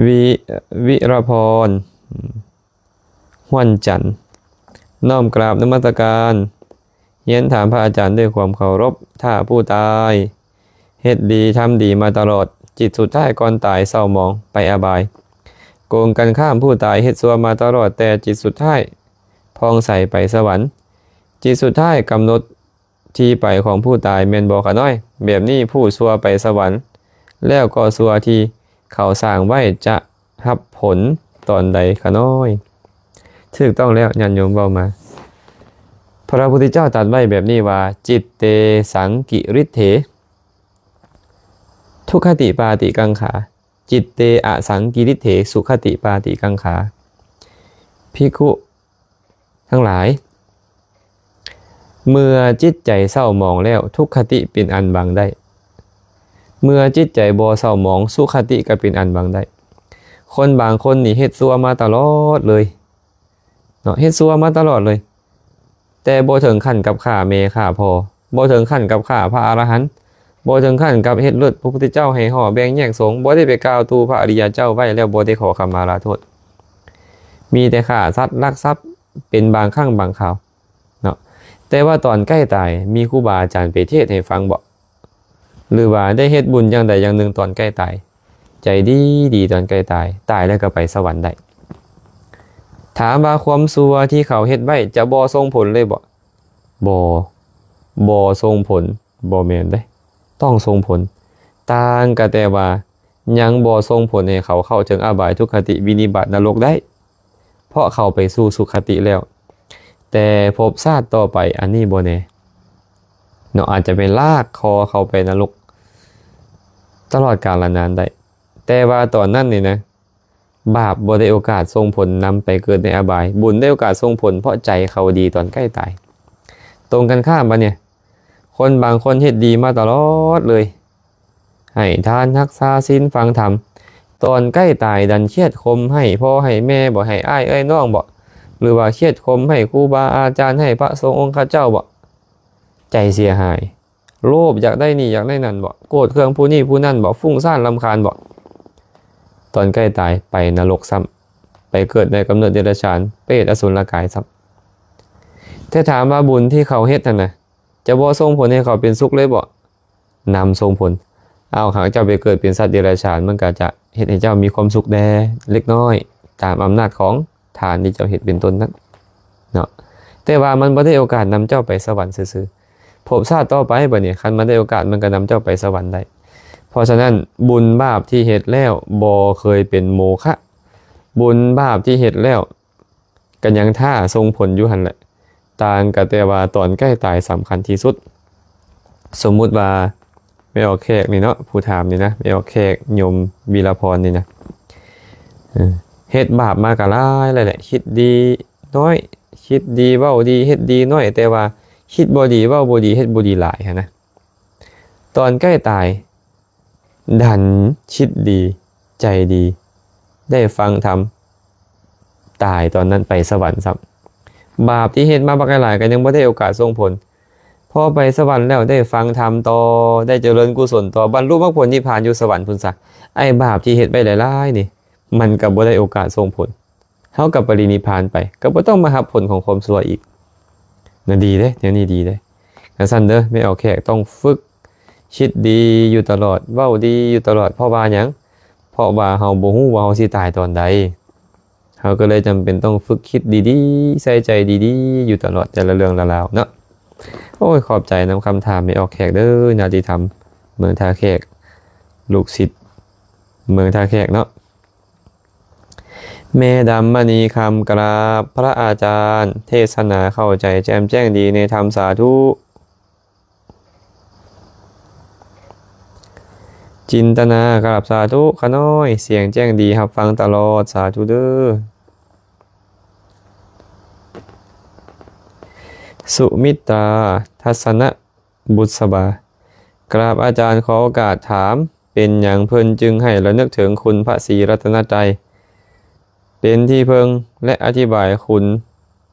ວິ ວິລະພອນ ຫ້ວນຈັນ ນ້ອມກາບນະມັດສະການ. ຮຽນຖາມພະອາຈານດ້ວຍຄວາມເຄົາລົບ, ຖ້າຜູ້ຕາຍເຮັດດີທຳດີມາຕະຫຼອດ, ຈິດສຸດທ້າຍກ່ອນຕາຍເສົ້າໝອງໄປອະບາຍ. ກົງກັນຂ້າມ, ຜູ້ຕາຍເຮັດຊົ່ວມາຕະຫຼອດ, ແຕ່ຈິດສຸດທ້າຍຜ່ອງໃສໄປສະຫວັນ. ຈິດສຸດທ້າຍກຳນົດທີ່ໄປຂອງຜູ້ຕາຍແມ່ນບໍ່ຂະນ້ອຍ? ແບບນີ້ຜູ້ຊົ່ວໄປສະຫວັນແລ້ວກໍຊົ່ວທີ່ເຂົາສ້າງໄວ້ຈະຮັບຜົນຕອນໃດຂະນ້ອຍ? ຖືກຕ້ອງແລ້ວ, ຍາດໂຍມເວົ້າມາ. ພະພຸດທະເຈົ້າຕັດໄວ້ແບບນີ້ວ່າ ຈິດເຕສັງກິລິດເຖ ທຸກຂະຕິປາຕິກັງຂາ, ຈິດເຕອະສັງກິລິດເຖ ສຸຂະຕິປາຕິກັງຂາ. ພິກຂຸທັງຫຼາຍ, ເມື່ອຈິດໃຈເສົ້າໝອງແລ້ວ, ທຸກຂະຕິເປັນອັນບັງໄດ້. ເມື່ອຈິດໃຈບໍ່ເສົ້າໝອງ, ສຸຂະຕິກໍເປັນອັນບັງໄດ້. ຄົນບາງຄົນນີ້ເຮັດຊົ່ວມາຕະຫຼອດເລີຍເນາະ, ເຮັດຊົ່ວມາຕະຫຼອດເລີຍ, ແຕ່ບໍ່ເຖິງຂັ້ນກັບຂ້າແມ່ຂ້າພໍ່, ບໍ່ເຖິງຂັ້ນກັບຂ້າພະອະລະຫັນ, ບໍ່ເຖິງຂັ້ນກັບເຮັດລົດພະພຸດທະເຈົ້າໃຫ້ຫໍ້ແບ່ງແຍກສົງ, ບໍ່ໄດ້ໄປກ່າວຕູພະອະລິຍະເຈົ້າໄວ້ແລ້ວບໍ່ໄດ້ຂໍຂະມາລາໂທດ, ມີແຕ່ຂ້າສັດລັກຊັບເປັນບາງຄັ້ງບາງຄາວເນາະ. ແຕ່ວ່າຕອນໃກ້ຕາຍ ມີຄູບາອາຈານໄປເທດໃຫ້ຟັງບໍ? ຫຼືວ່າໄດ້ເຮັດບຸນຢ່າງໃດຢ່າງໜຶ່ງຕອນໃກ້ຕາຍ, ໃຈດີດີຕອນໃກ້ຕາຍ, ຕາຍແລ້ວກໍໄປສະຫວັນໄດ້. ຖາມວ່າຄວາມຊົ່ວທີ່ເຂົາເຮັດໄວ້ຈະບໍ່ສົ່ງຜົນເລີຍບໍ? ບໍ່, ບໍ່ສົ່ງຜົນ, ບໍ່ແມ່ນເດ້, ຕ້ອງສົ່ງຜົນ. ຕ່າງກໍແຕ່ວ່າຍັງບໍ່ສົ່ງຜົນໃຫ້ເຂົາເຂົ້າເຖິງອະບາຍ, ທຸກຄະຕິ, ວິນິບາດ, ນະລົກໄດ້. ເພາະເຂົ້າໄປສູ່ສຸຄະຕິແລ້ວ, ແຕ່ພົບຊາດຕໍ່ໄປອັນນີ້ບໍ່ແນ່ເນາະ, ອາດຈະໄປລາກຄໍເຂົ້າໄປນະລົກຕະຫຼອດການລະນານໄດ້. ແຕ່ວ່າຕອນນັ້ນນີ້ນະ, ບາບບໍ່ໄດ້ໂອກາດສົ່ງຜົນນຳໄປເກີດໃນອະບາຍ, ບຸນໄດ້ໂອກາດສົ່ງຜົນເພາະໃຈເຂົາດີຕອນໃກ້ຕາຍ. ຕົງກັນຂ້າມບັດນີ້, ຄົນບາງຄົນເຮັດດີມາຕະຫຼອດເລີຍ, ໃຫ້ທານ, ຮັກສາສິນ, ຟັງທຳ, ຕອນໃກ້ຕາຍດັນຄຽດຄົມໃຫ້ພໍ່ໃຫ້ແມ່ບໍ, ໃຫ້ອ້າຍເອື້ອຍນ້ອງບໍ, ຫຼືວ່າຄຽດຄົມໃຫ້ຄູບາອາຈານ, ໃຫ້ພະສົງອົງຄະເຈົ້າບໍ, ໃຈເສຍຫາຍ, ໂລບຢາກໄດ້ນີ້ຢາກໄດ້ນັ້ນບໍ, ໂກດເຄືອງຜູ້ນີ້ຜູ້ນັ້ນບໍ, ຟຸ້ງຊານລຳຄານບໍ, ຕອນໃກ້ຕາຍໄປນະລົກຊ້ຳ, ໄປເກີດໃນກຳເນີດເດຍລະສານ, ເປດ, ອະສຸນລະກາຍຊ້ຳ. ແຕ່ຖາມວ່າບຸນທີ່ເຂົາເຮັດຫັ້ນນະ, ຈະບໍ່ສົ່ງຜົນໃຫ້ເຂົາເປັນສຸກເລີຍບໍ? ນຳສົ່ງຜົນ. ເອົາ, ຫາກເຈົ້າໄປເກີດເປັນສັດເດຍລະສານ, ມັນກໍຈະເຮັດໃຫ້ເຈົ້າມີຄວາມສຸກແດ່ເລັກນ້ອຍ, ຕາມອຳນາດຂອງທານທີ່ເຈົ້າເຮັດເປັນຕົ້ນນັ້ນເນາະ. ແຕ່ວ່າມັນບໍ່ໄດ້ໂອກາດນຳເຈົ້າໄປສະຫວັນຊື່ໆ. ພົບຊາດຕໍ່ໄປບັດນີ້, ຄັນມັນໄດ້ໂອກາດ, ມັນກໍນຳເຈົ້າໄປສະຫວັນໄດ້. ເພາະສະນັ້ນ, ບຸນບາບທີ່ເຮັດແລ້ວບໍ່ເຄີຍເປັນໂມຄະ. ບຸນບາບທີ່ເຮັດແລ້ວ ກໍຍັງຖ້າສົ່ງຜົນຢູ່ຫັ້ນແຫຼະ, ຕ່າງກໍແຕ່ວ່າຕອນໃກ້ຕາຍສຳຄັນທີ່ສຸດ. ສົມມຸດວ່າແມ່ອອກແຂກນີ້ເນາະ, ຜູ້ຖາມນີ້ນະ, ແມ່ອອກແຂກ ໂຍມວິລະພອນນີ້ນະ, ເອີ, ເຮັດບາບມາກໍຫຼາຍແລ້ວແຫຼະ, ຄິດດີໜ້ອຍ, ຄິດດີເວົ້າດີ, ເຮັດດີໜ້ອຍ, ແຕ່ວ່າຄິດບໍ່ດີເວົ້າບໍ່ດີ, ເຮັດບໍ່ດີຫຼາຍຫັ້ນນະ. ຕອນໃກ້ຕາຍ ດັນຄິດດີ, ໃຈດີ, ໄດ້ຟັງທຳ, ຕາຍຕອນນັ້ນໄປສະຫວັນຊ້ຳ. ບາບທີ່ເຮັດມາບັກຫຼາຍໆ ກໍຍັງບໍ່ໄດ້ໂອກາດສົ່ງຜົນ. ພໍໄປສະຫວັນແລ້ວ ໄດ້ຟັງທຳຕໍ່, ໄດ້ຈະເລີນກຸສົນຕໍ່, ບັນລຸມັກຜົນນິບພານຢູ່ສະຫວັນພຸ້ນຊະ. ໄອ້ບາບທີ່ເຮັດໄວ້ຫຼາຍໆນີ້ ມັນກໍບໍ່ໄດ້ໂອກາດສົ່ງຜົນ. ເຮົາກໍປະລິນິບພານໄປ, ກໍບໍ່ຕ້ອງມາຮັບຜົນຂອງຄວາມຊົ່ວອີກນະ. ດີເດ້, ແນວນີ້ດີເດ້. ຈັ່ງຊັ້ນເດີ, ແມ່ອອກແຂກຕ້ອງຝຶກຄິດດີຢູ່ຕະຫຼອດ, ເວົ້າດີຢູ່ຕະຫຼອດ. ເພາະວ່າຫຍັງ? ເພາະວ່າເຮົາບໍ່ຮູ້ວ່າເຮົາຊິຕາຍຕອນໃດ. ເຮົາກໍເລີຍຈຳເປັນຕ້ອງຝຶກຄິດດີໆ, ໃສ່ໃຈດີໆ ຢູ່ຕະຫຼອດແຕ່ລະເລື່ອງລະລາວເນາະ. ໂອ້ຍ, ຂອບໃຈນຳຄຳຖາມແມ່ອອກແຂກເດີ, ນາຕິທຳ ເມືອງທ່າແຂກ, ລູກສິດເມືອງທ່າແຂກເນາະ. ແມ່ດຳມະນີຄຳ ກະລາບພະອາຈານ, ເທດສະໜາເຂົ້າໃຈແຈ່ມແຈ້ງດີໃນທຳ, ສາທຸ. ຈິນຕະນາ ກະລາບສາທຸ, ຂະນ້ອຍ, ສຽງແຈ້ງດີ, ຮັບຟັງຕະຫຼອດ, ສາທຸເດີ. ສຸມິດຕາ ທັດສະນະ ບຸດສະບາ, ກະລາບອາຈານ, ຂໍໂອກາດຖາມ, ເປັນຫຍັງເພິ່ນຈຶ່ງໃຫ້ລະນຶກເຖິງຄຸນພະສີລັດຕະນະໄຕ ເປັນທີ່ເພິ່ງ ແລະ ອະທິບາຍຄຸນ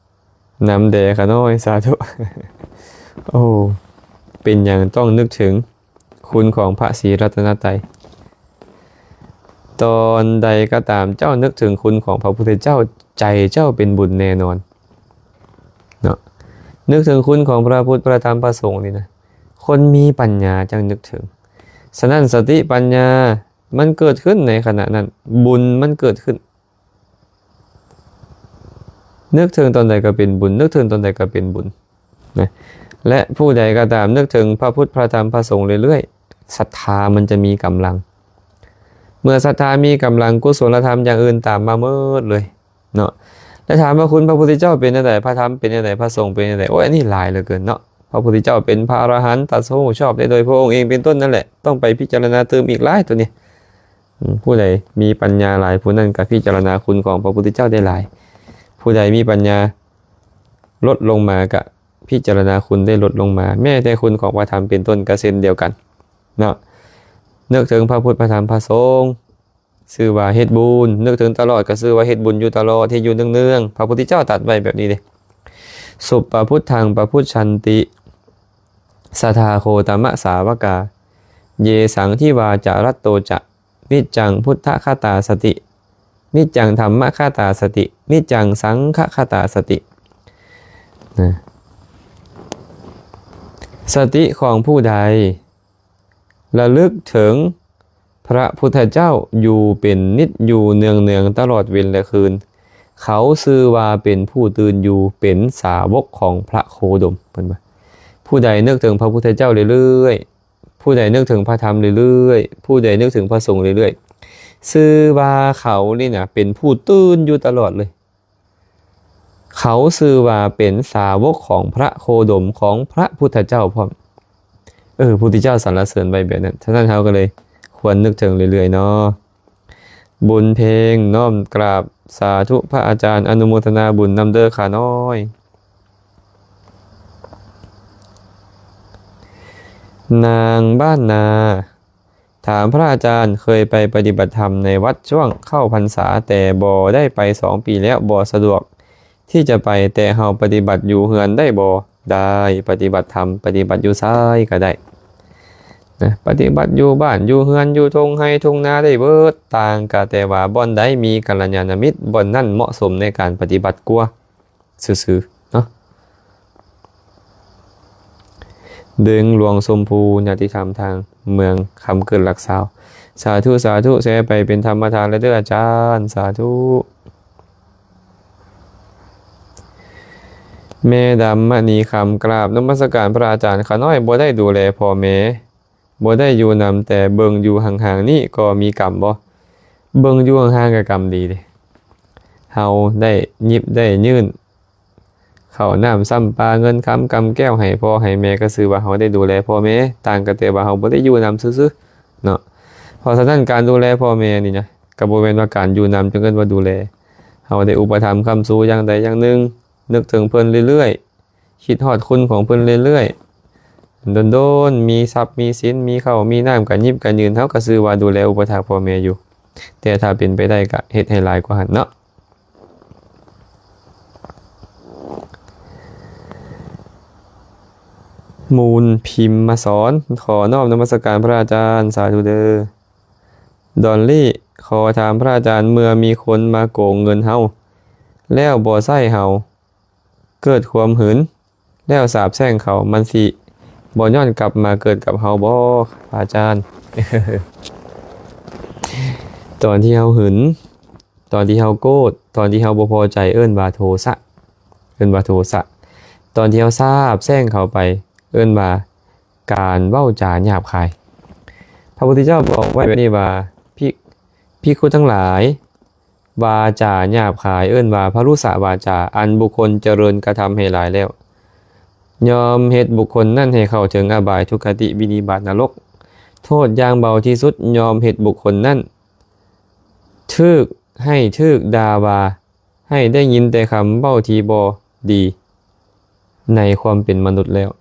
ນຳແດ່ຂະນ້ອຍ, ສາທຸ. ໂອ້, ເປັນຫຍັງຕ້ອງນຶກເຖິງຄຸນຂອງພະສີລັດຕະນະໄຕ? ຕອນໃດກໍຕາມເຈົ້ານຶກເຖິງຄຸນຂອງພະພຸດທະເຈົ້າ, ໃຈເຈົ້າເປັນບຸນແນ່ນອນເນາະ. ນຶກເຖິງຄຸນຂອງພະພຸດ ພະທຳ ພະສົງນີ້ນະ ຄົນມີປັນຍາຈັ່ງນຶກເຖິງ. ສະນັ້ນ ສະຕິປັນຍາມັນເກີດຂຶ້ນໃນຂະນະນັ້ນ ບຸນມັນເກີດຂຶ້ນ. ນຶກເຖິງຕອນໃດກໍເປັນບຸນ ນຶກເຖິງຕອນໃດກໍເປັນບຸນນະ. ແລະ ຜູ້ໃດກໍຕາມນຶກເຖິງພະພຸດ ພະທຳ ພະສົງເລື້ອຍໆ ສັດທາມັນຈະມີກຳລັງ. ເມື່ອສັດທາມີກຳລັງ ກຸສົລະທຳຢ່າງອື່ນຕາມມາໝົດເລີຍເນາະ. ແລະ ຖາມວ່າຄຸນພະພຸດທະເຈົ້າເປັນແນວໃດ? ພະທຳເປັນແນວໃດ? ພະສົງເປັນແນວໃດ? ໂອ້ຍ ອັນນີ້ຫຼາຍເຫຼືອເກີນເນາະ. ພະພຸດທະເຈົ້າເປັນພະອະລະຫັນ ຕັດສະຮູ້ຊອບໄດ້ໂດຍພະອົງເອງເປັນຕົ້ນນັ້ນແຫຼະ ຕ້ອງໄປພິຈາລະນາຕື່ມອີກຫຼາຍໂຕນີ້. ອືມ ຜູ້ໃດມີປັນຍາຫຼາຍ ຜູ້ນັ້ນກໍພິຈາລະນາຄຸນຂອງພະພຸດທະເຈົ້າໄດ້ຫຼາຍ. ຜູ້ໃດມີປັນຍາລົດລົງມາ ກໍພິຈາລະນາຄຸນໄດ້ລົດລົງມາ. ແມ້ແຕ່ຄຸນຂອງພະທຳເປັນຕົ້ນກໍເຊັ່ນດຽວກັນເນາະ. ນຶກເຖິງພະພຸດ ພະທຳ ພະສົງ ຊື່ວ່າເຮັດບຸນ, ນຶກເຖິງຕະຫຼອດກໍຊື່ວ່າເຮັດບຸນຢູ່ຕະຫຼອດ, ເຮັດຢູ່ເນືອງໆ. ພະພຸດທະເຈົ້າຕັດໄວ້ແບບນີ້ເດ້. ສຸປະພຸດທັງປະພຸດຊັນຕິ ສະທາໂຄຕະມະສາວະກາ ເຢສັງທິວາຈະລັດໂຕຈະ ນິດຈັງພຸດທະຄະຕາສະຕິ ນິດຈັງທຳມະຄະຕາສະຕິ ນິດຈັງສັງຄະຄະຕາສະຕິ ນະ. ສະຕິຂອງຜູ້ໃດລະລຶກເຖິງພະພຸດທະເຈົ້າຢູ່ເປັນນິດ ຢູ່ເນືອງໆ ຕະຫຼອດເວັນແລະຄືນ ເຂົາຊື່ວ່າເປັນຜູ້ຕື່ນຢູ່ ເປັນສາວົກຂອງພະໂຄດົມ. ເພິ່ນວ່າ ຜູ້ໃດນຶກເຖິງພະພຸດທະເຈົ້າເລື້ອຍໆ ຜູ້ໃດນຶກເຖິງພະທຳເລື້ອຍໆ ຜູ້ໃດນຶກເຖິງພະສົງເລື້ອຍໆ ຊື່ວ່າເຂົານີ້ນະ ເປັນຜູ້ຕື່ນຢູ່ຕະຫຼອດເລີຍ. ເຂົາຊື່ວ່າເປັນສາວົກຂອງພະໂຄດົມ ຂອງພະພຸດທະເຈົ້າພ້ອມ. ເອີ ພຸດທະເຈົ້າສັນລະເສີນໄວ້ແບບນັ້ນ. ສະນັ້ນເຮົາກໍເລີຍຄວນນຶກເຖິງເລື້ອຍໆເນາະ. ບຸນເພັງ ນ້ອມກາບສາທຸພະອາຈານ ອະນຸໂມທະນາບຸນນຳເດີຂ້ານ້ອຍ. ນາງບ້ານນາ ຖາມພະອາຈານ ເຄີຍໄປປະຕິບັດທຳໃນວັດຊ່ວງເຂົ້າພັນສາ ແຕ່ບໍ່ໄດ້ໄປສອງປີແລ້ວ ບໍ່ສະດວກທີ່ຈະໄປ ແຕ່ເຮົາປະຕິບັດຢູ່ເຮືອນໄດ້ບໍ່? ໄດ້ ປະຕິບັດທຳ ປະຕິບັດຢູ່ໃສກໍໄດ້ນະ ປະຕິບັດຢູ່ບ້ານ ຢູ່ເຮືອນ ຢູ່ທົ່ງໄຮ່ທົ່ງນາໄດ້ເບີດ. ຕ່າງກໍແຕ່ວ່າບ່ອນໃດມີກັນລະຍານະມິດ ບ່ອນນັ້ນເໝາະສົມໃນການປະຕິບັດກວ່າ ຊື່ໆເນາະ. ເດັງຫຼວງຊົມພູ ຍາຕິທຳທາງເມືອງຄຳເກີດຫຼັກຊາວ. ສາທຸ ສາທຸ ແຊໄປເປັນທຳມະທານແລ້ວເດີອາຈານ ສາທຸ. ແມ່ດຳມະນີຄຳ ກາບນະມັດສະການພະອາຈານ. ຂ້ານ້ອຍບໍ່ໄດ້ດູແລພໍ່ແມ່ ບໍ່ໄດ້ຢູ່ນຳ ແຕ່ເບິ່ງຢູ່ຫ່າງໆນີ້ກໍມີກຳບໍ່? ເບິ່ງຢູ່ຫ່າງໆກໍກຳດີເດ້. ເຮົາໄດ້ຫຍິບໄດ້ຍື່ນເຂົ້ານ້ຳຊ້ຳປາ ເງິນຄຳກຳແກ້ວໃຫ້ພໍ່ໃຫ້ແມ່ ກໍຊື່ວ່າເຮົາໄດ້ດູແລພໍ່ແມ່. ຕ່າງກໍແຕ່ວ່າເຮົາບໍ່ໄດ້ຢູ່ນຳຊື່ໆເນາະ. ເພາະສະນັ້ນ ການດູແລພໍ່ແມ່ນີ້ນະ ກໍບໍ່ແມ່ນວ່າການຢູ່ນຳຈຶ່ງເອີ້ນວ່າດູແລ. ເຮົາໄດ້ອຸປະຖຳຄ້ຳຊູຢ່າງໃດຢ່າງໜຶ່ງ ນຶກເຖິງເພິ່ນເລື້ອຍໆ ຄິດຮອດຄຸນຂອງເພິ່ນເລື້ອຍໆ ດົນໆ ມີຊັບມີສິນ ມີເຂົ້າມີນ້ຳ ກະຫຍິບກະຍື່ນ ເຮົາກະຊື່ວ່າດູແລອຸປະຖາກພໍ່ແມ່ຢູ່. ແຕ່ຖ້າເປັນໄປໄດ້ກະເຮັດໃຫ້ຫຼາຍກວ່າຫັ້ນເນາະ. ມູນພິມມະສອນ ຂໍນ້ອມນະມັດສະການພະອາຈານ ສາທຸເດີ. ດອນລີ້ ຂໍຖາມພະອາຈານ ເມື່ອມີຄົນມາໂກງເງິນເຮົາ ແລ້ວບໍ່ໃຊ້ເຮົາ ເກີດຄວາມຫຶງ ແລ້ວສາບແຊ່ງເຂົາ ມັນຊິບໍ່ຍ້ອນກັບມາເກີດກັບເຮົາບໍ່ ພະອາຈານ? ຕອນທີ່ເຮົາຫຶງ ຕອນທີ່ເຮົາໂກດ ຕອນທີ່ເຮົາບໍ່ພໍໃຈ ເອີ້ນວ່າໂທສະ ເອີ້ນວ່າໂທສະ. ຕອນທີ່ເຮົາສາບແຊ່ງເຂົາໄປ ເອີ້ນວ່າການເວົ້າຈາຫຍາບຄາຍ. ພະພຸດທະເຈົ້າບອກໄວ້ແບບນີ້ວ່າ ພິ- ພິກຂຸທັງຫຼາຍ ວາຈາຫຍາບຄາຍ ເອີ້ນວ່າພະລຸສະວາຈາ ອັນບຸກຄົນຈະເລີນກະທຳໃຫ້ຫຼາຍແລ້ວ ຍ່ອມເຮັດບຸກຄົນນັ້ນໃຫ້ເຂົ້າເຖິງອະບາຍ ທຸກຄະຕິ ວິນິບາດ ນະລົກ. ໂທດຢ່າງເບົາທີ່ສຸດ ຍ່ອມເຮັດບຸກຄົນນັ້ນຖືກໄຫ້ຖືກດ່າວ່າ ໃຫ້ໄດ້ຍິນແຕ່ຄຳເວົ້າທີ່ບໍ່ດີໃນຄວາມເປັນມະນຸດແລ້ວ.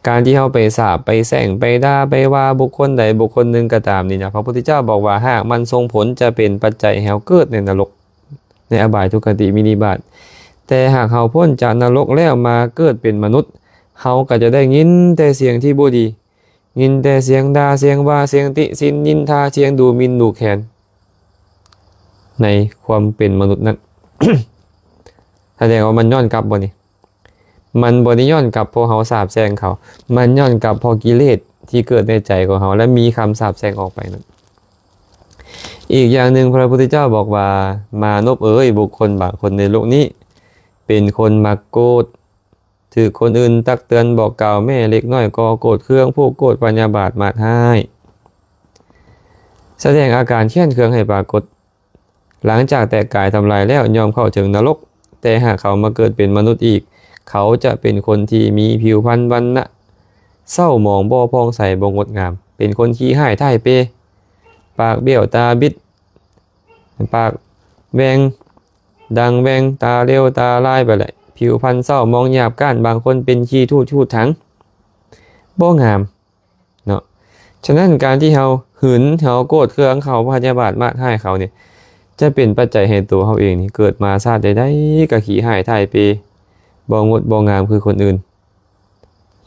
ການທີ່ເຮົາໄປສາບ ໄປແຊ່ງ ໄປດ່າ ໄປວ່າບຸກຄົນໃດບຸກຄົນໜຶ່ງກໍຕາມນີ້ນະ ພະພຸດທະເຈົ້າບອກວ່າ ຮາກມັນສົ່ງຜົນຈະເປັນປັດໄຈໃຫ້ເຮົາເກີດໃນນະລົກ ໃນອະບາຍ ທຸກຄະຕິ ວິນິບາດ. ແຕ່ຫາກເຮົາພົ້ນຈາກນະລົກແລ້ວມາເກີດເປັນມະນຸດ ເຮົາກໍຈະໄດ້ຍິນແຕ່ສຽງທີ່ບໍ່ດີ ຍິນແຕ່ສຽງດ່າ ສຽງວ່າ ສຽງຕິຊິນນິນທາ ສຽງດູໝິ່ນດູແຄນ ໃນຄວາມເປັນມະນຸດນັ້ນ. ສະແດງວ່າມັນຍ້ອນກັບບໍ່ນີ້? ມັນບໍ່ໄດ້ຍ້ອນກັບເພາະເຮົາສາບແຊ່ງເຂົາ, ມັນຍ້ອນກັບເພາະກິເລດທີ່ເກີດໃນໃຈຂອງເຮົາ ແລະ ມີຄຳສາບແຊ່ງອອກໄປນັ້ນ. ອີກຢ່າງໜຶ່ງ, ພະພຸດທະເຈົ້າບອກວ່າ, ມານົບເອີຍ, ບຸກຄົນບາງຄົນໃນໂລກນີ້ ເປັນຄົນມັກໂກດ, ຖືກຄົນອື່ນຕັກເຕືອນບອກກ່າວແມ້ເລັກນ້ອຍກໍໂກດເຄືອງ, ຜູກໂກດພະຍາບາດມາດຮ້າຍ, ສະແດງອາການແຄ້ນເຄືອງໃຫ້ປາກົດ. ຫຼັງຈາກແຕກກາຍທຳລາຍແລ້ວ ຍ່ອມເຂົ້າເຖິງນະລົກ, ແຕ່ຫາກເຂົາມາເກີດເປັນມະນຸດອີກ, ເຂົາຈະເປັນຄົນທີ່ມີຜິວພັນວັນນະເສົ້າໝອງ, ບໍ່ຜ່ອງໃສ, ບໍ່ງົດງາມ, ເປັນຄົນຂີ້ຮ້າຍທ້າຍເປ, ປາກບ້ຽວ, ຕາບິດ, ປາກແຫວ່ງ, ດັງແຫວ່ງ, ຕາເຫຼວ, ຕາລາຍໄປແຫຼະ, ຜິວພັນເສົ້າໝອງ, ຫຍາບກ້ານ, ບາງຄົນເປັນຂີ້ທູດ, ທູດຖັງ, ບໍ່ງາມ. ເນາະ. ສະນັ້ນ ການທີ່ເຮົາຫຶງ, ເຮົາໂກດເຄືອງເຂົາ, ພະຍາບາດມາດຮ້າຍເຂົານີ້ ຈະເປັນປັດໄຈໃຫ້ຕົວເຮົາເອງນີ້ ເກີດມາຊາດໃດໆກໍຂີ້ຮ້າຍທ້າຍເປ, ບໍ່ງົດບໍ່ງາມຄືຄົນອື່ນ,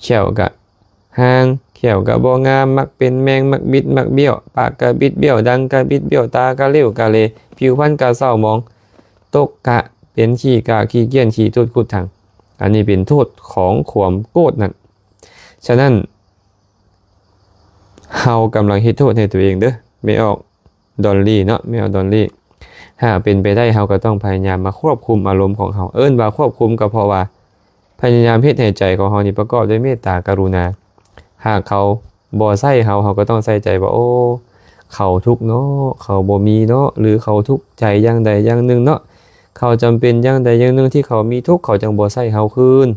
ແຂ້ວກະຮ້າງ, ແຂ້ວກະບໍ່ງາມ, ມັກເປັນແມງ, ມັກບິດ, ມັກບ້ຽວ, ປາກກະບິດບ້ຽວ, ດັງກະບິດບ້ຽວ, ຕາກະເຫຼວກະເລ, ຜິວພັນກະເສົ້າໝອງ, ຕົກກະເປັນຂີ້ກາກຂີ້ກ້ຽນ, ຂີ້ທູດ, ຂຸດຖັງ. ອັນນີ້ເປັນໂທດຂອງຄວາມໂກດນັ້ນ. ສະນັ້ນ ເຮົາກຳລັງເຮັດໂທດໃຫ້ຕົວເອງເດີ້ ແມ່ອອກດອນລີເນາະ, ແມ່ອອກດອນລີ. ຫາກເປັນໄປໄດ້ ເຮົາກໍຕ້ອງພະຍາຍາມມາຄວບຄຸມອາລົມຂອງເຮົາ. ເອີ້ນວ່າຄວບຄຸມກໍເພາະວ່າພະຍາຍາມເຮັດໃຫ້ໃຈຂອງເຮົານີ້ປະກອບດ້ວຍເມດຕາກະລຸນາ. ຫາກເຂົາບໍ່ໃຊ້ເຮົາ, ເຮົາກໍຕ້ອງໃສ່ໃຈວ່າ ໂອ້ ເຂົາທຸກເນາະ, ເຂົາບໍ່ມີເນາະ, ຫຼື ເຂົາທຸກໃຈຢ່າງໃດຢ່າງໜຶ່ງເນາະ, ເຂົາຈຳເປັນຢ່າງໃດຢ່າງໜຶ່ງທີ່ເຂົາມີທຸກ, ເຂົາຈັ່ງບໍ່ໃຊ້ເຮົາຄືນ.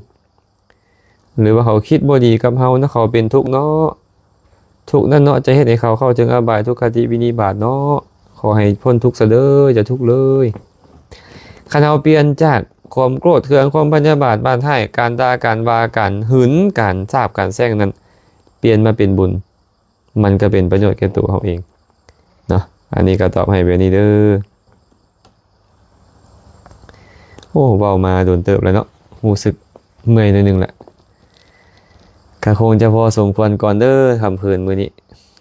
ຫຼືວ່າເຂົາຄິດບໍ່ດີກັບເຮົາເນາະ, ເຂົາເປັນທຸກເນາະ, ທຸກນັ້ນເນາະ ຈະເຮັດໃຫ້ເຂົາເຂົ້າເຖິງອະບາຍທຸກຄະຕິວິນິບາດເນາະ, ຂໍໃຫ້ພົ້ນທຸກຊະເດີ້, ຢ່າທຸກເລີຍ. ຄັນເຮົາປ່ຽນຈາກຄວາມໂກດເຄືອງ, ຄວາມພະຍາບາດມາດຮ້າຍ, ການດ່າ, ການວ່າ, ການຫຶງ, ການສາບ, ການແຊ່ງນັ້ນ, ປ່ຽນມາເປັນບຸນ, ມັນກໍເປັນປະໂຫຍດແກ່ຕົວເຮົາເອງເນາະ. ອັນນີ້ກໍຕອບໃຫ້ແບບນີ້ເດີ້. ໂອ້ ເວົ້າມາດົນເຕີບແລ້ວເນາະ, ຮູ້ສຶກເມື່ອຍໜ້ອຍໜຶ່ງແຫຼະ. ກໍຄົງຈະພໍສົມຄວນກ່ອນເດີ້ ຄ່ຳຄືນມື້ນີ້.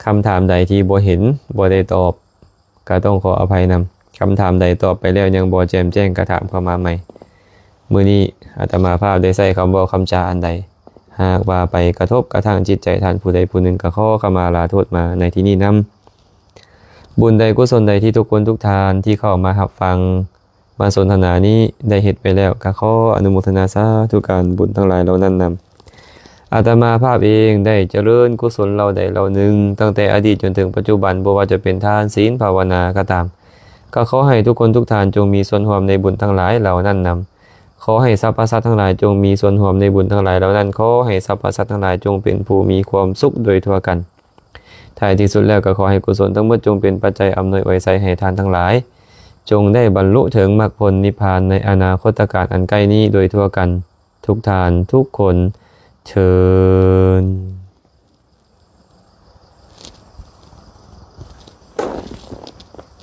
ຄຳຖາມໃດທີ່ບໍ່ເຫັນ, ບໍ່ໄດ້ຕອບ, ກໍຕ້ອງຂໍອະໄພນຳ. ຄຳຖາມໃດຕອບໄປແລ້ວຍັງບໍ່ແຈ່ມແຈ້ງ ກໍຖາມເຂົ້າມາໃໝ່. ມື້ນີ້ອາດຕະມາພາບໄດ້ໃຊ້ຄຳເວົ້າຄຳຈາອັນໃດ ຫາກວ່າໄປກະທົບກະທັ່ງຈິດໃຈທ່ານຜູ້ໃດຜູ້ໜຶ່ງ ກໍຂໍຂະມາລາໂທດມາໃນທີ່ນີ້ນຳ. ບຸນໃດກຸສົນໃດທີ່ທຸກຄົນທຸກທ່ານທີ່ເຂົ້າມາຮັບຟັງ ມາສົນທະນານີ້ໄດ້ເຮັດໄປແລ້ວ, ກໍຂໍອະນຸໂມທະນາສາທຸການບຸນທັງຫຼາຍເຫຼົ່ານັ້ນນຳ. ອາດຕະມາພາບເອງໄດ້ຈະເລີນກຸສົນເຫຼົ່າໃດເຫຼົ່າໜຶ່ງ, ຕັ້ງແຕ່ອະດີດຈົນເຖິງປັດຈຸບັນ, ບໍ່ວ່າຈະເປັນທານ, ສິນ, ພາວະນາກໍຕາມ, ກໍຂໍໃຫ້ທຸກຄົນທຸກທ່ານຈົ່ງມີສ່ວນຮ່ວມໃນບຸນທັງຫຼາຍເຫຼົ່ານັ້ນນຳ. ຂໍໃຫ້ສັບພະສັດທັງຫຼາຍຈົ່ງມີສ່ວນຮ່ວມໃນບຸນທັງຫຼາຍເຫຼົ່ານັ້ນ. ຂໍໃຫ້ສັບພະສັດທັງຫຼາຍຈົ່ງເປັນຜູ້ມີຄວາມສຸກໂດຍທົ່ວກັນ. ທ້າຍທີ່ສຸດແລ້ວກໍຂໍໃຫ້ກຸສົນທັງໝົດຈົ່ງເປັນປັດໄຈອຳນວຍອວຍໄຊໃຫ້ທ່ານທັງຫຼາຍ, ຈົ່ງໄດ້ບັນລຸເຖິງມັກຜົນນິບພານໃນອະນາຄົດຕະການອັນໃກ້ນີ້ໂດຍທົ່ວກັນ ທຸກທ່ານທຸກຄົນເທີ້ນ.